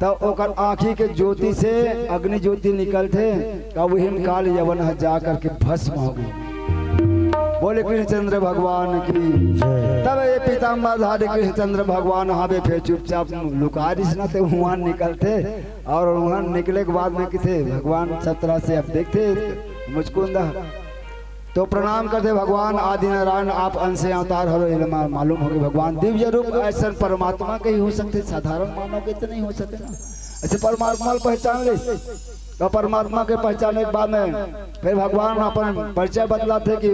त ओकर आँखी के ज्योति से अग्नि ज्योति निकलथे, त वही में काल यवन ह जा करके भस्म हो गई। बोले कृष्णचंद्र भगवान की। तब ये पीताम्बरधारी कृष्णचंद्र भगवान हावे, फेर चुपचाप लुका रिहिस ना, ते उहाँ निकलथे। और उहाँ निकले के बाद में किथे भगवान सब तरह से अब देखथे मुचकुंद, तो प्रणाम करथे, भगवान आदि नारायण आप अंश अवतार हरो, ये मा-, मालूम होगे भगवान दिव्य रूप ऐसन परमात्मा के ही हो सकथे, साधारण मानव के तो नहीं हो सके ना। ऐसे परमात्मा ल पहचान ले, तो परमात्मा के पहचाने के बाद में फेर भगवान अपन परिचय बतलाथे कि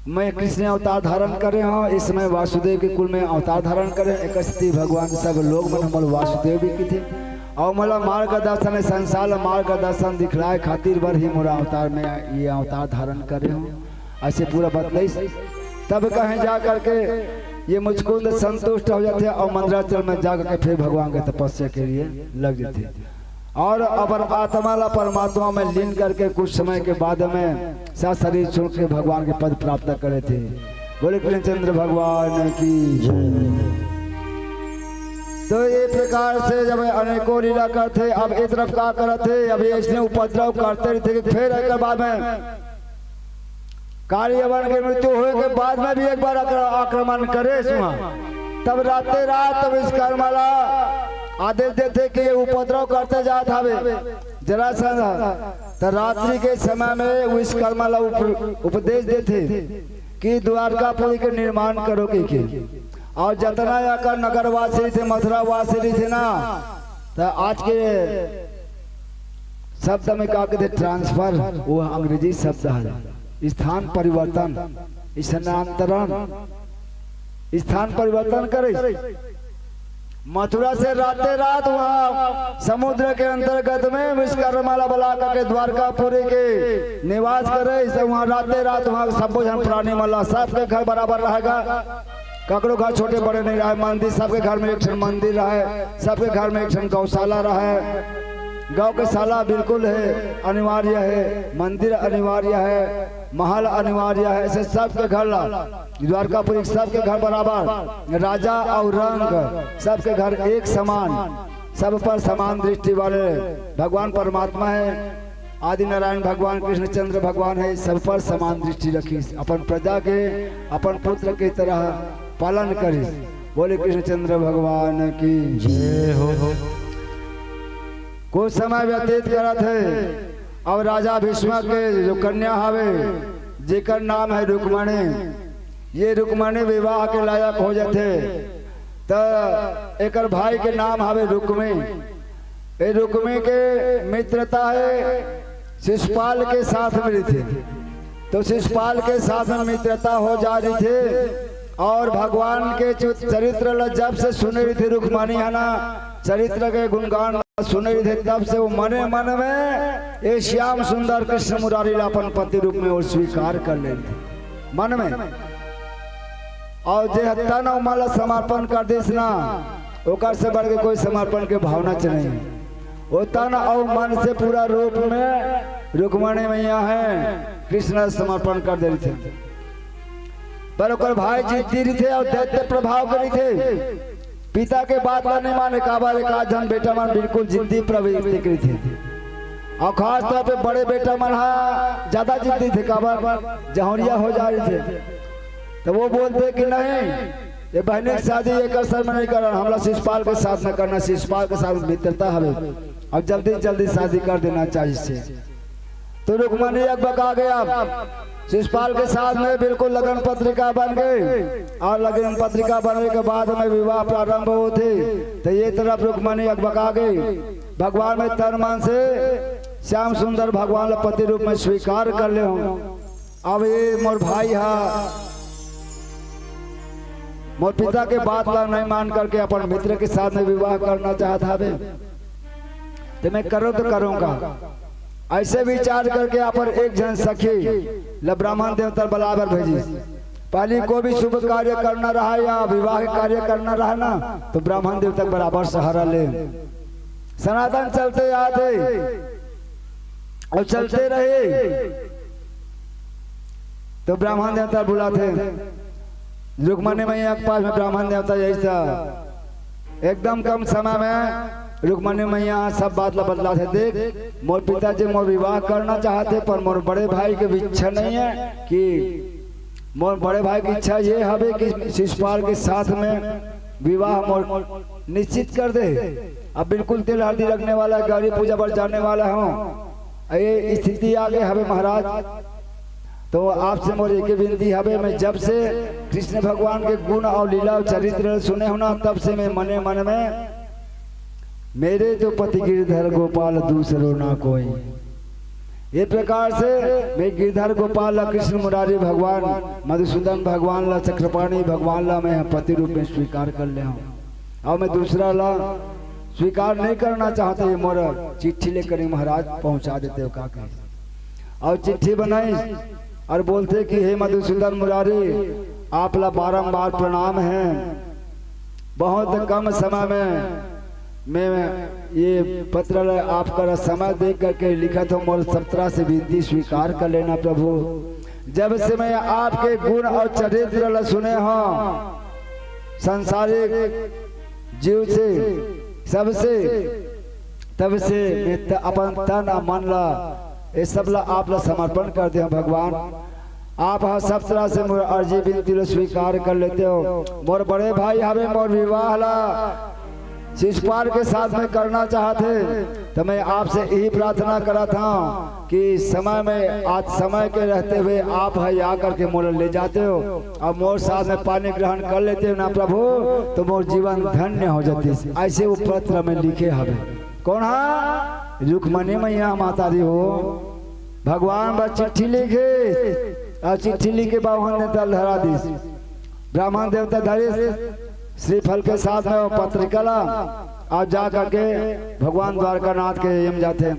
मैं कृष्ण अवतार धारण करे हँव, इस समय वासुदेव के कुल में अवतार धारण करे हँव। एक स्थिति भगवान सब लोग मन हमन वासुदेव भी किथे, अउ मोला मार्गदर्शन, संसार ल मार्गदर्शन दिखलाए खातिर बर ही मोला अवतार में ये अवतार धारण करे हँव। ऐसे पूरा बतलाइस। तब कहें जा करके ये मुचकुंद संतुष्ट हो जाथे अउ मंदराचल में जा करके फेर भगवान के तपस्या के लिए लग जाथे। और अपन आत्मा ला परमात्मा में लीन करके कुछ समय के बाद में सात शरीर छोड़ के भगवान के पद प्राप्त करे थे। बोले कृष्णचंद्र भगवान की जय। तो ये प्रकार से जब अनेकों लीला करथे, अब ए तरफ का करत हे, अब ये इसने उपद्रव करते रहिथे कि फेर एक बाद में काल यवन के मृत्यु होए के बाद में भी एक बार आक्र-, आक्रमण करे सुहा। तब राते रात तब विश्वकर्मा ला आदेश देथे कि ये उपद्रव करते जात हवे जरासंध। त रात्रि के समय में विश्वकर्मा ला उप-, उपदेश देथे कि द्वारकापुरी के निर्माण करो के, के। और जतना यहाँ का नगरवासी थे, मथुरावासी थे ना, त आज के शब्द में का कहते, ट्रांसफर, वो अंग्रेजी शब्द है। स्थान परिवर्तन, स्थानांतरण, स्थान परिवर्तन करे। मथुरा से राते रात वहाँ समुद्र के अंतर्गत में विश्वकर्मा ला बुला करके द्वारकापुरी के निवास करे। से वहाँ राते रात वहाँ सब झन प्राणी मन ला, सबके घर बराबर रहेगा। ककरो घर छोटे बड़े नहीं रहे, मंदिर, सबके घर में एक ठन मंदिर रहे, सबके घर में एक ठन गौशाला रहे। गौ के शाला बिल्कुल है, अनिवार्य है, मंदिर अनिवार्य है, महल अनिवार्य है। ऐसे सबके घर ला, द्वारकापुरी सबके घर बराबर, राजा और रंक सबके घर एक समान, सब पर समान दृष्टि वाले भगवान परमात्मा है। आदि नारायण भगवान कृष्णचंद्र भगवान है, सब पर समान दृष्टि रखिस, अपन प्रजा के, अपन पुत्र के तरह पालन करिस। बोले कृष्णचंद्र भगवान की जय हो। कुछ समय व्यतीत करत हे, अब राजा भीष्म के जो कन्या हवे, जेकर नाम है रुक्मणी, ये रुक्मणी विवाह के लायक हो जाथे, त एकर भाई के नाम हवे रुक्मी। ए रुक्मी के मित्रता है शिशुपाल के साथ में रहिथे, तो शिशुपाल के साथ में मित्रता हो जा रहिथे। और भगवान के चु-, चरित्र ल जब से सुने रहिथे रुक्मणी ह ना, चरित्र के गुणगान सुने रहिथे, तब से वो मने मन में ये श्याम सुंदर कृष्ण मुरारी ला अपन पति रूप में वो स्वीकार कर ले रहिथे मन में। और जे ह तन अउ मन ला समर्पण कर दिस ना, ओकर से बढ़ के कोई समर्पण के भावना च नहीं। वो तन अउ मन से पूरा रूप में रुक्मणी मैया है, कृष्ण ला समर्पण कर दे रहिथे। पर ओकर भाई जिद्दी रहिथे और दैत्य प्रभाव के रहिथे। पिता के बात ला नहीं माने, काबर एक आध झन बेटा मन बिल्कुल जिद्दी प्रवृत्ति के रहिथे। और खास तौर पे बड़े बेटा मन हा ज्यादा जिद्दी थे, काबर जहौरिया हो जा रहिथे। तो वो बोलते कि नहीं, ये बहनी के शादी एकर सर में नहीं करना, हमला शिशुपाल के साथ में करना, शिशुपाल के साथ मित्रता हवे, अब जल्दी जल्दी शादी कर देना चाहिए इससे। तो रुक्मणी अकबका गया, शिशुपाल के साथ में बिल्कुल लगन पत्रिका बन गई। और लगन पत्रिका बनने के बाद में विवाह प्रारंभ होथे, तो ये तरफ रुक्मणी अकबका गई, भगवान में तन मन से श्याम सुंदर भगवान ला पति रूप में स्वीकार कर ले हूँ। अब ये मोर भाई हा, मोर पिता के बात ला नहीं मान करके अपन मित्र के साथ में विवाह करना चाहत हवे, तो मैं करूँ तो करूँगा। ऐसे विचार करके अपन एक झन सखी ला ब्राह्मण देवता बलाबर भेजिस। पहली कोई भी शुभ कार्य करना रहा या विवाह कार्य करना रहा ना, तो ब्राह्मण देवता बराबर सहारा ले। सनातन चलते आते और चलते रहे, तो ब्राह्मण देवता बुलाथे। रुक्मणी मैया के पास में ब्राह्मण देवता यही था, एकदम कम समय में रुक्मणी मैया सब बात ला बतलाथे। देख, मोर पिताजी मोर विवाह करना चाहथे, पर मोर बड़े भाई के इच्छा नहीं है कि मोर बड़े भाई की इच्छा ये हवे कि शिशुपाल के साथ में विवाह मोर निश्चित कर दे। अब बिल्कुल तेल हल्दी रखने वाला, गौरी पूजा पर जाने वाला हूँ, ये स्थिति आगे हवे महाराज। तो आपसे मोर एक विनती हवे, मैं जब से कृष्ण भगवान के गुण और लीला और चरित्र सुने हूँ ना, तब से मैं मने मन में मेरे तो पति गिरधर गोपाल दूसरो ना कोई। ये प्रकार से मैं गिरधर गोपाल ला कृष्ण मुरारी भगवान, मधुसूदन भगवान ला, चक्रपाणी भगवान ला मैं पति रूप में स्वीकार कर ले हूँ। और मैं दूसरा ला स्वीकार नहीं करना चाहते। ये मोर चिट्ठी लेकर ही महाराज पहुंचा देते हो का कहे। और चिट्ठी बनाई और बोलते कि हे मधुसूदन मुरारी, आप ला बारंबार प्रणाम है। बहुत कम समय में मैं ये पत्र ल-, आपका समय देख करके लिखत हूँ। मोर सत्रा से विनती स्वीकार कर लेना प्रभु। जब से मैं आपके गुण और चरित्र ल सुने हूँ, संसारिक जीव से, सबसे, तब से मैं त-, अपन तन और मन ला, ये सब ला आप ला समर्पण कर दे हूँ भगवान। आप ह सब तरह से मोर अर्जी विनती ला स्वीकार कर लेते हो। मोर बड़े भाई हवे, मोर विवाह ला शिशुपाल के साथ में करना चाहते, तो मैं आपसे यही प्रार्थना करत हूँ कि समय में, आज समय के रहते हुए आप है आकर के मोला ले जाते हो और मोर साथ में पानी ग्रहण कर लेते हो ना प्रभु, तो मोर जीवन धन्य हो जाती। ऐसे वो पत्र में लिखे हवे। कौन हा? रुक्मणी मैया माता री हो। भगवान बस चिट्ठी लिखे और चिट्ठी लिखे बावन देवता धरा दीस। ब्राह्मण देवता धरिस श्रीफल के साथ में वो पत्रिका ला, और जा करके भगवान द्वारकानाथ के यम जाते।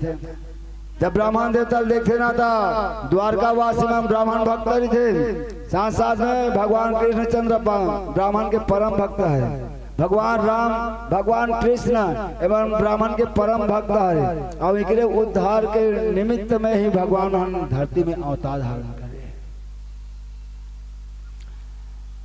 जब ब्राह्मण देवता देखते ना था, द्वारकावासी में ब्राह्मण भक्त रहिथे, साथ साथ में भगवान कृष्णचंद्र ब्राह्मण के परम भक्त है। भगवान राम, भगवान कृष्ण एवं ब्राह्मण के परम भक्त है और एकरे उद्धार के निमित्त में ही भगवान हम धरती में अवतार धारण करे।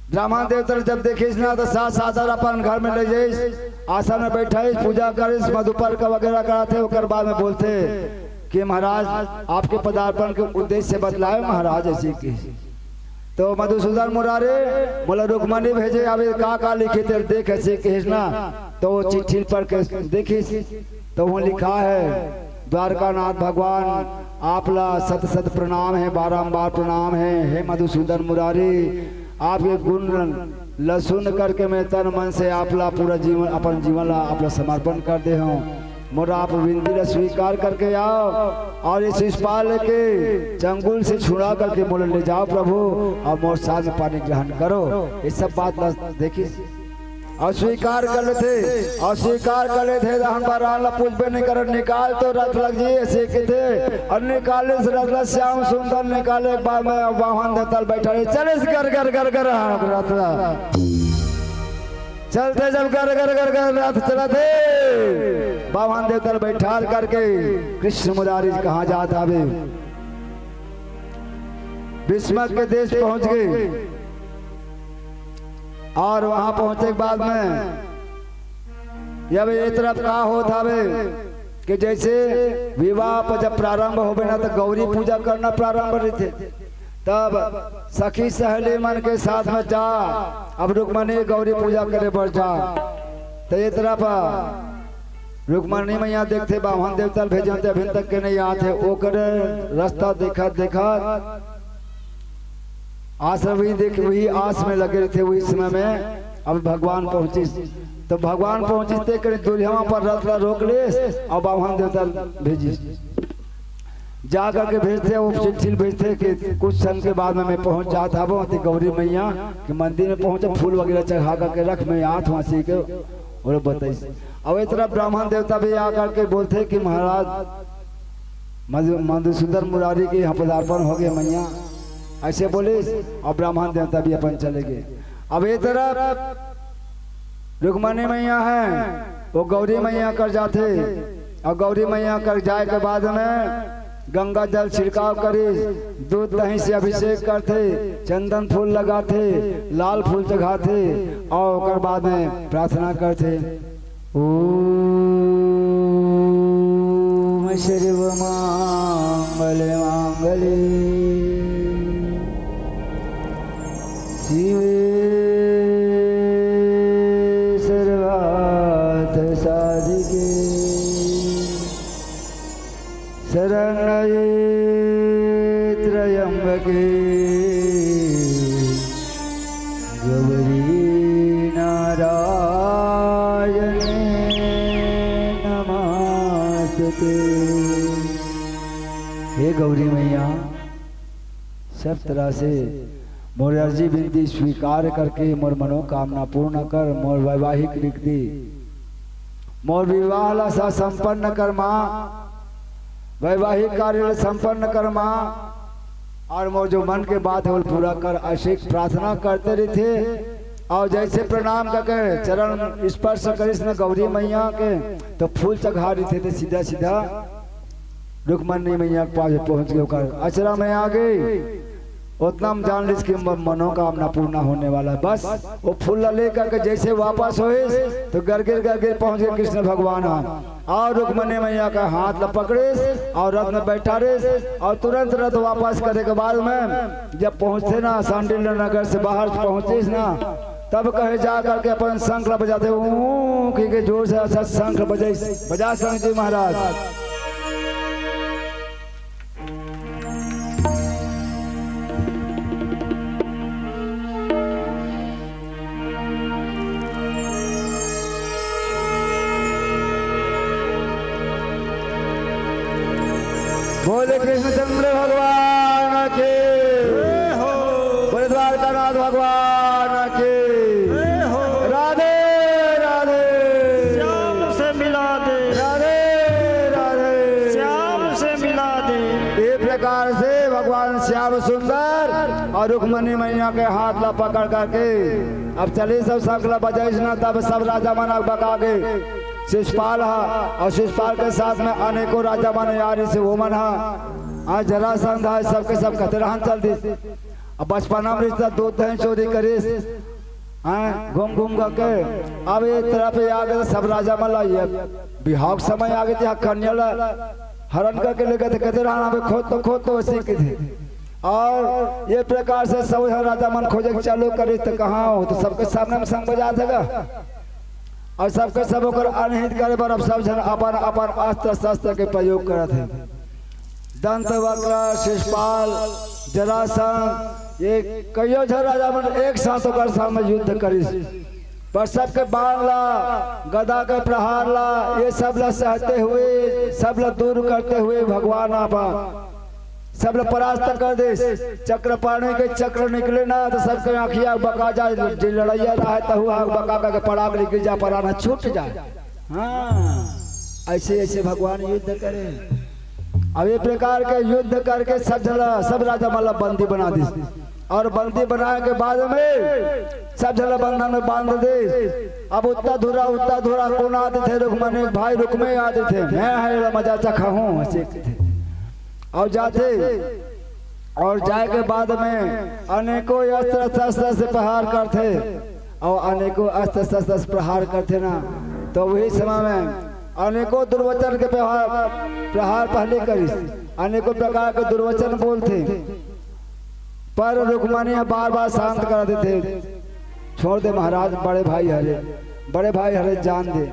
ब्राह्मण देवता जब देखिस ना, तो साथ सादर अपन घर में ले जाइस, आसन में बैठाइस, पूजा करिस, मधुपर्क वगैरह कराथे। ओकर बाद में बोलथे कि महाराज, आपके पदार्पण के उद्देश्य बतलाए महाराज, ऐसे कि तो मधुसूदन मुरारे बोला, रुक्मणी भेजे, अभी का का लिखे थे, देख, ऐसे कहिस ना। तो वो चिट्ठी पढ़ के देखिस, तो वो लिखा है, द्वारकानाथ भगवान, आपला सत सत प्रणाम है, बारंबार प्रणाम है। हे मधुसूदन मुरारी, आपके गुण ल सुन करके मैं तन मन से आपला पूरा जीवन, अपन जीवन ला आपला समर्पण कर दे हूँ। मोर आप विनती ला स्वीकार करके आओ और इस शिशुपाल के चंगुल से छुड़ा करके मोला ले जाओ प्रभु, और मोर साथ में पानी ग्रहण करो। ये सब बात ला देखिस और स्वीकार कर लेथे, और स्वीकार कर लेथे तो हम बरान ला पूछबे नहीं करत, निकाल तो रथ लग जी, ऐसे कहते। और निकाले से रथ ला श्याम सुंदर निकाले, एक बार में बावन देवता ल बैठा रहे, चले से गर गर गर गर रथ ला। चलते जब गर गर गर गर रथ चलत हे, बावन देवता ल बैठाल करके कृष्ण मुरारी कहाँ जात हवे, भीष्म के देश पहुंच गए। और वहां पहुंचे के बाद में जब ये तरफ का होत हवे कि जैसे विवाह पर जब प्रारंभ होवे ना, तो गौरी पूजा करना प्रारंभ रहिथे। तब सखी सहेली मन के साथ में जा, अब रुक्मणी गौरी पूजा करे बर जा। तो ये तरफ रुक्मणी मैया देखथे, बावन देवता ल भेजे होते, अभी तक के नहीं आते, ओकर रास्ता देखत देखत आस, वही देख, वही आस में लगे रहिथे। वही समय में अब भगवान पहुंचिस, तो भगवान पहुंचिस ते करे दुल्हवा पर रथ ला रोक लेस और बावन देवता ल भेजिस। जा करके भेजथे, वो चिट्ठी भेजथे कि कुछ क्षण के बाद में मैं पहुंच जात हवं ते गौरी मैया के मंदिर में पहुंचे, फूल वगैरह चढ़ा करके रख, मैं आत हूँ, ऐसे के और बताइस। अब ये तरफ ब्राह्मण देवता भी आ करके बोलथे कि महाराज, मधु-, मधुसूदन मुरारी के यहाँ पदार्पण हो गए मैया, ऐसे बोलिस और ब्राह्मण देवता भी अपन चले गए। अब ये तरफ रुक्मणी मैया है, वो गौरी मैया कर जाथे, और गौरी मैया कर जाए के बाद में गंगा जल छिड़काव करिस, दूध दही से अभिषेक करथे, चंदन फूल लगाथे, लाल फूल चघाथे अउ ओकर बाद में प्रार्थना करथे, ओम सर्व मंगल मांगल्ये शिवे सर्वार्थ साधिके शरण्ये त्र्यंबके गौरी नारायणी नमोस्तुते। हे गौरी मैया, सब तरह से मोर अर्जी बिनती स्वीकार करके मोर मनोकामना पूर्ण कर, मोर वैवाहिक रिक्ति, मोर विवाह ला सा संपन्न कर माँ, वैवाहिक कार्य ला संपन्न कर माँ, अउ मोर जो मन के बात हे वो पूरा कर। अइसे प्रार्थना करते रहिथे अउ जइसे प्रणाम करके चरण स्पर्श करिस न गौरी मैया के, तो फूल चघा रहिथे, तो सीधा सीधा रुक्मणी मैया के पास पहुंच गे, ओकर अचरा में आ गे। ओतना में जान लिस कि म-, मनोकामना पूर्ण होने वाला हे। बस वो फूल ला लेकर के जइसे वापस होइस, तो गरगिर गरगिर पहुंच गे कृष्ण भगवान ह। अउ रुक्मणी मैया का हाथ ला पकड़िस अउ रथ में बैठारिस अउ तुरंत रथ वापस करे के बाद में जब पहुंचथे ना, शांडिल्य नगर से बाहर पहुंचिस ना, तब कहे जा करके अपन शंख ला बजाथे, ऊं कहिके जोर से अच्छा शंख बजाइस। बजा शंख जी महाराज। बोले कृष्णचंद्र भगवान की। जय हो। बोले द्वारकानाथ भगवान की। जय हो। राधे राधे। श्याम से मिला दे। राधे राधे। श्याम से मिला दे। ये प्रकार से भगवान श्याम सुंदर अउ रुक्मणी मैया के हाथ ला पकड़ करके अब चलिस सब शंख ला बजाइस ना, तब सब राजा मन अकबका गे। शिशुपाल ह अउ शिशुपाल के साथ में अनेकों राजा मन यार से वो मन ह, आ जरासंध ह, सबके सब कते रहन चल दिस। अब बचपना में रिश्ता दूध दही चोरी करिस, हैं, घूम घूम करके अब ये तरफ आ गे, सब राजा मन ला ये बिहाव के समय आ गे, ते कन्या ला हरण करके ले गे, ते कते रहन, अबे खोद तो, खोद तो, अइसे कथे। अउ ये प्रकार से सब झन राजा मन खोजे के चालू करिस, त कहाँ हो, त सबके सामने में शंख बजात हे गा। अउ सबके सब ओकर अनहित करे बर अब सब झन अपन अपन अस्त्र शस्त्र के प्रयोग करत हे। दंत वक्र, शिशुपाल, जरासंध, ये कइयो झन राजा मन एक साथ ओकर सामने युद्ध करिस, पर सबके बाण ला, गदा के प्रहार ला, ये सब ला सहते हुए, सब ला दूर करते हुए भगवान आपा सब ला परास्त कर दिस। चक्रपाणि के चक्र निकले ना, त सबके आँखिया बका जाय, जे लड़इया रहे, तहू आँख बका करके पड़ाक निकल जाय, परान छूट जाय। हाँ, अइसे, अइसे भगवान युद्ध करे। अब ये प्रकार के युद्ध करके सब झन ला, सब राजा मन ला बंदी बना दिस। अउ बंदी बनाय के बाद में सब झन ला बंधन में बांध दिस। अब उत्ता धुरा, उत्ता धुरा कोन आत हे? रुक्मणी भाई रुक्मे आत हे। मैं हर एला मजा चखाहूँ, अइसे कथे। अउ जाथे, अउ जाय के बाद में अनेकों अस्त्र शस्त्र से प्रहार करथे, अउ अनेकों अस्त्र शस्त्र से प्रहार करथे ना, त वही समय में अनेकों दुर्वचन के प्रहार, प्रहार पहली करिस, अनेकों प्रकार के दुर्वचन बोलथे, पर रुक्मणी ह बार बार शांत करा देथे, छोड़ दे महाराज, बड़े भाई हरे, बड़े भाई हरे, जान दे।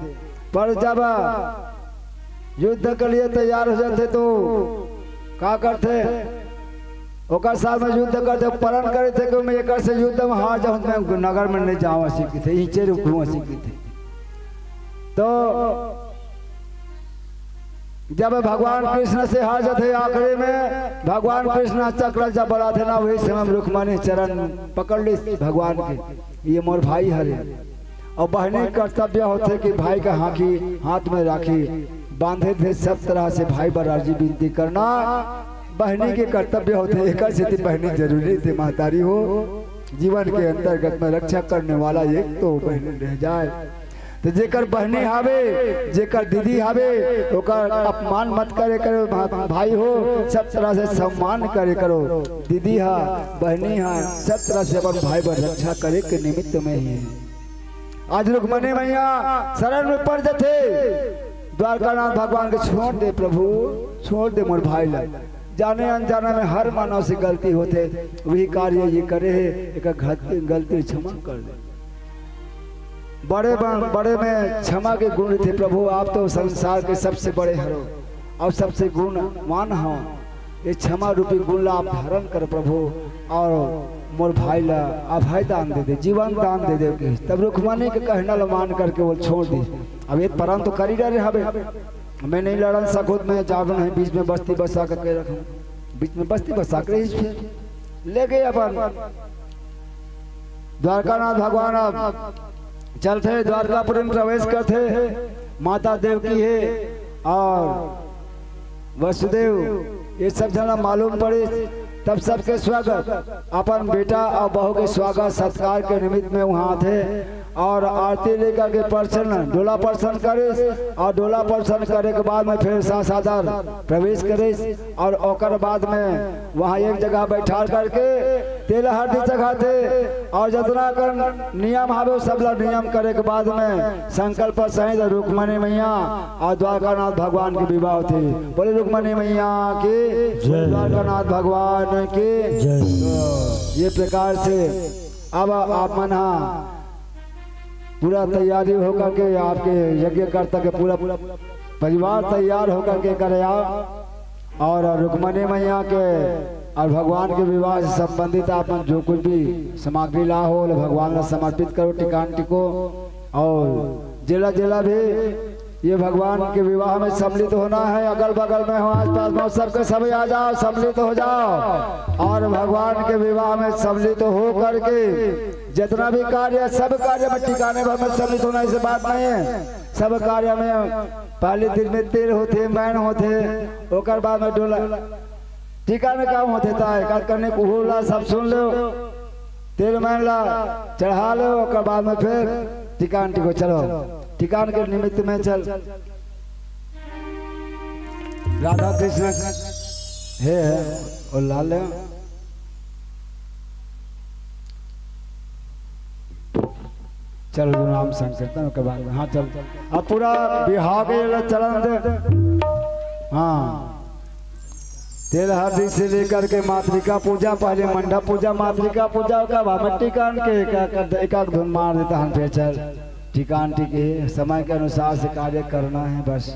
पर जब युद्ध के लिए तैयार हो जाथे त का करथे? ओकर साथ में युद्ध करथे, प्रण करथे कि मैं एकर से युद्ध में हार जाहूँ, मैं नगर में नहीं जाहूँ, अइसे कथे, इहेंचे रुकहूँ, अइसे कथे। त जब भगवान कृष्ण से हार जाथे, आखिरी में भगवान कृष्ण चक्र जब बलाथे ना, वही समय में रुक्मणी चरण पकड़ लिस भगवान के, ये मोर भाई हरे। अउ बहिनी के कर्तव्य होथे कि भाई के हाथी, हाथ में राखी बांधे थे, सब तरह से भाई बर अर्जी बिनती करना बहिनी के कर्तव्य होथे। एकर सेती बहिनी जरूरी थे, महतारी हो, जीवन के अंतर्गत में रक्षा करने वाला एक तो बहिनी रह जाय। तो जेकर बहनी हावे, जेकर दीदी हावे, ओकर अपमान मत करे करो भा-, भाई हो, सब तरह से सम्मान करे करो। दीदी हा, बहनी हा, सब तरह से अपन भाई बर रक्षा करे के निमित्त में ही है। आज रुक्मणी मैया शरण में पड़ जथे, द्वारकानाथ भगवान के छोड़ दे प्रभु, छोड़ दे मोर भाई ला। जाने अनजाने में हर मानव से गलती होथे, वही कार्य ये करे हे, एकर गलती, गलती क्षमा कर दे। बड़े बन-, बड़े में क्षमा के गुण थे प्रभु, आप तो संसार के सबसे बड़े हरो और सबसे गुणवान हो। ये क्षमा रूपी गुण ला आप धारण कर प्रभु, और मोर भाई ला अभय दान दे दे, जीवन दान दे दे। तब रुक्मणी के कहना ला मान करके वो छोड़ दी। अब ये परम तो कर ही डरे हवे, मैं नहीं लड़न सकूँ, मैं जाब नहीं, बीच में बस्ती बसा के रखूँ, बीच में बस्ती बसा के रही फिर ले गए अपन। द्वारकानाथ भगवान अब चलथे, द्वारकापुरी में प्रवेश करथे। माता देवकी हे और वसुदेव, ये सब झन ला मालूम पड़े। तब सबके स्वागत अपन बेटा और बहू के स्वागत सत्कार के निमित्त में वहाँ थे और आरती लेकर के परछन, डोला परछन करिस और डोला परछन करे के बाद में फिर सासादर प्रवेश करिस। और ओकर बाद में वहाँ एक जगह बैठा करके तेल हरदी चघाथे और जतना कर नियम हावे, सब ला नियम करे के बाद में संकल्प सहित रुक्मणी मैया और द्वारकानाथ भगवान के विवाह होथे। बोले रुक्मणी मैया की, जय। द्वारकानाथ भगवान की। जय। तो ये प्रकार से अब आप मन हा पूरा तैयारी होकर के आपके यज्ञकर्ता के पूरा परिवार तैयार होकर के करे आओ। और रुक्मणी मैया के और भगवान के विवाह से संबंधित आप मन जो कुछ भी सामग्री ला हो, भगवान ला समर्पित करो, टिकान टिको। और जेला जेला भी ये भगवान के विवाह में सम्मिलित होना है, अगल बगल में हो, आसपास में हो, सबके सभी आ जाओ, सम्मिलित हो जाओ और भगवान के विवाह में सम्मिलित हो करके जितना भी कार्य है, सब कार्य में टिकाने भर में सम्मिलित होना, ऐसी बात नहीं है। सब कार्य में पहले दिन में तेल होथे, मैन होथे, ओकर बाद में डोला, टिकाने काम होथे। ताय का करने को होला, सब सुन लो, तेल मैन ला चढ़ा लो, ओकर बाद में फिर टिकान टिको। चलो, टिकान के निमित्त में चल। राधा कृष्ण हे, हे, और लाल हे। चल, गुरु नाम संकीर्तन के बाद में, हाँ, चल। अब पूरा बिहाव के ये चलन दे। हाँ, तेल हरदी से लेकर के मातृका पूजा, पहले मंडप पूजा, मातृका पूजा, ओकर बाद में टिकान के एक, एक, एक, एक धुन मार देता हन, फिर चल। टिकान टिके समय के अनुसार से कार्य करना है बस।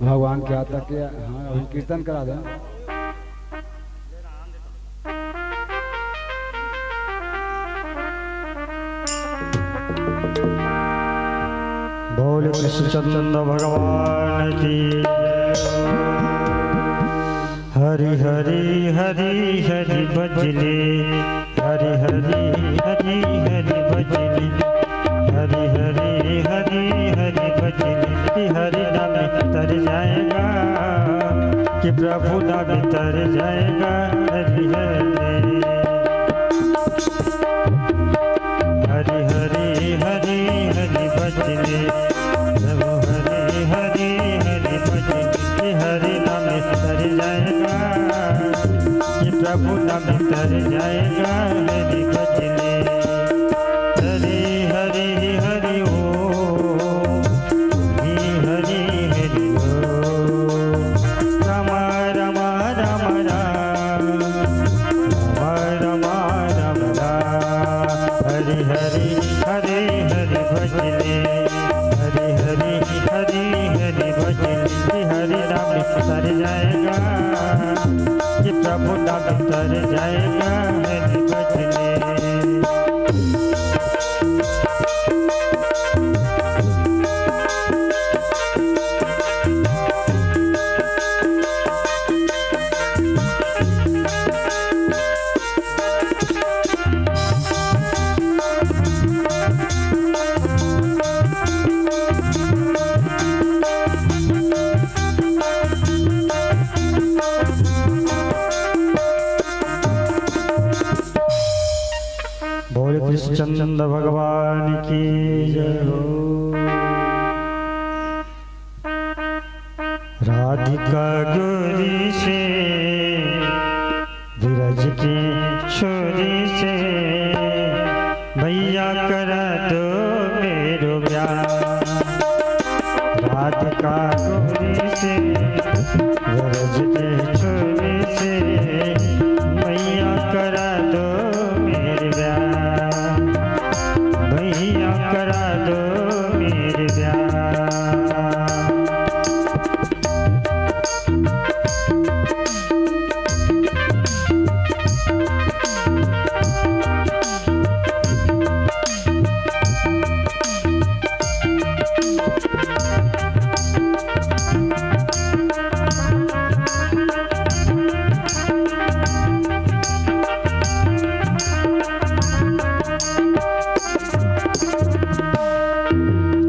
भगवान के आता के, हाँ, अभी कीर्तन करा दे। बोल कृष्णचंद्र भगवान की। हरि हरि हरि हरि भजले, हरि हरि हरि हरि भजले, हरि हरि हरि हरि भजले, कि हरि नाम तर जाएगा, कि प्रभु नाम तर जाएगा। हरि हरि हरि हरि हरि हरि भजले, प्रभु हरि हरि हरि भजले, हरि नाम तर जाएगा, कि प्रभु नाम तर जाएगा। हरि भजले, हरि हरि हरि ओम, हरि हरि हरि ओम, राम राम राम राम। राम राम राम राम। हरि हरि हरि हरि भजले, हरि हरि हरि हरि भजले, हरि नाम तर जाएगा, कि प्रभु नाम तर जाएगा। हरि भजले। हरिश्चंद्र भगवान की जय हो। राधिका गोरी से, विरज के छोरी से, भैया करा दो मेरो ब्याह। राधिका गोरी से, विरज के छोरी से, भैया करा दो मेरे ब्याह। भैया करा दो मेरे ब्याह।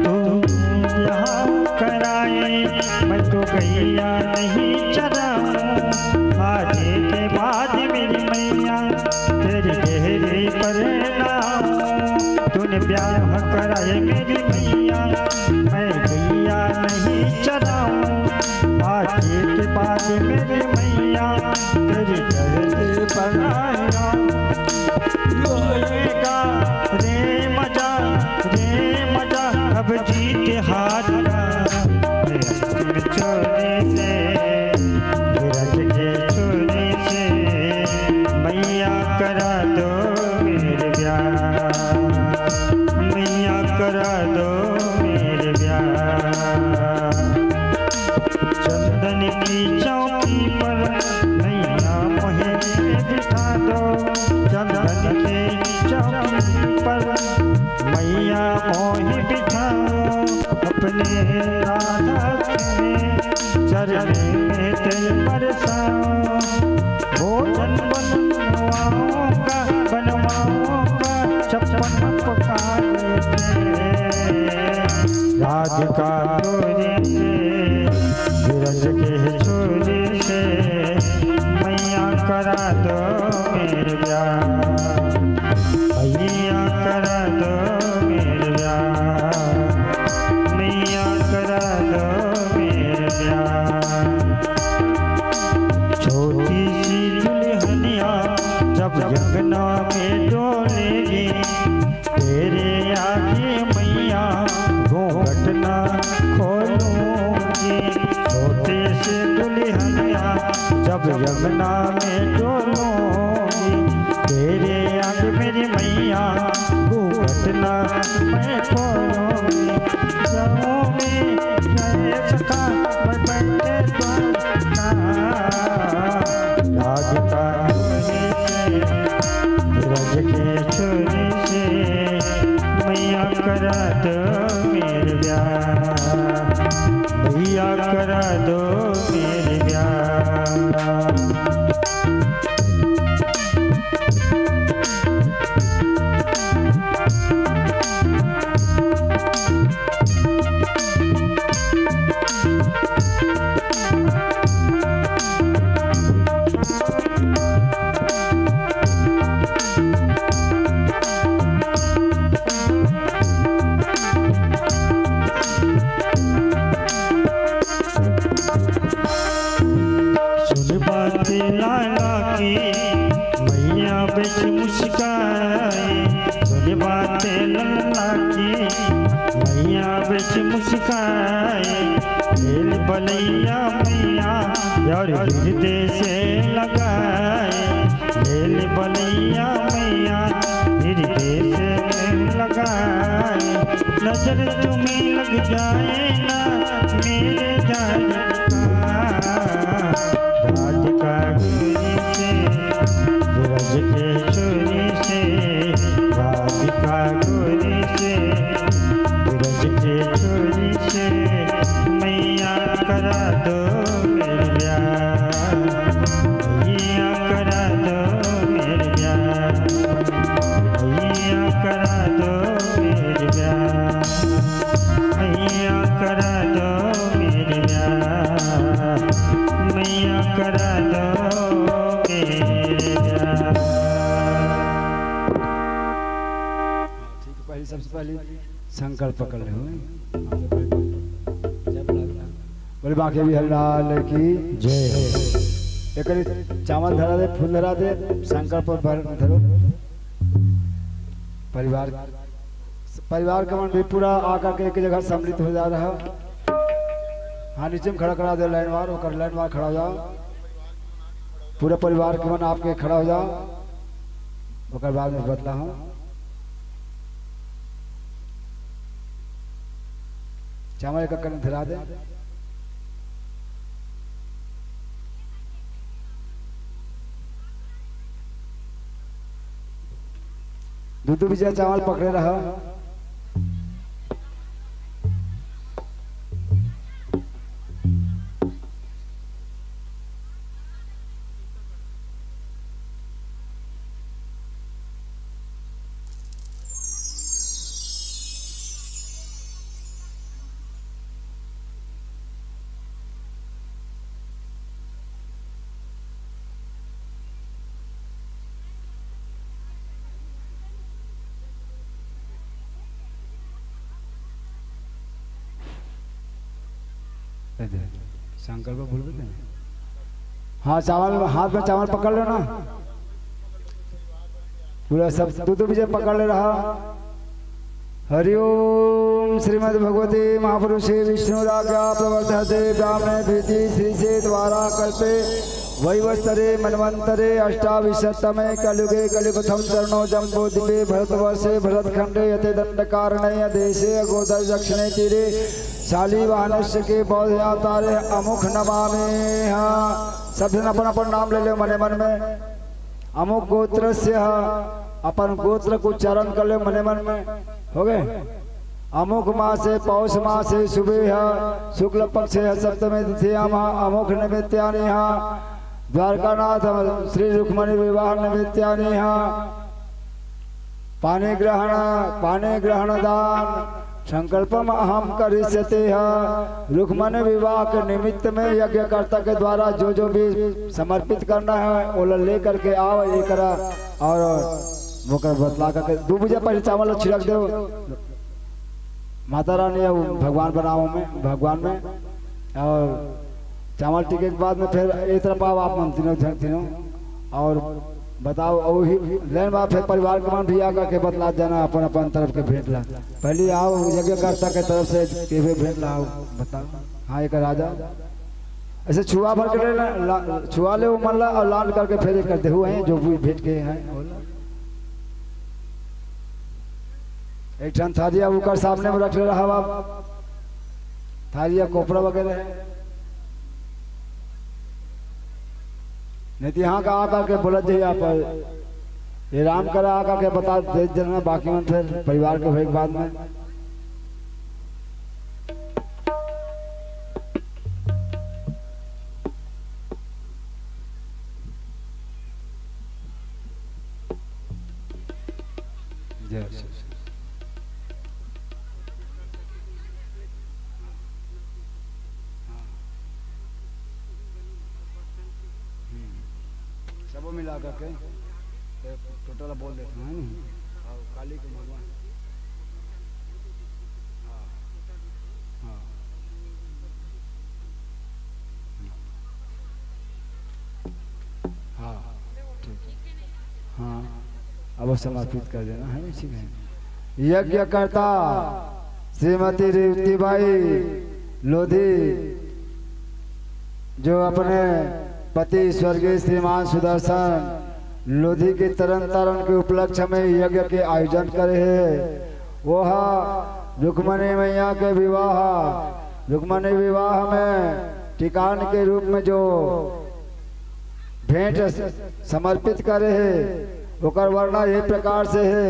तू ब्याह कराए, मैं तो गैया नहीं चराऊं। आज के बाद मेरी मैया, तेरी गहरी प्रणाम। तूने ब्याह कराए मेरी मैया, मैं गैया नहीं चराऊं। आज के बाद मेरी मैया, तेरी गहरी प्रणाम। होएगा रे मजा, रे मजा, अब जीत हार का। मेरे छोरी से, विरज के छोरी से, मैया करा दो मेरे ब्याह। मैया करा दो मेरे ब्याह। चंदन की चौकी पर मैया मोहे बिठा दो। चंदन की चौकी पर मैया मोहे बिठाओ। अपने राधा के चरण में तेल बरसाओ। भोजन बनवाऊंगा, बनवाऊंगा छप्पन प्रकार के। राधिका गोरी से, विरज के छोरी से, मैया करा दो मेरे ब्याह। भैया करा दो मेरे ब्याह। मैया करा दो मेरे ब्याह। छोटी सी दुल्हनिया जब अंगना में डोलेगी, तेरे आगे मैया घूंघट ना खोलूंगी। छोटे से दुल्हनिया जब अंगना में डोलूंगी, तेरे आगे मेरी मैया घूंघट ना मैं खोलूंगी। जाऊं मैं गए सखा, मैं बैठे द्वार ना। राधिका गोरी से, ब्रज के छोरी से, मैया करा दो मेरे ब्याह। भैया करा दो मेरे ब्याह। सुन बात लाला की, मैया बैठ मुस्काए। सुन बात लाला की, मैया बैठ मुस्काए। लेल बलैया मैया यार हृदय से लगाए। लेल बलैया मैया हृदय से लगाए। नजर तुम्हें लग जाए ना मेरे जान का। राधिका गोरी से, ब्रज के छोरी से, राधिका गोरी से, ब्रज के छोरी से, मैया करा दो मेरे ब्याह। पहले संकल्प कर ले हो। बोले बांके बिहारी लाल की जय। एक चावल धरा दे, फूल धरा दे, संकल्प भर धरो। परिवार, परिवार के मन भी पूरा आकर के एक जगह सम्मिलित हो जा रहा। हाँ, नीचे में खड़ा करा दे, लाइन वार, ओकर लाइन वार खड़ा हो जाओ। पूरा परिवार के मन आपके खड़ा हो जाओ, ओकर बाद में बतला हूँ। चावल एक कन धरा दे। दू दू बीजा चावल पकड़े रहा। संकल्प भूल गए। हाँ, चावल, हाथ में चावल पकड़ लेना। पूरा सब दू दू बीजे पकड़ ले रहा। हरि ओम। श्रीमद् भगवते महापुरुषे विष्णुराज्ञा प्रवर्तते ब्राह्मणे प्रीति श्री से द्वारा कल्पे वैवत्सरे मन्वंतरे अष्टाविंशतमे कलयुगे कलिप्रथम चरणो जम्बो दीपे भरतवर्षे भरतखंडे यते दंडकारणे देशे गोदर दक्षिणे तीरे शालिवाहनस्य के बौद्ध अवतारे अमुख नमामि। हाँ, सब जन अपन अपन नाम ले ले मने मन में। अमुक गोत्रस्य ह, अपन गोत्र के उच्चारण कर ले मने मन में। हो गए? अमुक मासे, पौष मासे, शुभे ह, शुक्ल पक्षे ह, सप्तमी तिथियाम ह, अमुक निमित्तानि ह, द्वारकानाथ श्री रुक्मणी विवाह निमित्तानि ह, पानी ग्रहण, पानी ग्रहण दान, संकल्पम अहम करिष्यते ह। रुक्मणी विवाह के निमित्त में यज्ञकर्ता के द्वारा जो जो भी समर्पित करना है, वो ला लेकर के आओ, ये करा। और ओकर बतला करके दू बजे पहले चावल ला छिड़क दो। माता रानी और भगवान बनाओ में, भगवान में। और चावल टिके के बाद में फिर एक तरफ आओ आप मन तीनों जन तीनों। और बताओ, वही लाइन में फिर परिवार के मन भी आकर के बतला जाना अपन अपन तरफ के भेंट ला। पहले आओ यज्ञकर्ता के तरफ से के भी भेंट लाओ, बताओ। हाँ, एक राजा ऐसे छुआ भर के ले ला, ला, छुआ ले वो मन ला और लाल करके फिर एक कर दे हुए हैं जो भी भेंट के हैं। एक ठन थारिया ओकर सामने में रख ले रहा बाप, थारिया कोपरा वगैरह है। नहीं तो यहाँ का आकर के बोलत जाइए आप, ये राम करा आकर के बता दे देना, बाकी मन फिर परिवार के होए के बाद में। जय श्री कृष्ण। हाँ। हम्म। सबो मिला करके, ए, टोटल बोल देते हैं, नहीं? और काली के भगवान। हाँ। हाँ। हाँ, ठीक। हाँ, अब वो समर्पित कर देना है, ठीक है। यज्ञकर्ता श्रीमती रेवती बाई लोधी, जो अपने पति स्वर्गीय श्रीमान सुदर्शन लोधी के तरन तारण के उपलक्ष्य में यज्ञ के आयोजन करे हे, वो हा रुक्मणी मैया के विवाह, रुक्मणी विवाह में टिकान के रूप में जो भेंट समर्पित करे हे, ओकर वर्णन ये प्रकार से हे।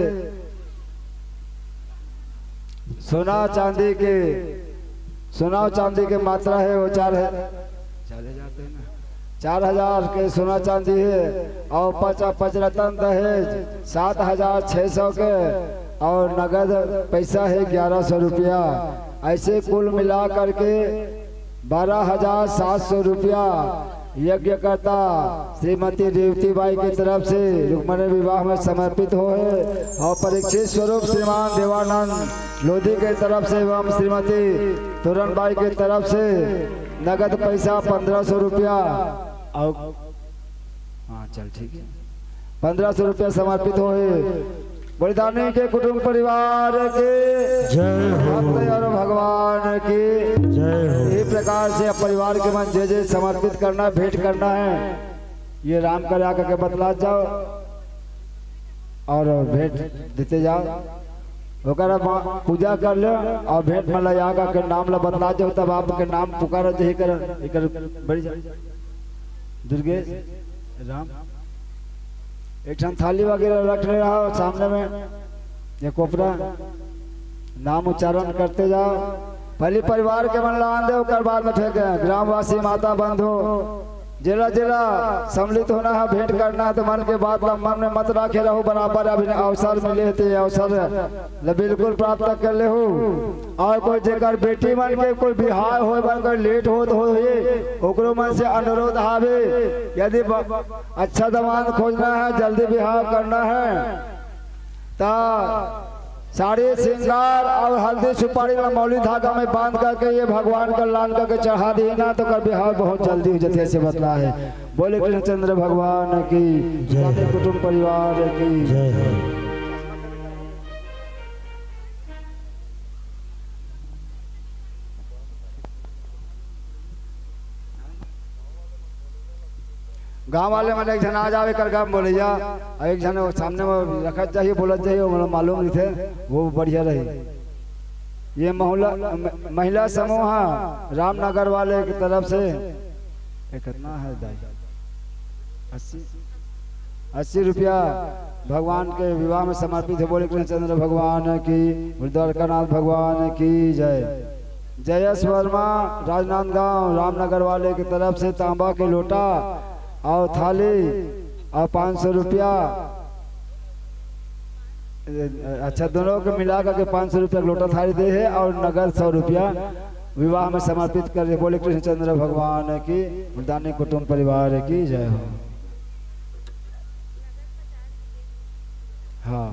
सोना चांदी के, सोना चांदी के मात्रा हे, वो चार है, चार हजार तो है ना, चार हजार के सोना चांदी हे और पच, पच रतन दहेज सात हजार छः सौ के और नगद पैसा हे ग्यारह सौ रुपया। ऐसे कुल मिला करके बारह हजार सात सौ रुपया यज्ञकर्ता श्रीमती रेवती बाई के तरफ से रुक्मणी विवाह में समर्पित हो है और परीक्षित स्वरूप श्रीमान देवानंद लोधी के तरफ से एवं श्रीमती तोरन बाई के तरफ से नगद पैसा पन्द्रह सौ रुपया और, हाँ, चल, ठीक है, पन्द्रह सौ रुपया समर्पित हो है। बलिदानी के कुटुंब परिवार के जय हो। भक्त और भगवान की जय हो। इही प्रकार से अब परिवार के मन जे जे समर्पित करना है, भेंट करना है, ये राम करे आकर के बतला जाओ और भेंट देते जाओ। ओकर बाद पूजा कर लो और भेंट में ला आकर के नाम ला बतला जाओ, तब आपके नाम पुकारा जही कर, एकर बढ़ जाए। दुर्गेश, राम, एक ठन थाली वगैरह रख ले रहा सामने में, ये कोपरा, नाम उच्चारण करते जाओ। पहले परिवार के मन ला आन दे, ओकर बाद में फेंके। ग्रामवासी, माता बंधु, जेला जेला सम्मिलित होना है, भेंट करना है, तो मन के बात ला मन में मत राखे रहू, बराबर अभी अवसर मिले हे, ते अवसर ला बिल्कुल प्राप्त कर लेहू। और कोई जेकर बेटी मन के कोई बिहाव होए बर कोई लेट होत होही, ओकरो मन से अनुरोध हावे, यदि ब-, अच्छा दामाद खोजना है, जल्दी बिहाव करना है, त साड़ी श्रृंगार और हल्दी सुपारी ला मौली धागा में बांध करके ये भगवान का लान करके चढ़ा दी ना, तो कर बिहाव बहुत जल्दी हो जाते, ऐसे बतला है। बोले कृष्णचंद्र भगवान की जय। कुटुंब परिवार की जय। गांव वाले मन एक झन आ जावे कर गा बोलैया, और एक झन सामने में रखत जाही, बोलत जाही, वो मालूम नहीं थे, वो बढ़िया रही। ये महिला, म-, महिला समूह रामनगर वाले की तरफ से, ये कितना है दाई? अस्सी, अस्सी रुपया भगवान के विवाह में समर्पित है। बोले कृष्णचंद्र भगवान की, बोले द्वारकानाथ भगवान की जय। जयेश वर्मा, राजनांदगांव, रामनगर वाले की तरफ से तांबा के लोटा और थाली और पाँच सौ रुपया। अच्छा, दोनों के मिला करके पाँच सौ रुपया लोटा थाली दे है और नगद सौ रुपया विवाह में समर्पित कर दे। बोले कृष्णचंद्र भगवान की, मुल्तानी कुटुंब परिवार की जय हो। हाँ,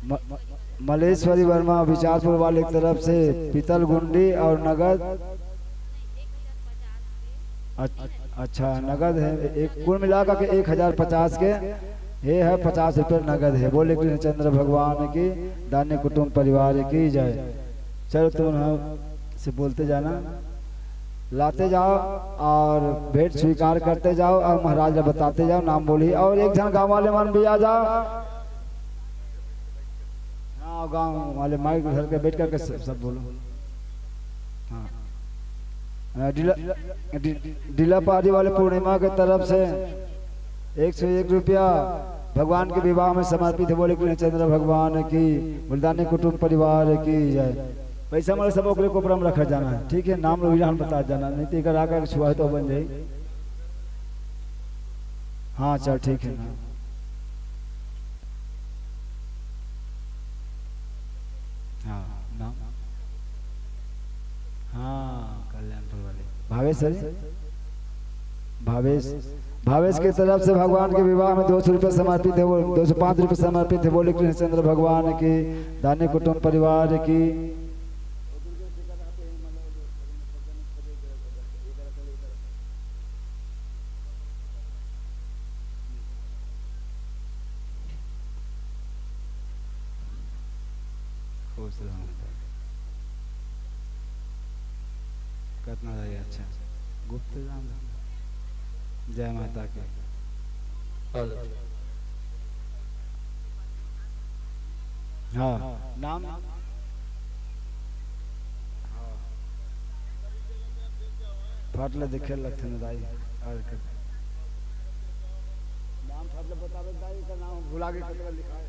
म-, म-, मलेश्वरी वर्मा बिचारपुर वाले की तरफ से पीतल गुंडी और नगद। अच-, अच्छा, नगद है, एक कुल मिला के एक हजार पचास के, ये है पचास रुपये नगद है। बोले कृष्णचंद्र भगवान की, दानी कुटुंब परिवार की जय। चलो, तुम हम से बोलते जाना, लाते जाओ और भेंट स्वीकार करते जाओ और महाराज ला बताते जाओ, नाम बोली। और एक झन गांव वाले मन भी आ जाओ। हाँ, गांव वाले माइक धर के बैठ करके सब, सब बोलो। हाँ। अ, डीला, डी-, डीला पहाड़ी वाले पूर्णिमा के तरफ से एक सौ एक रुपया भगवान के विवाह में समर्पित है। बोले कृष्णचंद्र भगवान की, मुल्तानी कुटुंब परिवार की जय। पैसा हमारे सब ओकरे कोपरा में रखा जाना है, ठीक है? नाम लोग ईरान बता जाना, नहीं तो एक आकर छुआ तो बन जाए। हाँ, चल, ठीक है ना। हाँ, नाम? हाँ, कल्याणपुर वाले। भावेश है? भावेश, भावेश के तरफ से भगवान के विवाह में दो सौ रुपये समर्पित है, वो दो सौ पाँच रुपये समर्पित है। बोले कृष्णचंद्र भगवान की, दानी कुटुंब परिवार की। खुश रहो। कितना रही? अच्छा, गुप्त राम। जय माता की। हेलो। हाँ, नाम? हाँ। फट ले देखे लगथे न दाई। और के नाम फट ले बतावे दाई, का नाम भुला के कतरा लिखा है।